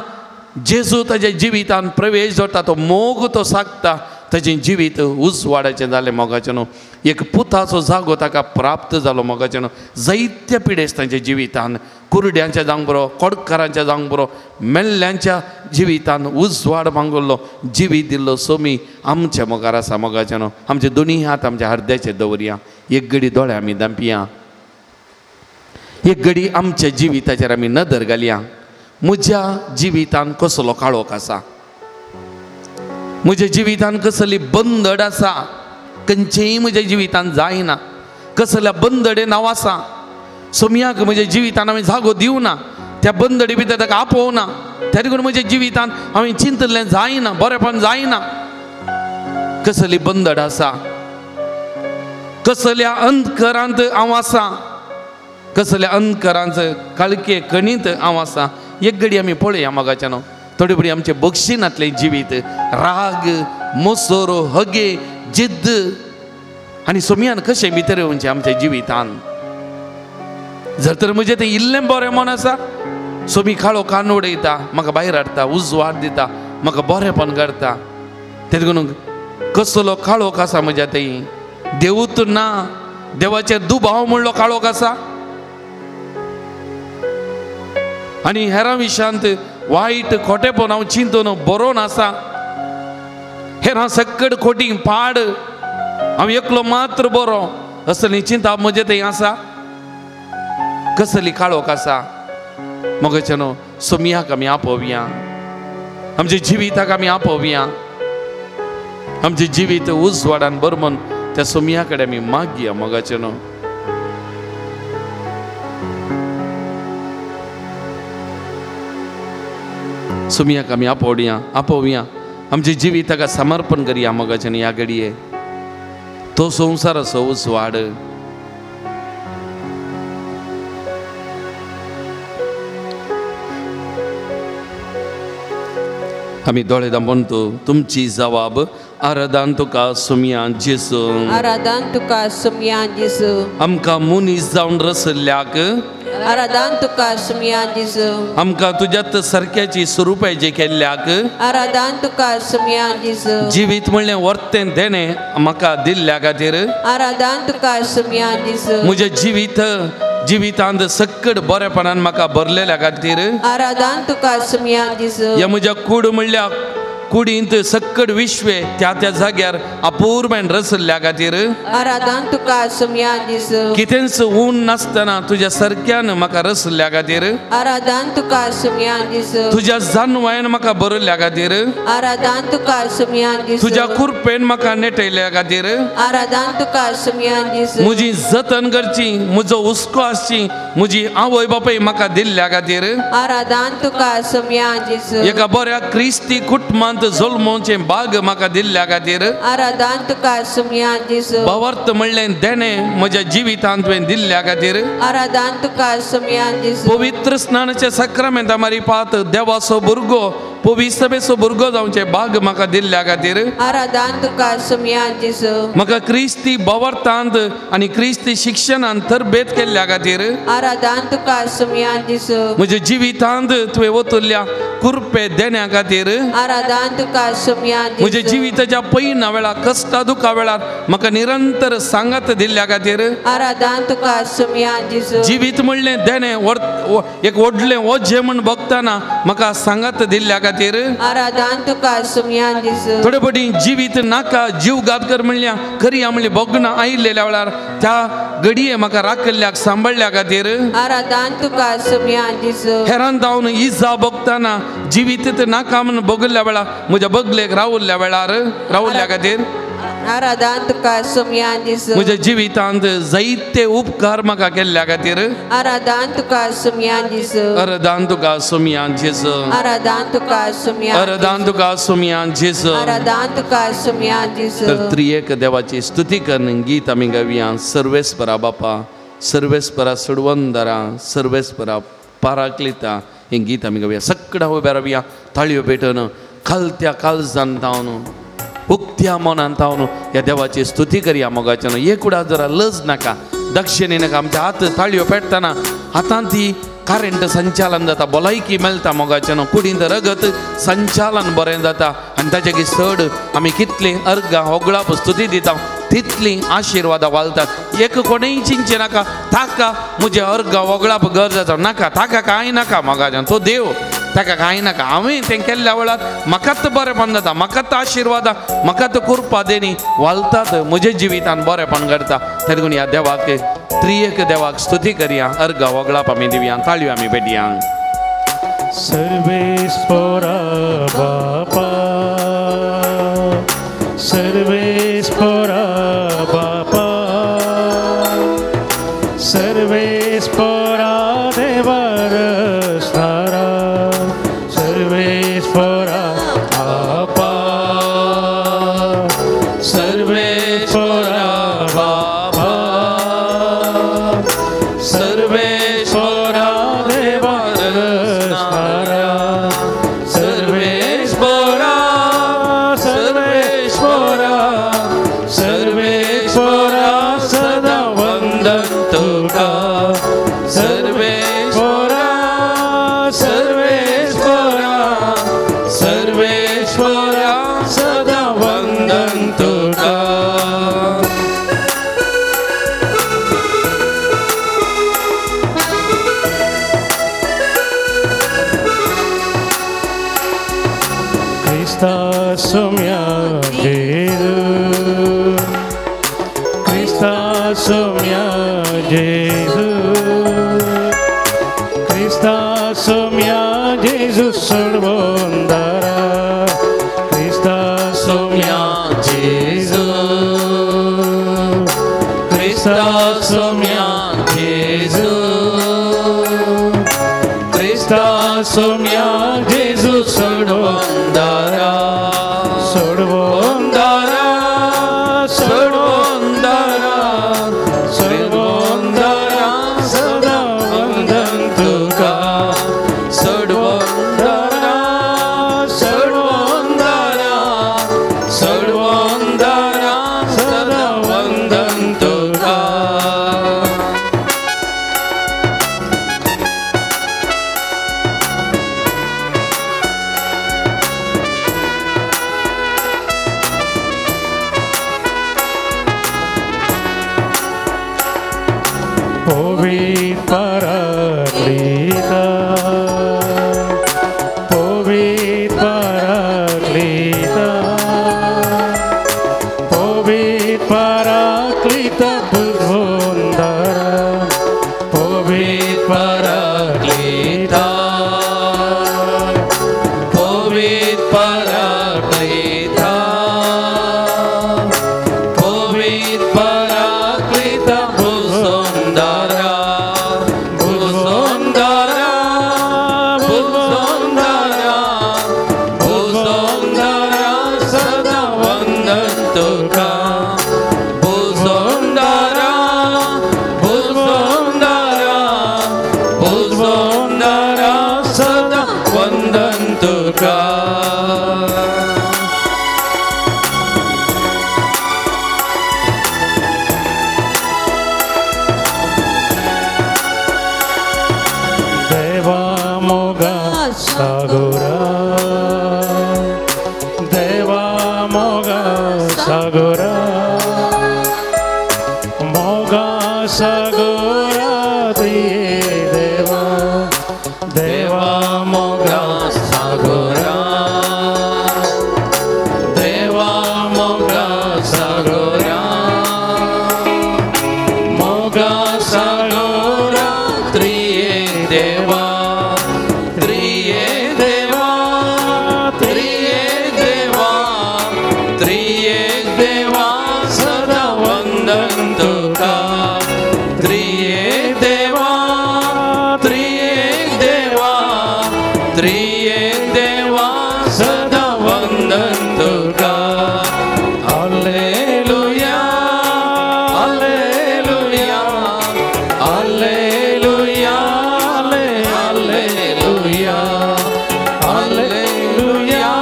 जेजू ताज्या जिवितान प्रवेश जोडटा तो मोग तो सागता ताजें जिवीत उजवाडाचें जालें. मोगाचें न्हू एक पुताचो जागो ताका प्राप्त जालो. मोगाचें न्हू जायत्या पिडेस्तांच्या जिवितान कुरड्यांच्या जावंक बरो कोडकारांच्या जावंक बरो मेल्ल्यांच्या जिवितान उजवाड मांगुल्लो जिवीत दिल्लो सोमी आमच्या मुखार आसा. मोगाचें न्हू आमचे दोनी हात आमच्या हरद्याचे दवरया एक घडी दोळे आमी दांपया एक घडी आमच्या जिविताचेर आमी नदर घालया. म्हज्या जिवितान कसलो काळोख आसा म्हज्या जिवितान कसली बंदड आसा खंयचेय म्हज्या जिवितान जायना कसल्या बंदडे नांव आसा सोमयाक म्हज्या जिवितान हांवें जागो दिवना त्या बंदडी भितर ताका आपोवना त्या देखून म्हज्या जिवितान हांवें चिंतलें जायना बरेपण जायना कसली बंदड आसा कसल्या अंधकारांत हांव आसा कसल्या अंधकारांत काळखे खणींत हांव आसा. एक घडी आमी पळया मोगाचें न्हू थोडी बरी आमचें बक्षिनांतलें जिवीत राग मोसोरो हगे जिद्द आनी सोमयान कशें भितर येवचें आमच्या जिवितान. जर तर म्हजें तें इल्लें बरें मन आसा सोमी काळो कान उडयता म्हाका भायर हाडटा उजवाड दिता म्हाका बरेंपण करता तें देखून कसलो काळोख आसा म्हज्या थंय देवूत ना देवाचेर दुबाव म्हणलो काळोख आसा आनी हेरां विशयांत वायट खोटेपण हांव चिंतून बरोवन आसा. हेरां सक्कड खोटी पाड, हांव एकलो मात्र बरो असली चिंता म्हजें थंय आसा. कसली काळोख आसा मगचे न्हू सोमयाक आमी आपोवया, आमच्या जिविताक आमी आपोवया, आमचें जिवीत उजवाडान बरमन त्या सोमया कडेन आमी मागया मोगाचें न्हू. सोमयाक आमी आपोवया आपोवया, आमचें जिविताक समर्पण करया मोगाचें न्हू. ह्या घडये तो संवसाराचो उजवाड. आमी दोळे दांबून तुमची जवाब आराधन तुका सुमया जेसू, आराधन तुका सुमया जेसू. आमकां मनीस जावन रसल्ल्याक आराधन तुका सुमया जेसू. आमकां तुज्यात सारक्याची स्वरुपाची केल्ल्याक आराधन तुका सुमया जेसू. जिवीत म्हणलें वर्तें देणें म्हाका दिल्ल्या खातीर आराधन तुका सुमया जेसू. म्हजें जिवीत जिवितांत सक्कड बरेपणान म्हाका भरलेल्या खातीर आराधन तुका सुमया जेसू. ह्या म्हज्या कूड म्हणल्या कुडींत सक्कड विश्वे त्या त्या जाग्यार अपूर्वेन रसल्ल्या खातीर आराधन तुका सुमया जेसू. कितेंच ऊन नासतना तुज्या सारक्यान म्हाका रसल्ल्या खातीर आराधन तुका सुमया जेसू. तुज्या जानवायन म्हाका भरल्ल्या खातीर आराधन तुका सुमया जेसू. तुज्या कुरपेन म्हाका नेटयल्ल्या खातीर आराधन तुका सुमया जेसू. म्हजी जतन करची, म्हजो हुस्को आसची म्हजी आवय बापूय म्हाका दिल्ल्या खातीर आराधन तुका सुमया जेसू. एका बऱ्या क्रिस्ती कुटुंबांत जल्मोवचें बाग म्हाका दिल्ल्या खातीर आराधन तुका सुमया जेसू. भावार्थ म्हणलें देणें म्हज्या जिवितांत तुवें दिल्ल्या खातीर आराधन तुका सुमया जेसू. पवित्र स्नानाचें साक्रामेंता मारिपात देवाचो भुरगो पवित्रसभेचो भुरगो जावचें बाग म्हाका दिल्ल्या खातीर आराधन तुका सुमया जेसू. म्हाका क्रिस्ती भावार्थांत आनी क्रिस्ती शिक्षणांत तरबेत केल्ल्या खातीर आराधन तुका सुमया जेसू. म्हज्या जिवितांत तुवें ओतुल्ल्या कुरपे देण्या खातीर आराधन तुका सुमया जेसू. म्हज्या जिविताच्या पयना वेळार कश्टा दुखा वेळार म्हाका निरंतर सांगात दिल्ल्या खातीर आराधन तुका सुमया जेसू. जिवीत म्हणलें देणें एक व्हडलें ओजें म्हूण भोगतना म्हाका सांगात दिल्ल्या खातीर आराधन तुका सुमया जेसू. थोडे फावटी जिवीत नाका जीव घात कर म्हणल्या करया म्हणलें भोगना आयिल्ल्या वेळार त्या घडये म्हाका राखल्ल्याक सांबाळ्ळ्या खातीर आराधन तुका सुमया जेसू. हेरान जावन इजा भोगतना जिवीत नाका म्हूण भोगल्ल्या वेळार म्हज्या बगलेक रावल्ल्या वेळार रावल्ल्या खातीर आराधन तुका सुमया जेसू. म्हज्या जिवितांत जायते उपकार म्हाका केल्ल्या खातीर आराधन तुका सुमया जेसू. आराधन तुका सुमया जेसू. आराधन तुका सुमया, आराधन तुका सुमया जेसू. आराधन तुका सुमया जेसू. तर त्रिएक देवाची स्तुती करून गीत आमी गावया. सर्वेस्परा बापा, सर्वेस्परा सुडवंदरा, सर्वेस्परा पाराक्लिता हें गीत आमी गावया. सगळ्या उबे रावया, ताळयो पेटोवन खालत्या काळजान तावन उक्त्या मनान तावन ह्या देवाची स्तुती करया मोगाच्यान. एक जरा लज नाका, दक्षिणे नाका. आमच्या हात ताळयो पेटतना हातांत ती करेंट संचालन जाता, भलायकी मेळटा मोगाच्यान. कुडींत रगत संचालन बरें जाता आनी ताचे चड आमी कितलीं अर्गां होगळाप स्तुती दिता तितलीं आशिर्वादां वालतात. एक कोणेय चिंतचें नाका ताका म्हजें अर्गां होगळाप गरज आसा नाका, ताका कांय नाका मोगाच्यान. तो देव ताका कांय नाका. हांवें तें केल्ल्या वेळार म्हाकाच बरेंपण जाता, म्हाकाच आशिर्वादां, म्हाकाच कृपा देणी वालतात, म्हज्या जिवितान बरेंपण करता. तेदून ह्या देवाक त्रिएक देवाक स्तुती करया, अर्गां होगळाप आमी दिवया, ताळयो आमी पेटया. सर्वेस्परा बापा, सर्वेस्परा बापा, सर्वेस्परा देवा रसणारा, सर्वेस्परा बापा, सर्वेस्परा बापा, सर्वेस्परा देवा रसणारा, सर्वेस्परा, सर्वेस्परा क्रिस्ता सोम्या जेजू, क्रिस्ता सोम्या जेजू, क्रिस्ता सोम्या जेजू सोडवंदारा, क्रिस्ता सोम्या जेजू, क्रिस्ता सोम्या जेजू, क्रिस्ता सोम्या जेजू सोडवंदारा, सोडवंदारा, सोडवंदारा, सोडवंदारा सदा वंदन तुका, सोडवंदारा, सोडवंदारा, सोडवंदारा सदा वंदन तुका. Povi Paraclita, Povi Paraclita, Povi Paraclita Bhuvandara, Povi Paraclita, Povi Paraclita, Povi Paraclita Bhuvandara, Bhuvandara, Bhuvandara, Bhuvandara sada vandan tuka, Bhuvandara, Bhuvandara, Bhuvandara sada vandan tuka. Deva Moga Sagora, Deva Moga Sagora, Moga Sagora Triye Deva, Deva Moga Sagora, Deva Moga Sagora, Moga Sagora Triye Deva, Triye Deva, Triye Deva, Triye Deva sada vandan tuka, Triye Deva, Triye Deva, Triye Deva sada vandan tuka. Alleluia, Alleluia, Alleluia, Alleluia, Alleluia, Alleluia, Alleluia,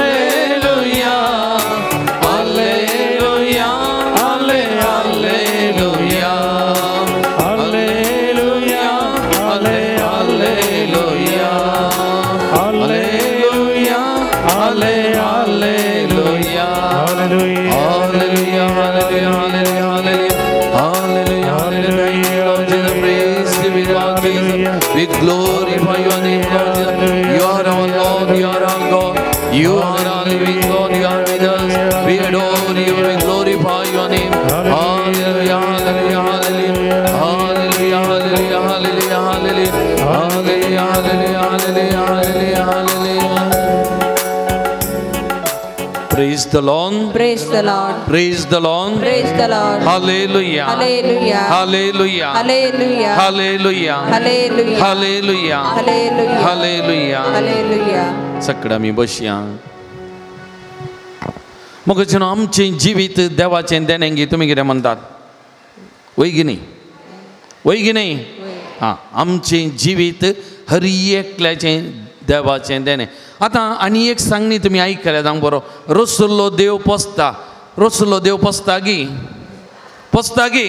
Alleluia, Alleluia, Alleluia, Alleluia, Alleluia, Hallelujah, Hallelujah, hallelujah, hallelujah, hallelujah, hallelujah. Lord Jesus, praise to be Lord Jesus. We glorify your name, Lord Jesus. You are our Lord, you are our God, you are our living God, you are with us. We adore you, we glorify your name. Hallelujah, hallelujah, hallelujah, hallelujah, hallelujah, hallelujah, hallelujah, hallelujah, hallelujah, hallelujah, hallelujah. Praise the Lord. Praise the Lord. Praise the Lord. Praise the Lord. Hallelujah. Hallelujah. Hallelujah. Hallelujah. Hallelujah. Hallelujah. Hallelujah. Hallelujah. Hallelujah. Hallelujah. सगळं आमी बसया. मग आमचें जिवीत देवाचें देणें तुमी कितें म्हणटात? वय की न्ही? वय की न्ही? आं, आमचें जिवीत हर एकल्याचें देवाचें देणें. आतां आनी एक सांगणी तुमी आयकल्यात हांव बरो, रसुल्लो देव पोसता, रसुल्लो देव पोसता गी, पोसता गी,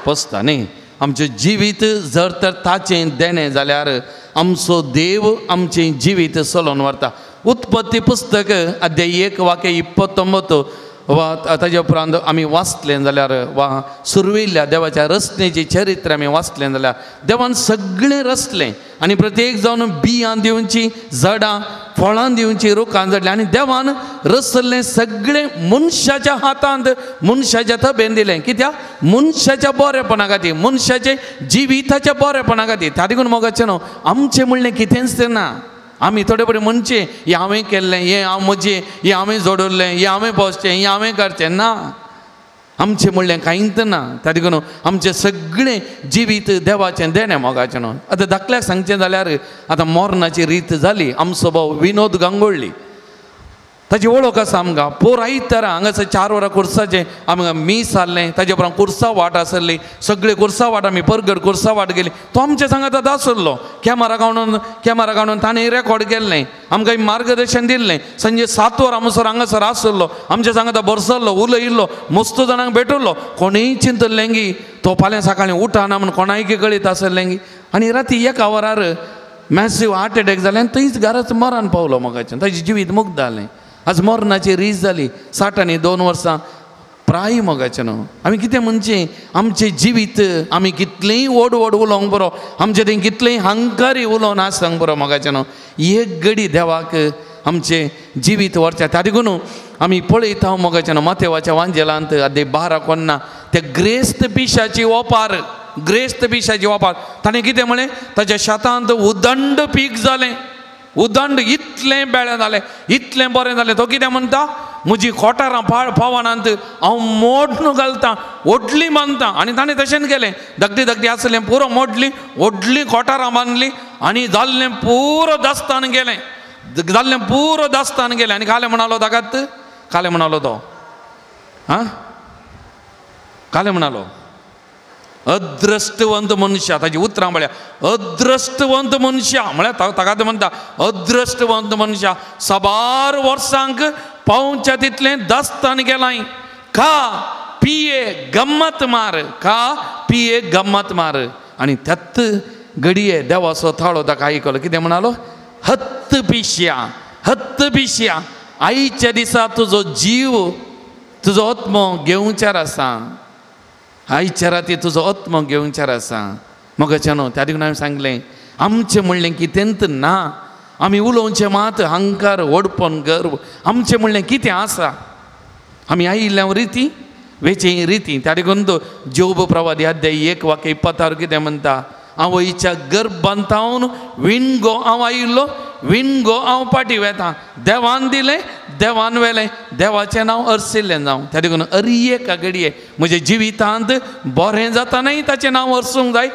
पोसता न्ही. आमचें जिवीत जर तर ताचें देणें जाल्यार आमचो देव आमचें जिवीत चलोवन व्हरता. उत्पत्ती पुस्तक अध्याय 1 वाक्य 29 वा ताजे उपरांत आमी वाचलें जाल्यार वा सुरवेल्या देवाच्या रचनेचें चरित्र आमी वाचलें जाल्यार देवान सगळें रचलें आनी प्रत्येक जावन बियां दिवची, झाडां फळां दिवची, रुखां जडलीं आनी देवान रचल्लें सगळें मनशाच्या हातांत, मनशाच्या तबेन दिलें. कित्याक? मनशाच्या बरेपणा खातीर, मनशाचे जिविताच्या बरेपणा खातीर. त्या देखून मोगाचें न्हू आमचें म्हणलें कितेंच ना. आमी थोडे बरें म्हणचें हें हांवें केल्लें, हें हांव म्हजें, हें हांवें जोडलें, हें हांवें बसचें, हें हांवें करचें ना. आमचें म्हणलें कांयच ना. त्या देखून आमचें सगळें जिवीत देवाचें देणें मोगाचें न्हू. आतां धाकल्याक सांगचें जाल्यार आतां मरणाची रीत जाली. आमचो भाव विनोद गांगोळ्ळी, ताची वळख आसा आमकां. पोर आयतारा हांगासर 4 वरां कुर्साचें आमकां मीस आसलें, ताजे उपरांत कुर्सा वाट आसली, सगळे कुर्सा वाट आमी परगट कुर्सा वाट गेली. तो आमच्या सांगात आसलो, कॅमेरा काडून ताणें रेकॉर्ड केल्लें, आमकां मार्गदर्शन दिल्लें. संजे 7 वरां म्हणसर हांगासर आसलो, आमच्या सांगाता बरसल्लो, उलयिल्लो, मस्त जाणांक भेटल्लो. कोणूय चिंतलें की तो फाल्यां सकाळीं उठाना म्हूण कोणायकी कळीत आसलें की. आनी राती 1 वरार मॅसीव हार्ट एटॅक जालें आनी थंयच घराच मरान पावलो मोगाचें. ताजें जिवीत मुक्त जालें. आज मरणाची रीज जाली 62 वर्सां प्राय मोगाचें न्हू. आमी कितें म्हणचें, आमचें जिवीत आमी कितलेंय व्हड व्हड उलोवंक बरो, आमचें थंय कितलेंय हंकारी उलोवन आसतंक बरो मोगाचें न्हू. एक घडी देवाक आमचें जिवीत व्हरचें. त्या देखून आमी पळयता मोगाचें न्हू मातेवाच्या वांजेलांत आदी 12 कोन्ना ते ग्रेस्त पिशाची ओपार, ग्रेस्त पिशाची ओपार. ताणें कितें म्हळें, ताच्या शेतांत उदंड पीक जालें, उदंड इतलें बेळें जालें, इतलें बरें जालें. तो कितें म्हणटा, म्हजी कोठारां पावनांत हांव मोडून घालतां, व्हडली बांदता. आनी ताणें तशेंच केलें, धाकटी धाकटी आसलें पुरो मोडली, व्हडली कोठारां बांदली आनी जाल्लें पुरो दास्तान गेलें, जाल्लें पुरो दास्तान गेलें. आनी कालें म्हणालो ताकात, कालें म्हणालो तो, आं कालें म्हणालो अद्रश्टवंत मनशा. ताजी उतरां म्हळ्यार अद्रश्टवंत मनशा म्हळ्यार ताका म्हणटा अद्रश्टवंत मनशा साबार वर्सांक पावच्या तितलें दास्तान गेलाय. खा पिये गम्मत मार, खा पिये गम्मत मार. आनी त्यात घडये देवाचो थाळो ताका आयकलो. कितें म्हणालो, हत्त पिश्या, हत्त पिश्या, आयच्या दिसा तुजो जीव, तुजो आत्मो घेवच्यार आसा, आयच्या राती तुजो आत्मो घेवच्यार आसा. मोगाचें न्हू. त्या देखून हांवें सांगलें आमचें म्हणलें कितेंच ना. आमी उलोवचें मात हंकार, व्हडपण, गर्व. आमचें म्हणलें कितें आसा, आमी आयिल्ल्या रिती वेचे रिती. त्या देखून तो जोब प्रवादी अध्याय 1 वाक्य 26 कितें म्हणटा, आवयच्या गर्भांतावन विणगो हांव आयिल्लो, विणगो हांव पाटी वेता. देवान दिलें, देवान वेलें, देवाचें नांव अर्सिल्लें जावं. त्या देखून अरी एका घडये म्हज्या जिवितांत बरें जातानाय ताचें नांव अर्सूंक जाय,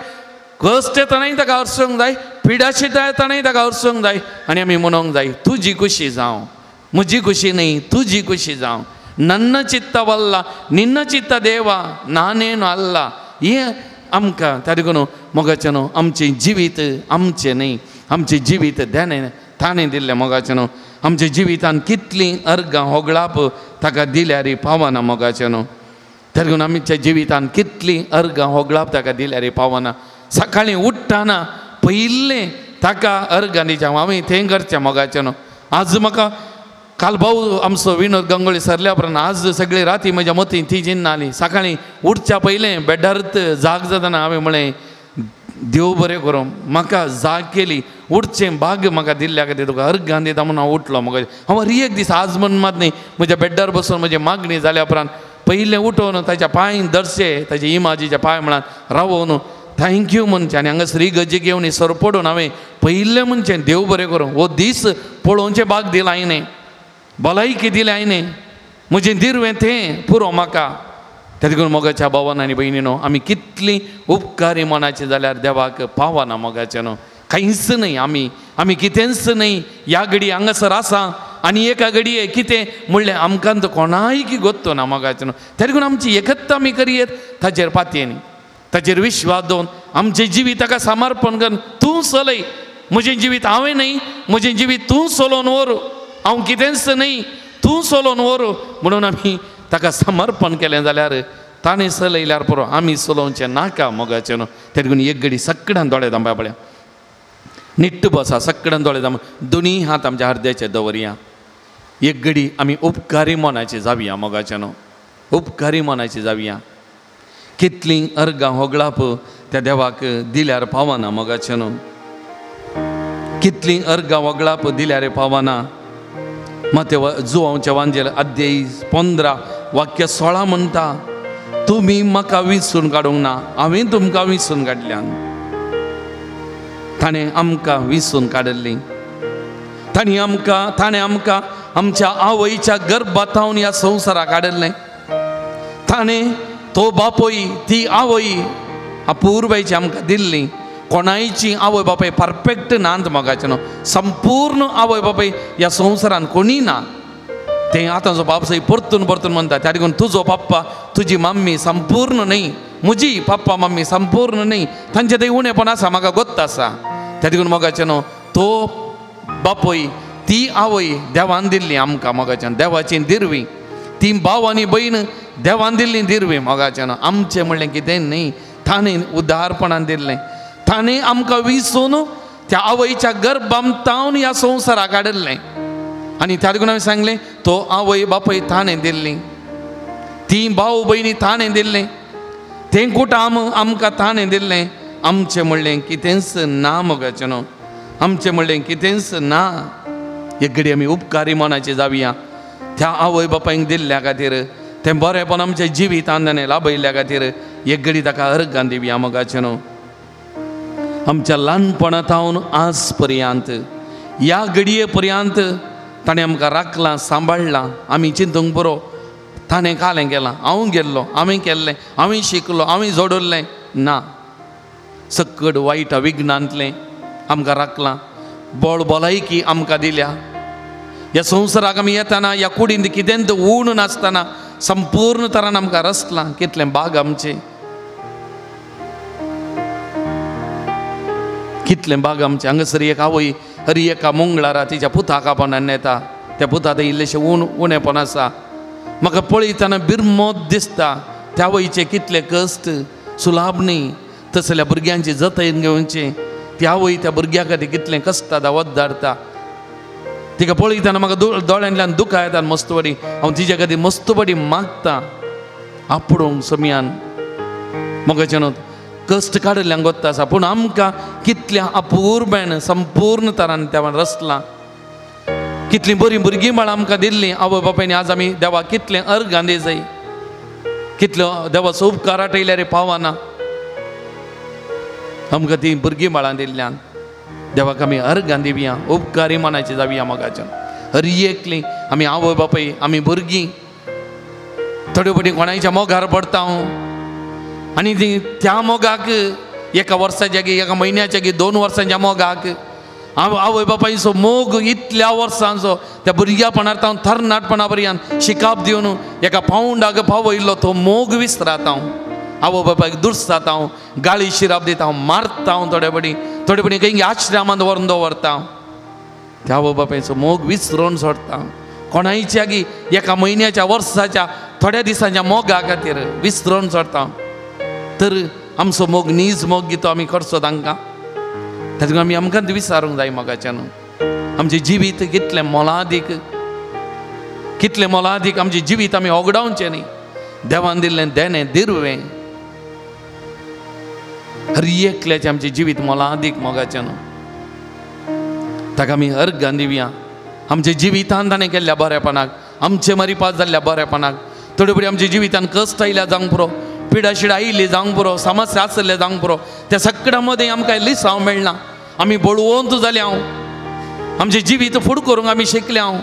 कश्ट येतनाय ताका अर्सूंक जाय, पिडाशिता येतनाय ताका अर्सूंक जाय. आनी आमी म्हणूंक जाय, तुजी खुशी जावं, म्हजी खुशी न्ही, तुजी खुशी जावं. नन्न चित्तवल्ल निन्न चित्त देवा नानेन अल्ला. हें आमकां त्या देखून मोगाचें न्हू आमचें जिवीत आमचें न्ही, आमचें जिवीत देणें ताणें दिल्लें मोगाचें न्हू. आमच्या जिवितान कितलीं अर्गां होगळाप ताका दिल्यार पावना मोगाचें न्हू. त्या देखून आमच्या जिवितान कितलीं अर्गां होगळाप ताका दिल्यार पावना. सकाळीं उठ्ठना पयिल्लें ताका अर्गां दिचें, हांवें थंय करचें मोगाचें न्हू. आज म्हाका काल भाऊ आमचो विनोद गंगोळी सरल्या उपरांत आज सगळी राती म्हज्या मतीन ती चिन्नां आली. सकाळीं उठच्या पयलें बेडारत जाग जातना हांवें म्हळें, देव बरें करूं, म्हाका जाग केली, उठचें भाग्य म्हाका दिल्ल्या खातीर तुका अर्गां दिता म्हणून हांव उठलो. म्हाका हांव हर एक दीस आज म्हण मात न्ही, म्हज्या बेड्डार बसून म्हजी मागणी जाल्या उपरांत पयलें उठोवन ताच्या पांय दर्शे, ताच्या इमाजीच्या पांय म्हळ्यार रावोवन thank you म्हणचें. आनी हांगा श्री गजी घेवन सरपडून हांवें पयलें म्हणचें, देव बरें करूं, हो दीस पळोवचें भाग दिलां हांवें, भलायकी दिली हांवें, म्हजें दिरवें तें पुरो म्हाका. त्या देखून मोगाच्या भावान आनी भयणीनो आमी कितलीं उपकारी मनाची जाल्यार देवाक पावना मोगाचें न्हू. कांयच न्हय आमी, आमी कितेंच न्हय. ह्या घडी हांगासर आसा आनी एका घडये कितें म्हणलें आमकां तर कोणायकी गोत्तो ना मोगाचें न्हू. त्या देखून आमची एकत्ता आमी करयेत ताचेर पातयेन, ताचेर विश्वास दवरून आमचें जिवीत ताका समर्पण करून, तूं चलय म्हजें जिवीत हांवें न्हय, म्हजें जिवीत तूं चलोवन व्हर, हांव कितेंच न्हय, तूं चलोवन व्हर म्हणून आमी ताका समर्पण केलें जाल्यार ताणें चलयल्यार पुरो, आमी चलोवचें नाका मोगाचें न्हू. त्या देखून एक घडी सगळ्यान दोळे दांबा पळया, निट्ट बसा, सगळ्यान दोळे दांबा, दोनूय हात आमच्या हृदयाचे दवरया. एक घडी आमी उपकारी मनाची जावया मोगाच्यानो, उपकारी मनाची जावया. कितलीं अर्गां होगळाप त्या देवाक दिल्यार पावना मोगाच्यानो, कितलीं अर्गां होगळाप दिल्यार पावना. माते जुवांवच्या वांजेल अध्याय 15 वाक्य 16 म्हणटा, तुमी म्हाका विसून काडूंक ना, हांवें तुमकां विसून काडल्यान. ताणें आमकां विसून काडिल्ली, ताणें आमकां आमच्या आवयच्या गर्भांत ह्या संवसाराक काडिल्लें. ताणें तो बापूय ती आवय अपुरबायची आमकां दिल्ली. कोणायची आवय बापूय परफेक्ट नात मोगाचें न्हू, संपूर्ण आवय बापूय ह्या संवसारान कोणी ना. तें आतांचो बापसय परतून परतून म्हणटा, त्या देखून तुजो पप्पा तुजी मम्मी संपूर्ण न्हय, म्हजी पप्पा मम्मी संपूर्ण न्हय, तांचे तें उणेपण आसा म्हाका गोत्त आसा. त्या देखून मोगाचें न्हू तो बापूय ती आवय देवान दिल्ली आमकां मोगाच्यान, देवाची दिरवी. ती भाव आनी भयण देवान दिल्ली दिरवी मोगाच्यान, आमचें म्हणलें कितें न्हय, ताणें उदारपणान दिल्लें. ताणें आमकां विसून त्या आवयच्या गर्भांत ह्या संवसाराक काडिल्लें. आनी त्या देखून हांवें सांगलें, तो आवय बापूय ताणें दिल्ली, ती भाव भयणी ताणें दिल्लें, तें कुटाम आमकां ताणें दिल्लें. आमचें म्हणलें कितेंच ना मोगाचें न्हू, आमचें म्हणलें कितेंच ना. एक घडी आमी उपकारी मनाची जावया त्या आवय बापायक दिल्ल्या खातीर, तें बरेंपण आमच्या जिवितान ताणें लाभयल्ल्या खातीर एक घडी ताका अर्गां दिवया मोगाचें न्हू. आमच्या ल्हानपणा थावन आज पर्यंत ह्या घडये पर्यंत ताणें आमकां राखलां सांबाळ्ळां. आमी चिंतूंक बरो ताणें कालें केलां, हांव गेल्लो, हांवें केल्लें, हांवें शिकलो, हांवें जोडल्लें ना. सकट वायट विघ्नांतलें आमकां राखलां, बळ भलायकी आमकां दिल्या. ह्या संवसाराक आमी येतना ह्या कुडींत कितेंच ऊण नासतना संपूर्ण तरान आमकां रसलां. कितलें बाग आमचें, कितलें बाग आमचें. हांगासर एक आवय हरी एका मंगळारा तिच्या पुताक आपणान येता, त्या पुता थंय इल्लेशें उणेपण आसा. म्हाका पळयतना बिरमोत दिसता त्या आवयचे कितले कश्ट सुलाभ न्ही तसल्या भुरग्यांची जतयन घेवचें. ती आवय त्या भुरग्या खातीर कितलें कश्ट धांवत धाडटा. तिका पळयतना म्हाका दोळ्यांतल्यान दुखां येतात मस्तबडी. हांव तिच्या खातीर मस्तबडी मागता आपडूंक समयान मोगाचें न्हू कश्ट काडिल्ल्यान गोत्त आसा. पूण आमकां कितल्या अपुरबायेन संपूर्ण तरान देवान रचलां, कितलीं बरीं भुरगीं बाळां आमकां दिल्लीं आवय बापायनी. आज आमी देवाक कितलें अर्गां दिजाय, कितल्यो देवाचो उपकार आठयल्यार पावना. आमकां तीं भुरगीं बाळां दिल्ल्यान देवाक आमी अर्गां दिवया, उपकारी मनाची जावया मोगाच्यान. हर एकली आमी आवय बापाय आमी भुरगीं थोड्यो फावटी कोणायच्या मोगार पडटा हांव, आनी ती त्या मोगाक एका वर्साच्या गी एका म्हयन्याच्या गी 2 वर्सांच्या मोगाक आवय बापायचो मोग इतल्या वर्सांचो त्या भुरग्यापणार तावन तरणाटपणा पर्यंत शिकाप दिवन एका पावंडाक पावयल्लो तो मोग विसराता हांव. आवय बापायक दुर्साता हांव, गाळी शिराप दिता हांव, मारता हांव, थोडे फावटी थोडे फावटी खंय आश्रमांत व्हरून दवरता हांव. त्या आवय बापायचो मोग विसरून सोडटा कोणायच्या गी एका म्हयन्याच्या वर्साच्या थोड्या दिसांच्या मोगा खातीर विसरून सोडटा. तर आमचो मोग नीज मोग घेतो आमी करचो तांकां. तातूंत आमी आमकां विचारूंक जाय मोगाच्यान. आमचें जिवीत कितलें मोलादीक, कितलें मोलादीक आमचें जिवीत आमी होगडावचें न्ही. देवान दिल्लें देणें दिरवें हर एकल्याचें आमचें जिवीत मोलादीक मोगाच्यान. ताका आमी अर्गां दिवया आमच्या जिवितान ताणें केल्ल्या बरेपणाक, आमचे मरिपास जाल्ल्या बरेपणाक. थोडे फावटी आमच्या जिवितान कश्ट आयल्या जावंक पुरो, पिडाशिडा आयिल्ली जावंक पुरो, समस्या आसले जावंक पुरो, त्या सगळ्या मदें आमकां लिसांव मेळना. आमी बळवंत जाले हांव, आमचें जिवीत फुड करूंक आमी शिकले हांव.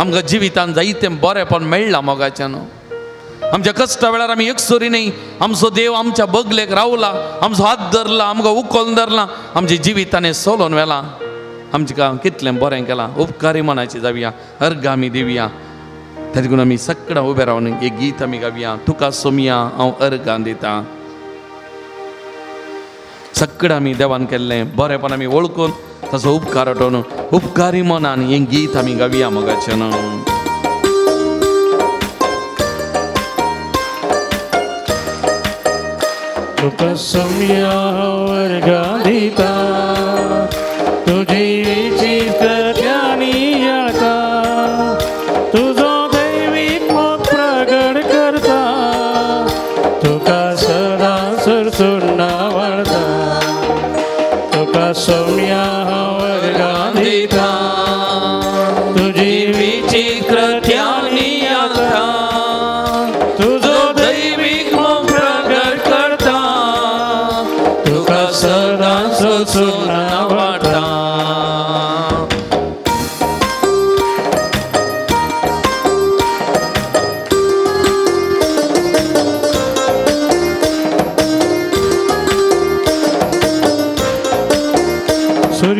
आमकां जिवितान जायतें बरेंपण मेळ्ळां मोगाच्यान. आमच्या कश्टा वेळार आमी एकसुरी न्ही, आमचो देव आमच्या बगलेक रावला, आमचो हात धरला, आमकां उखलून धरला, आमच्या जिवितान सोलोवन व्हेलां. आमचें कितलें बरें केलां. उपकारी मनाची जावया, अर्गां आमी दिवया. त्या देखून आमी सगळ्यां उबे रावन एक गीत आमी गावया, तुका सोमया हांव अर्गां दिता. सगळें आमी देवान केल्लें बरेंपण आमी वळखून ताचो उपकार आठोवन उपकारी मनान हें गीत आमी गावया मोगाचें न्हू. तुका सोमया हांव अर्गां दिता, तुजी इच्छा नियाळता,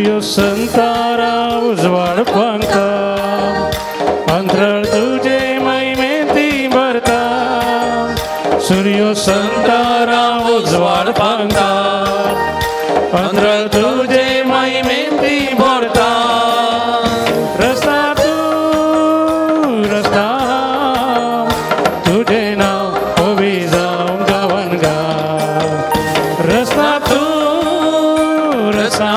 सूर्य संतारा उजवाड पांगता अंतराळ तुझे महिमेंती भरता सूर्य संतारा उजवाड पांगता अंतराळ तुझे महिमेंती भरता रस्ता तू रस्ता तुझे नाव ओवी जावं गावन गा रस्ता तू रस्ता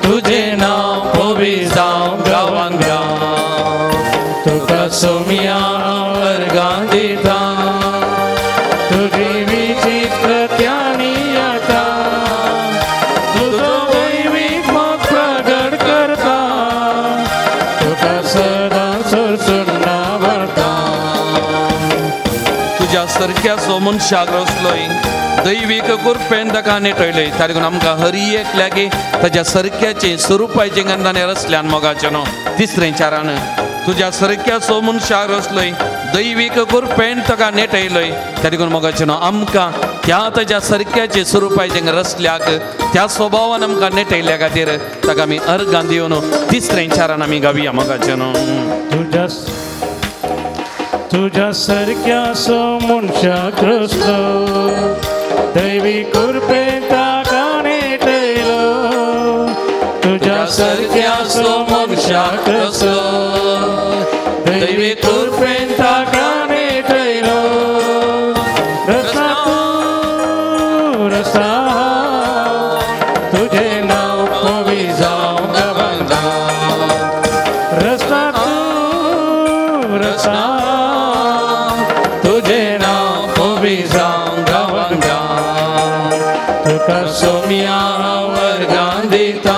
तुझे नाव ओवी जावं गावन गा तुका सोम्या वर्गां दिता तुजी विचित्र त्यानी येता तुजो दैवीक मोग प्रगट करता तुका सदां सरसून नावडता तुज्या सारक्या सो मनशाक रचलोय दैवीक कृपेन ताका नेटयलोय ताका लागून आमकां हरी एकल्याक ताज्या सारक्याचें स्वरुपाचें गंधाने रचल्यान मोगाचें न्हू. तिसरें चारान तुज्या सारक्या सो मनशाक रचलोय दैवीक कृपेन ताका नेटयलोय ताका लागून मोगाचें न्हू आमकां त्या ताज्या सारक्याचें स्वरुपाचें रचल्याक त्या स्वभावान आमकां नेटयल्या खातीर ताका आमी अर्गां दिवन तिसरें चारान आमी गावया मोगाचें न्हू. तुझ्या सारक्या सो मनशाक रचलो दैवी कृपेन ताका नेटयलो तुझ्या सारक्या सो मनशाक रचलो दैवी कृपेन ताका नेटयलो रस्ता तू रस्ता तुझे नाव ओवी जावं गावन गा रस्ता तू रस्ता तुझे नाव ओवी जावं गावन गा तुका सोम्या वर्गां दिता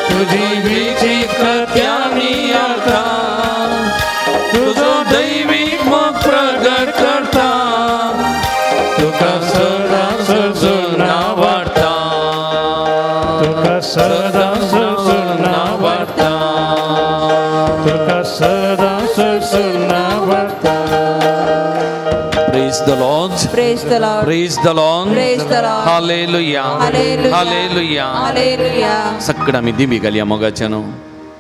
तुजी विचित्र त्यानी येता तुजो दैवीक मोग प्रगट करता तुका सदां सरसून नावडता तुका सदां सरसून नावडता तुका सदां सरसून नावडता. Praise the Lord. Praise the Lord. Praise the Lord. Praise the Lord. Hallelujah. Hallelujah. Hallelujah. Hallelujah. सगळं आमी दिमी घालया मोगाचें न्हू.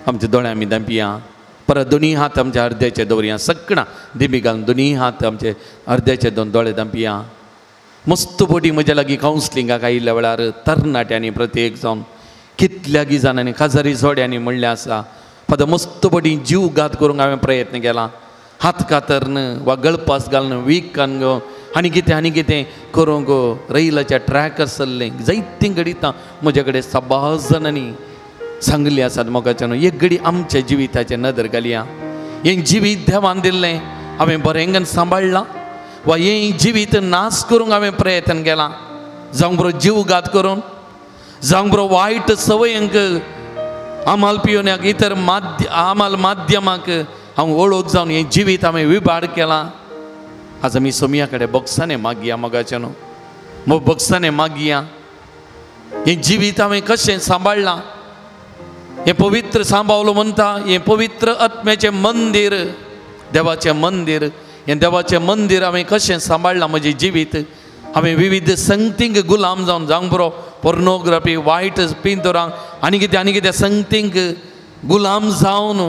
आमच्या दोळे आमी धांपया परत दोनी हात आमच्या अर्द्याचे दवरया सगळां दिमी घालून दोनी हात आमचे अर्द्याचे दोन दोळे धांपया. मस्त बोटी म्हज्या लागीं कावन्सिलिंगाक आयिल्ल्या वेळार तरणाट्यांनी प्रत्येक जावन कितल्या जाणांनी खाजारी जोड्यांनी म्हणलें आसा फादर मस्त बोटी जीव घात करूंक हांवें प्रयत्न केला हात कातरन वा गळपास घालून वीक कान गो आनी कितें करूंक रैलाच्या ट्रॅकार सरलें जायतीं घडितां म्हज्या कडेन साबार जाणांनी सांगली आसात मोगाच्यान. एक घडी आमच्या जिविताचेर नदर घालया. हें जिवीत देवान दिल्लें हांवें बरेंगन सांबाळ्ळां वा हें जिवीत नाश करूंक हांवें प्रयत्न केला जावंक बरो जीव घात करून जावंक बरो वायट संवयांक आमाल पिवण्याक इतर आमाल माध्यमाक हांव वळख जावन हें जिवीत हांवें विभाड केलां. आज आमी सोमया कडेन बॉक्सांनी मागया मोगाचें न्हू मग बॉक्सांनी मागया हें जिवीत हांवें कशें सांबाळ्ळां हें पवित्र सांबावलो म्हणटा हें पवित्र आत्म्याचें मंदीर देवाचें मंदीर हें देवाचें मंदीर हांवें कशें सांबाळ्ळां म्हजें जिवीत हांवें विविध संगतींक गुलाम जावन जावंक बरो पोर्नोग्राफी वायट पिंतोरांक आनी कितें संगतींक गुलाम जावन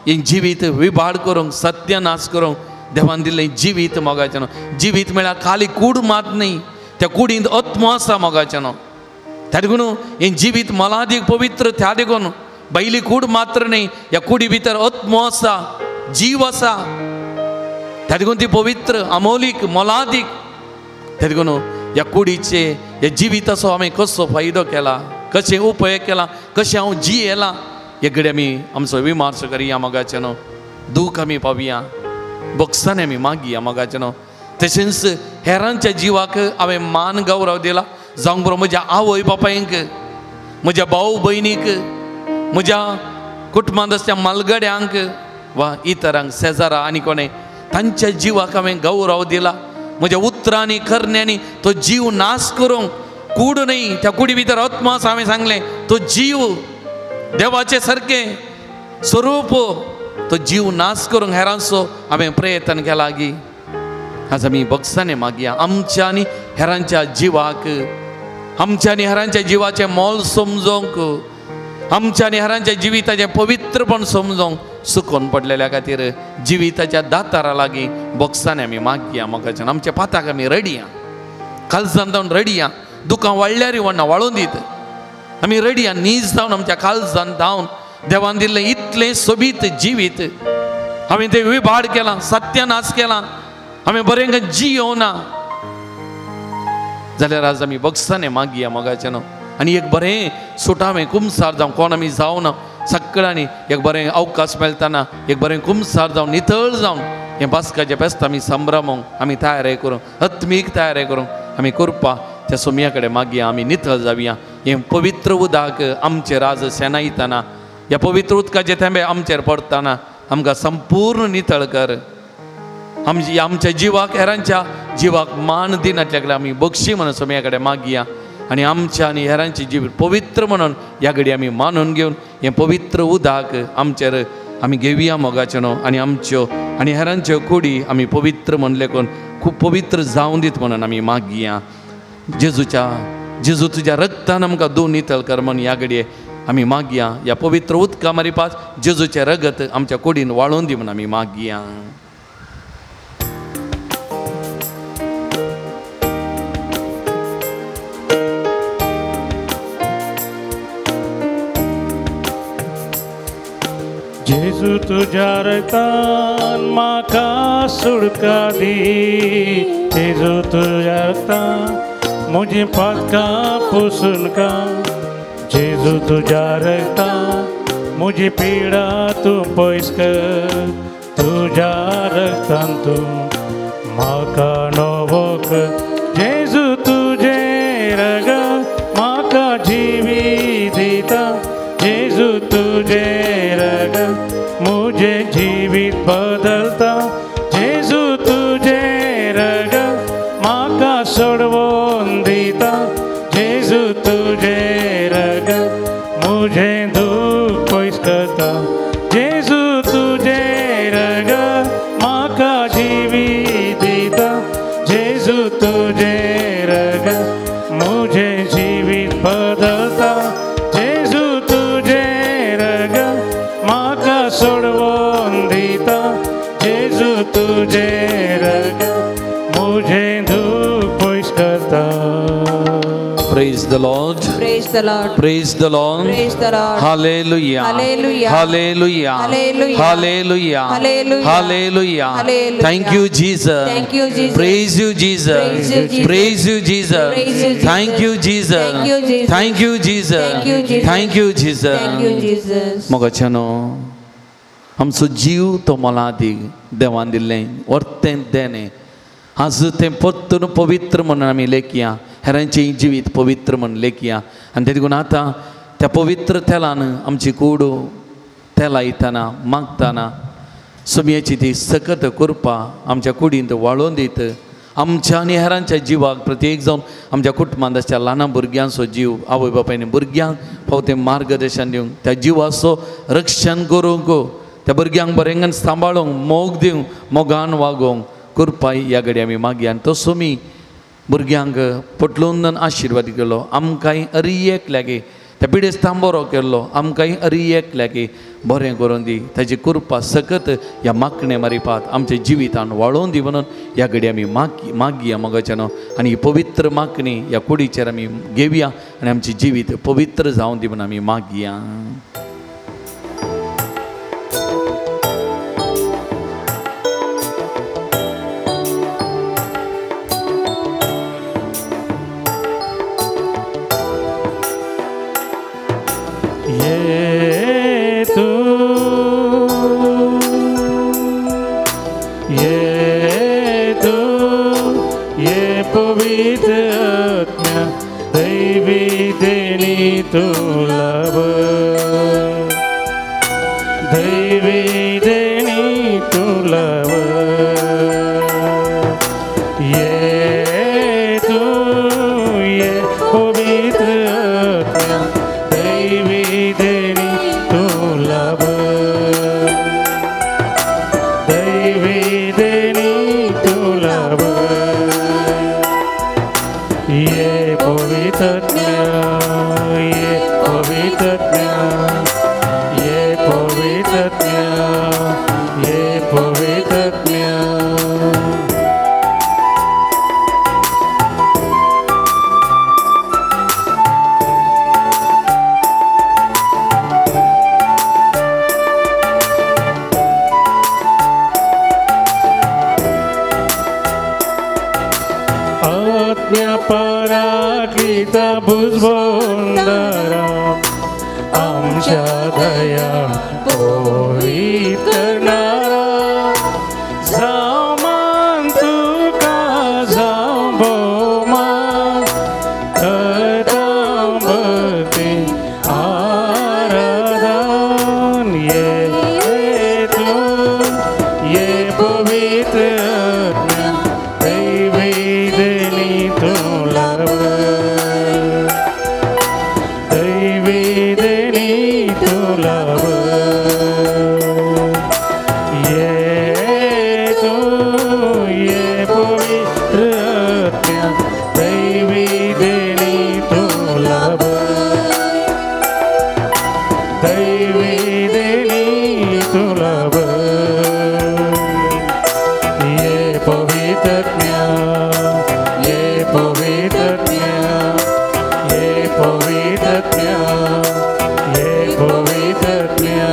हें जिवीत विभाड करूंक सत्यानाश करूंक देवान दिल्लें जिवीत मोगाचें न्हू. जिवीत म्हळ्यार खाली कूड मात न्ही त्या कुडींत आत्मो आसा मोगाचें न्हू. त्या देखून हें जिवीत मलादीक पवित्र त्या देखून बैली कूड मात्र न्ही ह्या कुडी भितर आत्मो आसा जीव आसा त्या देखून ती पवित्र अमोलीक मोलादीक. त्या देखून ह्या कुडीचे ह्या जिविताचो हांवें कसो फायदो केला कशें उपयोग केला कशें हांव जियेलां हे घडी आमी आमचो विमर्श करया मोगाचें न्हू. दूख आमी पावया बॉक्सांनी आमी मागया मोगाचें न्हू. तशेंच हेरांच्या जिवाक हांवें मान गौरव दिला जावंक बरो म्हज्या आवय बापायंक म्हज्या भाव भयणीक म्हज्या कुटुंबांत आसल्या मालगड्यांक वा इतरांक शेजारा आनी कोणें तांच्या जिवाक हांवें गौरव दिला. म्हज्या उतरांनी करण्यांनी तो जीव नाश करूंक कूड न्ही त्या कुडी भितर आत्मा आसा हांवें सांगलें तो जीव देवाचें सारकें स्वरूप तो जीव नाश करूंक हेरांचो हांवें प्रयत्न केला गी. आज आमी बॉक्सांनी मागया आमच्या आनी हेरांच्या जिवाक आमच्या आनी हेरांच्या जिवाचें मोल समजोंक, आमच्या आनी हेरांच्या जिविताचें पवित्रपण समजोंक सुकोन पडलेल्या खातीर जिविताच्या दातारा लागीं बोक्सांनी आमी मागया मोगाच्यान. आमच्या पाताक आमी रडया, कालजान जावन रडया, दुकां वाडल्यार वण्णा वाळोवन दीत आमी रडया, नीज जावन आमच्या कालजान जावन देवान दिल्लें इतलें सोबीत जिवीत हांवें तें विभाड केलां, सत्यानाश केलां, हांवें बरें जियोना जाल्यार आज आमी बोक्सांनी मागया मोगाच्यान. आनी एक बरें सुटावें कुमसार जावं कोण आमी जावना सगळ्यांनी एक बरें अवकाश मेळटना एक बरें कुमसार जावन नितळ जावन हें बास्काचें फेस्त आमी संभ्रमूंक आमी तयारी करूंक, आत्मीक तयारी करूंक आमी करपा त्या सोमया कडेन मागया आमी नितळ जावया. हें पवित्र उदक आमचेर आज शेनायतना, ह्या पवित्र उदकाचे थेंबे आमचेर पडटना आमकां संपूर्ण नितळ कर. आमची आमच्या जिवाक हेरांच्या जिवाक मान दिनातल्या कडेन आमी बक्षी म्हणून सोमया कडेन मागया आनी आमच्या आनी हेरांची जीव पवित्र म्हणून ह्या घडी आमी मानून घेवन हें पवित्र उदक आमचेर आमी घेवया मोगाचें न्हू. आनी आमच्यो आनी हेरांच्यो कुडी आमी पवित्र म्हणले करून खूब पवित्र जावन दीत म्हणून आमी मागया. जेजूच्या जेजू तुज्या रगतान आमकां दोन नितळ कर म्हणून ह्या घडये आमी मागया. ह्या पवित्र उदका मारिपास जेजूचें रगत आमच्या कुडीन वाळोवन दी म्हणून आमी मागया. जेजू तुझ्या रगतान म्हाका सुटका दी, जेजू तुझ्या रगतान म्हजी पातकां पुसून काड, जेजू तुझ्या रगतान म्हजी पिडा तूं पयस कर, तुझ्या रगतान तूं म्हाका नवो कर, जेजू तुजें रगत म्हाका जिवीत दिता, जेजू तुजें रगत मुझे जीवित बदलता, जेजू तुजें रगत म्हाका सोडवून दिता, जेजू तुजें रगत मुझे दुख पयस करता, जेजू तुजें रगत म्हाका जिवीत दिता, जेजू तुजें रगत मुझे जीवित बदलता, जेजू तुजें रगत म्हाका सोडवून दिता, जेजू तुजें रगत मुझे दुख पयस करता. Praise the Lord. Praise the Lord. Praise the Lord. Praise the Lord. Hallelujah. Hallelujah. Hallelujah. Hallelujah. Hallelujah. Hallelujah. Hallelujah. Hallelujah. Thank you, Jesus. Thank you, Jesus. Praise you, Jesus. Praise you, Jesus. Praise you, Jesus. Praise you, Jesus. Thank you, Jesus. Thank you, Jesus. Thank you, Jesus. Thank you, Jesus. Thank you, Jesus. Thank you, Jesus. मोगाच्यानो आमचो जीव तो मोलादीक देवान दिल्लें वर्तें देणें आज तें परतून पवित्र म्हणून आमी लेखया, हेरांचें जिवीत पवित्र म्हण लेखया. आनी ते देखून आतां त्या पवित्र तेलान आमची कूड तेलायतना मागतना सोमयेची ती सकत कृपा आमच्या कुडींत वाळोवन दीत आमच्या आनी हेरांच्या जिवाक प्रत्येक जावन आमच्या कुटुंबांत आसच्या ल्हान भुरग्यांचो जीव आवय बापायन भुरग्यांक फावो तें मार्गदर्शन दिवंक, त्या जिवाचो रक्षण करूंक, त्या भुरग्यांक बरें सांबाळूंक, मोग दिवंक, मोगान वागोवंक कृपा ह्या घडी आमी मागया. आनी तो सोमी भुरग्यांक पटलून आशिर्वाद केलो, आमकांय अरी एकल्यागे त्या पिडेस्तां बरो केल्लो, आमकांय अरी एकल्यागे बरें करून दी, ताजी कृपा सकत ह्या मागणे मारिपात आमच्या जिवितान वाळोवन दी म्हणून ह्या घडी आमी मागया मोगाच्यान. आनी ही पवित्र मागणी ह्या कुडीचेर आमी घेवया आनी आमचें जिवीत पवित्र जावन दी म्हणून आमी मागया. ये पवित्र आत्म्या दैवी देणी तूं लाभ, दैवी देणी तूं लाभ, ये तूं ये पवित्र आत्म्या दैवी देणी तूं लाभ, दैवी देणी तूं लाभ, ये पवित्र पराक्लिता भुजबंदरा आमच्या दया पवित्र करणारा जावं मान तुका जावं भोवमान करता भक्ती आराधन ये तूं ये पवित्र आत्म्या दैवी देणी तूं लाभ दैवी देणी तूं लाभ ये तूं ये पवित्र आत्म्या दैवी देणी तूं लाभ दैवी देणी तूं लाभ ये पवित्र आत्म्या ये पवित्र आत्म्या ये पवित्र आत्म्या ये पवित्र आत्म्या।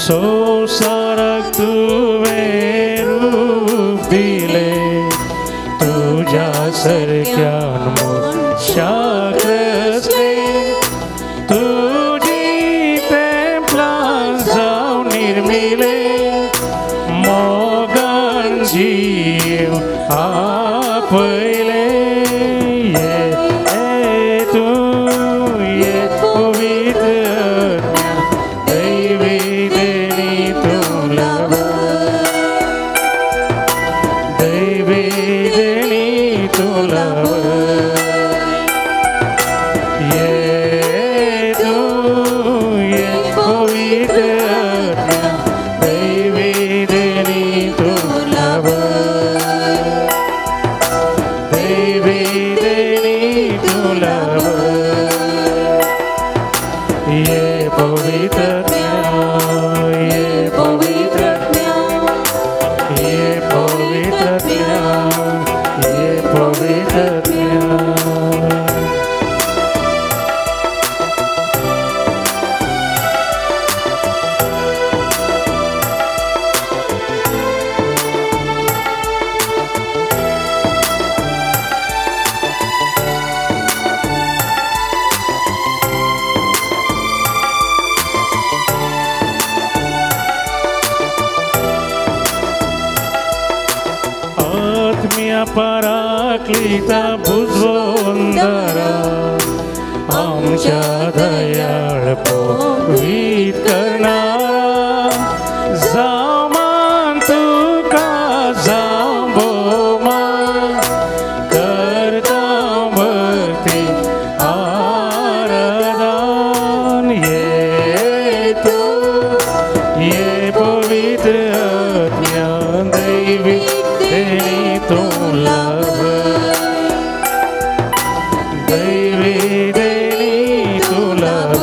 संवसाराक तुवें रूप दिलें तुज्या सारक्यान मनशाक रचलें तुजी तेंपलां जावन निर्मिलें मोगान जीव आपयलें ये तूं ये पवित्र आत्म्या दैवी देणी तूं लाभ दैवी देणी तूं लाभ ये तूं ये पवित्र आत्म्या दैवी देणी तूं लाभ दैवी देणी तूं लाभ ये पवित्र आत्म्या ये पवित्र आत्म्या ये पवित्र आत्म्या ये पवित्र आत्म्या। आत्म्या पराक्लिता भुजबंदरा आमच्या दयाळ पवित्र करणारा जावं मान तुका जावं भोवमान करता भक्ती आराधन ये तूं ये पवित्र आत्म्या दैवी देणी तूं लाभ दैवी देणी तूं लाभ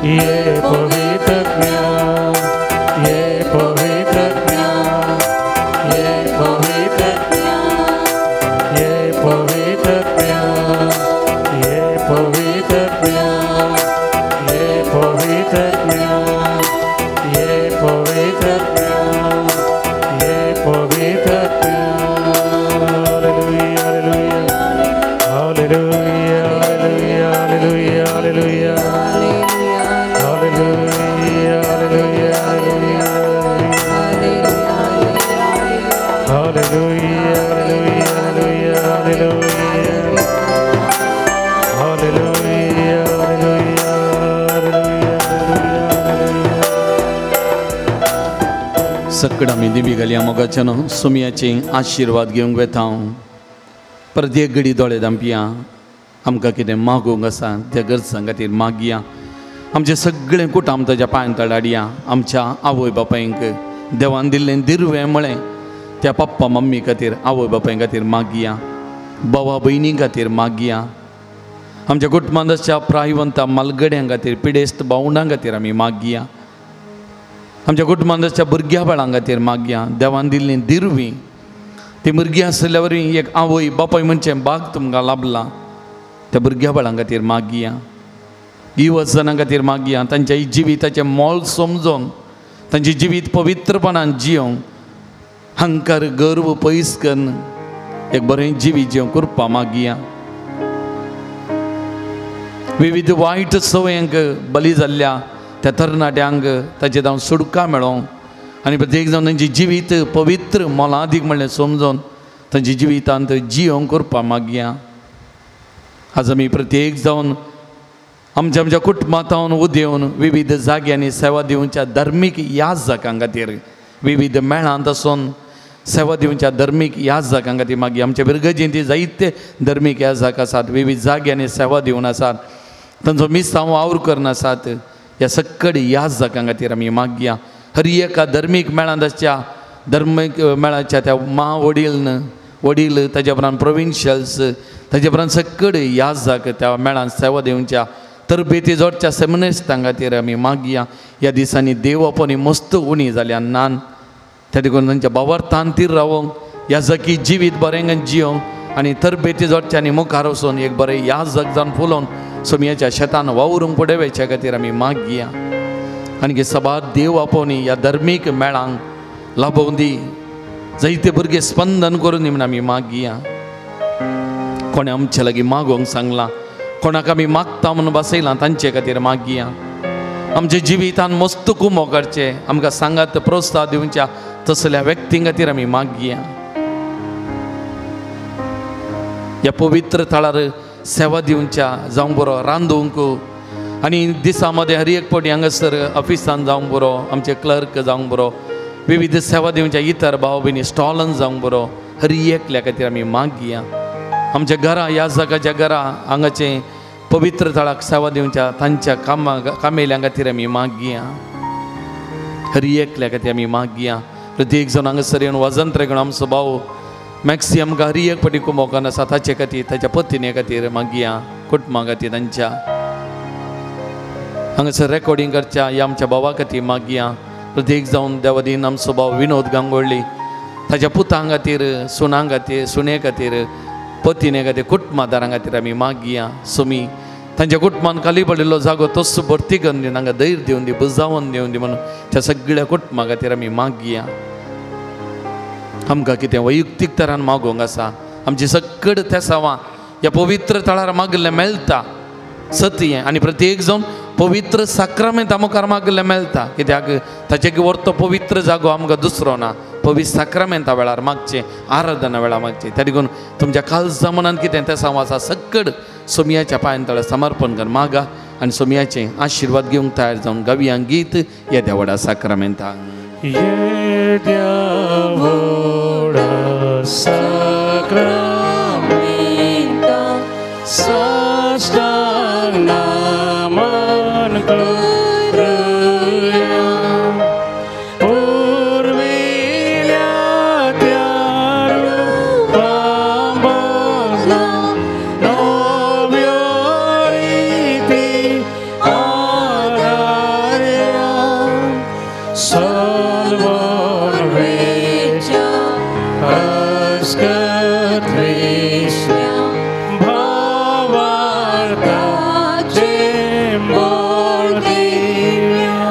ये पवित्र आत्म्या ये पवित्र आत्म्या ये पवित्र आत्म्या ये पवित्र आत्म्या ये पवित्र आत्म्या ये पवित्र आत्म्या ये पवित्र आत्म्या ये पवित्र आत्म्या। Hallelujah hallelujah hallelujah hallelujah hallelujah hallelujah hallelujah hallelujah hallelujah hallelujah hallelujah hallelujah. सकड आमी दिवी घालया मोगाच्या न्हू सुमयाचे आशिर्वाद घेवंक वेता हांव परत एक घडी दोळे धांपया आमकां कितें मागूंक आसा त्या गरजां खातीर मागया आमचें सगळें कुटाम ताज्या पांयां तळाडया आमच्या आवय बापायंक देवान दिल्लें दिर्वें म्हळें त्या पप्पा मम्मी खातीर आवय बापाय खातीर मागया भावा भयणी खातीर मागया आमच्या कुटुंबांतच्या प्रायवंता मालगड्यां खातीर पिडेस्त भावंडां खातीर आमी मागया. आमच्या कुटुंबांतच्या भुरग्या बाळां खातीर मागया. देवान दिल्ली दिरवी ती भुरगीं आशिल्ल्या वरवीं एक आवय बापाय म्हणचें बाग तुमकां लाभलां त्या भुरग्या बाळां खातीर मागया. युवजनां खातीर मागया. तांच्या जिविताचें मोल समजून तांचें जिवीत पवित्रपणान जियोंक हंकार गर्व पयस करून एक बरें जिवीत जियोंक कृपा मागया. विविध वायट संवयांक बली जाल्ल्या त्या तरणाट्यांक ताचे जावन सुटका मेळोंक आनी प्रत्येक जावन तांचें जिवीत पवित्र मोलादीक म्हणलें समजून तांच्या जिवितांत जियोंक कृपा मागया. आज आमी प्रत्येक जावन आमच्या आमच्या कुटुंबांत उदेवन विविध जाग्यांनी सेवा दिवच्या धर्मीक याजकां खातीर विविध मेळांत आसून सेवा दिवच्या धर्मीक याजकां खातीर मागीर आमच्या बिरगजींत जायते धर्मीक याजक आसात विविध जाग्यांनी सेवा दिवन आसात तांचो मिसांव वावर करून आसात. ह्या सक्कड याजकां खातीर आमी मागया. हर एका धर्मीक मेळांत आसच्या धर्मीक मेळाच्या त्या मा वडील वडील ताच्या उपरांत प्रोविन्शियल्स ताच्या उपरांत सक्कड याजक त्या मेळांत सेवा दिवच्या तरबेती जोडच्या सेमिनेस्तां खातीर आमी मागया. ह्या दिसांनी देवपणी मस्त उणी जाल्या नान त्या देखून तांच्या बावरतान तीर रावोंक ह्या जकी जिवीत बरें जियोंक आनी तरबेती जोडच्यांनी मुखार वचून एक बरें याजक जावन फुलोवन सोमयाच्या शेतान वावरूंक फुडें वयच्या खातीर आमी मागया. आनी सभार देव आपोवणी ह्या धर्मीक मेळांक लाभोवं दी जायते भुरगे स्पंदन करून दी म्हूण आमी मागया. कोणें आमचे लागीं मागोवंक सांगलां कोणाक आमी मागता म्हणून बसयलां तांचे खातीर मागया. आमच्या जिवितान मस्त कुमो काडचे आमकां सांगात प्रोत्साह दिवच्या तसल्या व्यक्तीं खातीर आमी मागया. ह्या पवित्र थळार सेवा दिवच्या जावंक बरो रांदूंक आनी दिसा मदें हर एक फावटी हांगासर ऑफिसान जावंक बरो आमचे क्लर्क जावंक बरो विविध सेवा दिवच्या इतर भाव भयणी स्टॉलान जावंक बरो हर एकल्या खातीर आमी मागया. आमच्या घरा ह्या जागाच्या घरा हांगाचें पवित्र थळाक सेवा दिवच्या तांच्या कामा कामेल्यां खातीर आमी मागया. हर एकल्या खातीर आमी मागया. प्रत्येक जाण हांगासर येवन वाजंत्र घेवन आमचो भाव मॅक्सी आमकां हर एक फावटी कुमोकान आसा ताचे खातीर ताच्या पतिने खातीर मागया. कुटुंबा खातीर तांच्या हांगासर रेकॉर्डिंग करच्या ह्या आमच्या भावा खातीर मागया. प्रत्येक जावन देवादीन आमचो भाव विनोद गांगोळ्ळी ताच्या पुतां खातीर सुनां खातीर सुणे खातीर पतिने खातीर कुटुंबादारां खातीर आमी मागया. सुमी तांच्या कुटुंबान खाली पडिल्लो जागो तोच भरती करून दी तांकां धैर्य दिवन दी बुजावन दिवन दी म्हणून त्या सगळ्या कुटुंबा खातीर आमी मागया. आमकां कितें वैयक्तीक तरान मागोवंक आसा आमची सक्कड तेसावां ह्या पवित्र थळार मागिल्लें मेळटा सत्य आनी प्रत्येक जावन पवित्र साक्रामेंता मुखार मागिल्लें मेळटा कित्याक ताचे व्हरतो पवित्र जागो आमकां दुसरो ना. पवित्र साक्रामेंता वेळार मागचें आराधना वेळार मागचें त्या देखून तुमच्या खालसा मनान कितें तेसांव आसा सक्कड सोमयाच्या पांयान तळ्यार समर्पण कर मागा आनी सोमयाचे आशिर्वाद घेवंक तयार जावन गावया गीत येद्या व्हडा साक्रामेंताक. येद्या व्हडा साक्रामेंता साष्टांग नमन करुया पुर्विल्या त्या रूपाबदला नव्यो रिती आदारया सलवन वेच्या अस्कत विश्व्या भावार्थाचे मोल दिव्या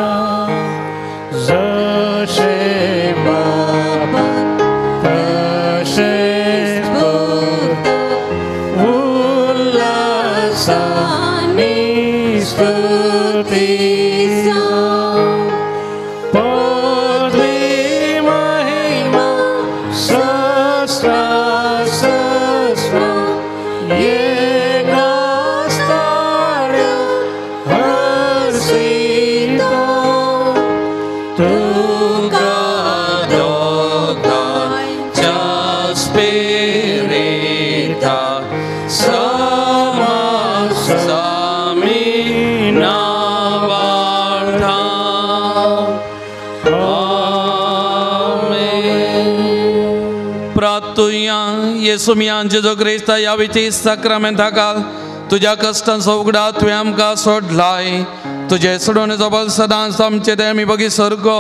जशें बापान तशेंच पुतान उल्हासानी स्तुती जावं. पदवी महिमा सहस्रा सहस्रा एका स्थाण्या हर्षिता तुका दोगांच्या स्पिरिता समासामी नावार्था. आमेन. प्रार्थुया येसू मियां जेजू क्रिस्ता ह्या विची साक्रामेंता काल तुज्या कश्टांचो उगडा तुवें आमकां सोडलाय. तुजे सोडवणेचो बल सदांच आमचे ते आमी बगी सरको.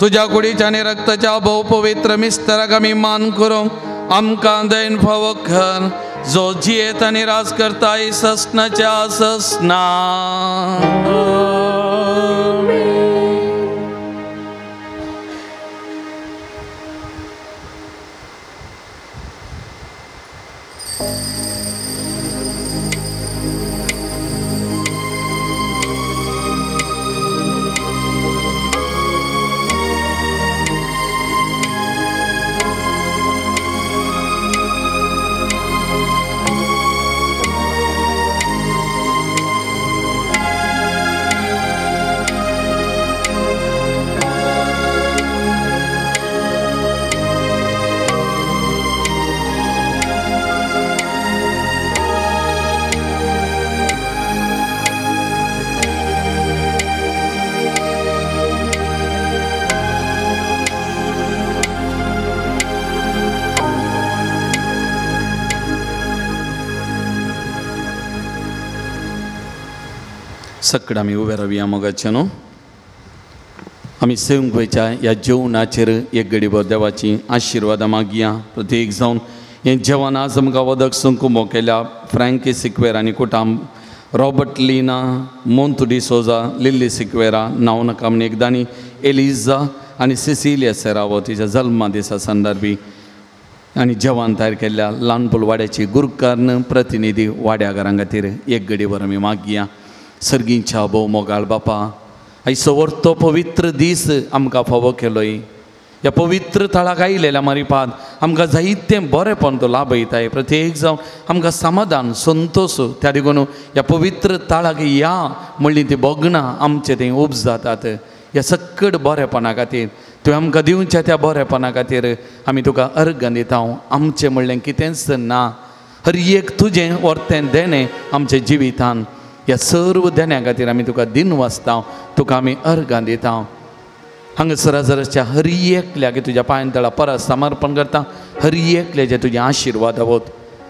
तुज्या कुडीच्या आनी रक्ताच्या भोव पवित्र मिस्तराक आमी मान करूंक आमकां दैन फावो कर, जो जियेत आनी राज करता ससनाच्या ससना. सकड आमी उबे रावया मोगाचे न्हू. आमी सेवंक वयच्या ह्या जेवणाचेर एक गडीभर देवाची आशिर्वादां मागया. प्रत्येक जावन हें जेवण आज आमकां वदक संकुमो केल्या फ्रँकी सिक्वेरा आनी कुटाम, रॉबर्ट लीना, मोंतू डिसोजा, लिल्ली सिक्वेरा, नांव नाका म्हण एकदांनी एलिजा आनी सिसिलिया सेरावो तिच्या जल्मा दिसा संदर्भी आनी जेवण तयार केल्ल्या ल्हानपूल वाड्याची गुरकार्ण प्रतिनिधी वाड्याघरां खातीर एक गडीभर आमी मागया. सर्गींच्या भोव मोगाळ बापा, आयचो वर्तो पवित्र दीस आमकां फावो केलोय. ह्या पवित्र थळाक आयिल्ल्या मारिपाद आमकां जायतें बरेंपण तो लाभयताय. प्रत्येक जावन आमकां समाधान संतोश त्या देखून ह्या पवित्र थळाक या म्हणली ती भोगणां आमचे थंय उपजातात. ह्या सकट बरेपणा खातीर तुवें आमकां दिवच्या त्या बरेपणा खातीर आमी तुका अर्गां दिता. आमचें म्हणलें कितेंच ना, हर एक तुजें वर्तें देणें आमच्या जिवितान. ह्या सर्व देण्या खातीर आमी तुका दिन वाचता, तुका आमी अर्गां दिता. हांगासर हजाराच्या हर एकल्याक तुज्या पांयां तळा परत समर्पण करता. हर एकल्याचे तुजे आशिर्वाद आवत.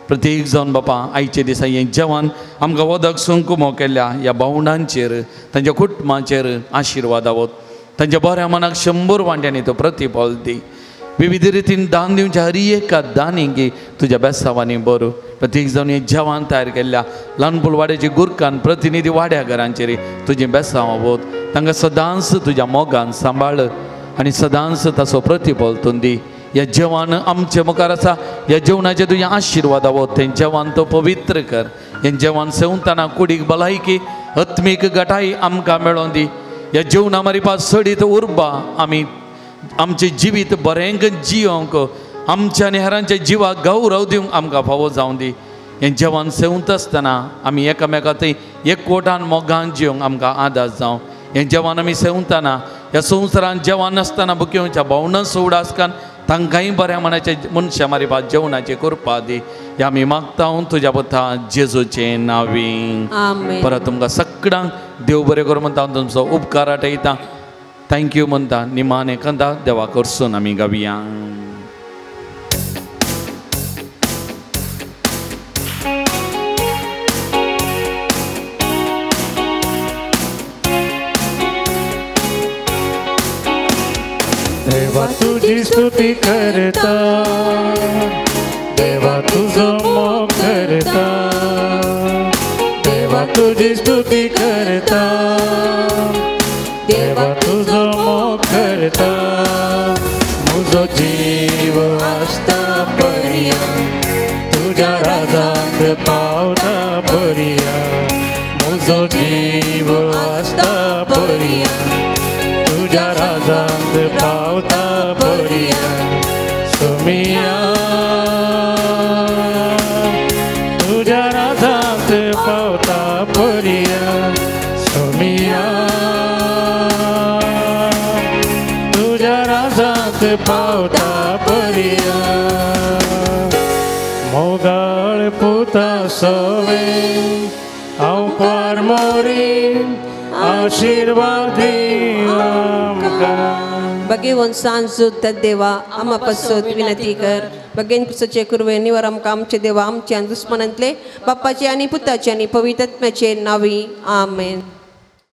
प्रत्येक जावन बापा आयचे दिसा हें जेवण आमकां वदक संकुमो केल्ल्या ह्या भावंडांचेर तांच्या कुटुंबाचेर आशिर्वाद आवत. तांच्या बऱ्या मनाक 100 वांट्यांनी तो प्रतिफल दी. विविध रितीन दान दिवच्या हर एका दानींगी तुज्या बेसावांनी बरो. प्रत्येक जावन हें जेवण तयार केल्ल्या ल्हानपूल वाड्याची गुरकान प्रतिनिधी वाड्या घरांचेर तुजें बेसांव वत. तांकां सदांच तुज्या मोगान सांबाळ आनी सदांच ताचो प्रतिफल तूं दी. ह्या जेवण आमचे मुखार आसा, ह्या जेवणाचे तुजें आशिर्वाद आवत. तें जेवण तो पवित्र कर. हें जेवण सेवताना कुडीक भलायकी आत्मीक गटाई आमकां मेळोवन दी. ह्या जेवणा मारिपा सडीत उर्बा आमी आमचें जिवीत बरें जियोंक आमच्या आनी हेरांच्या जिवाक गौरव दिवंक आमकां फावो जावं दी. हें जेवण सेवंत आसतना आमी एकामेका थंय एकवटान मोगान जिवंक आमकां आदार जावं. हें जेवण आमी सेवताना ह्या संवसारान जेवण नासतना बुकेवच्या भावना उडासकान तांकांय बऱ्या मनाचे मनशां मारिपा जेवणाचे करपा दी. ह्या आमी मागता तुज्या पुता जेजूचें नांवी. परत तुमकां सगळ्यांक देव बरें करूं म्हणटा, तुमचो उपकार आटयता. Thank you म्हणटा. निमान एकांदा देवा करसून आमी गावया. देवा तुझी स्तुती करता, देवा तुझो मोग करता, देवा तुझी स्तुती करता, देवा तुझो मोग करता. मुजो जीव आसता पर्या तुझ्या राजांत पावता पर्या. मुजो जीव आसता पर्या तुझ्या राजांत पावता पर्या. सुमिया तुझ्या राजांत पावता पर्या. सुमिया तुझ्या राजांत पावता पर्या. मोगाळ पुता सवे हांव पार मोरी आशिर्वाद दी आमकां. बगेवन सांज देवा आमा पासत विनंती कर. बगेन पुसचे कुरवे निवर आमकां आमचे देवा आमचे आनी दुस्मनांतले बापाचे आनी पुताचे आनी पवित्र आत्म्याचे नावी आमेन.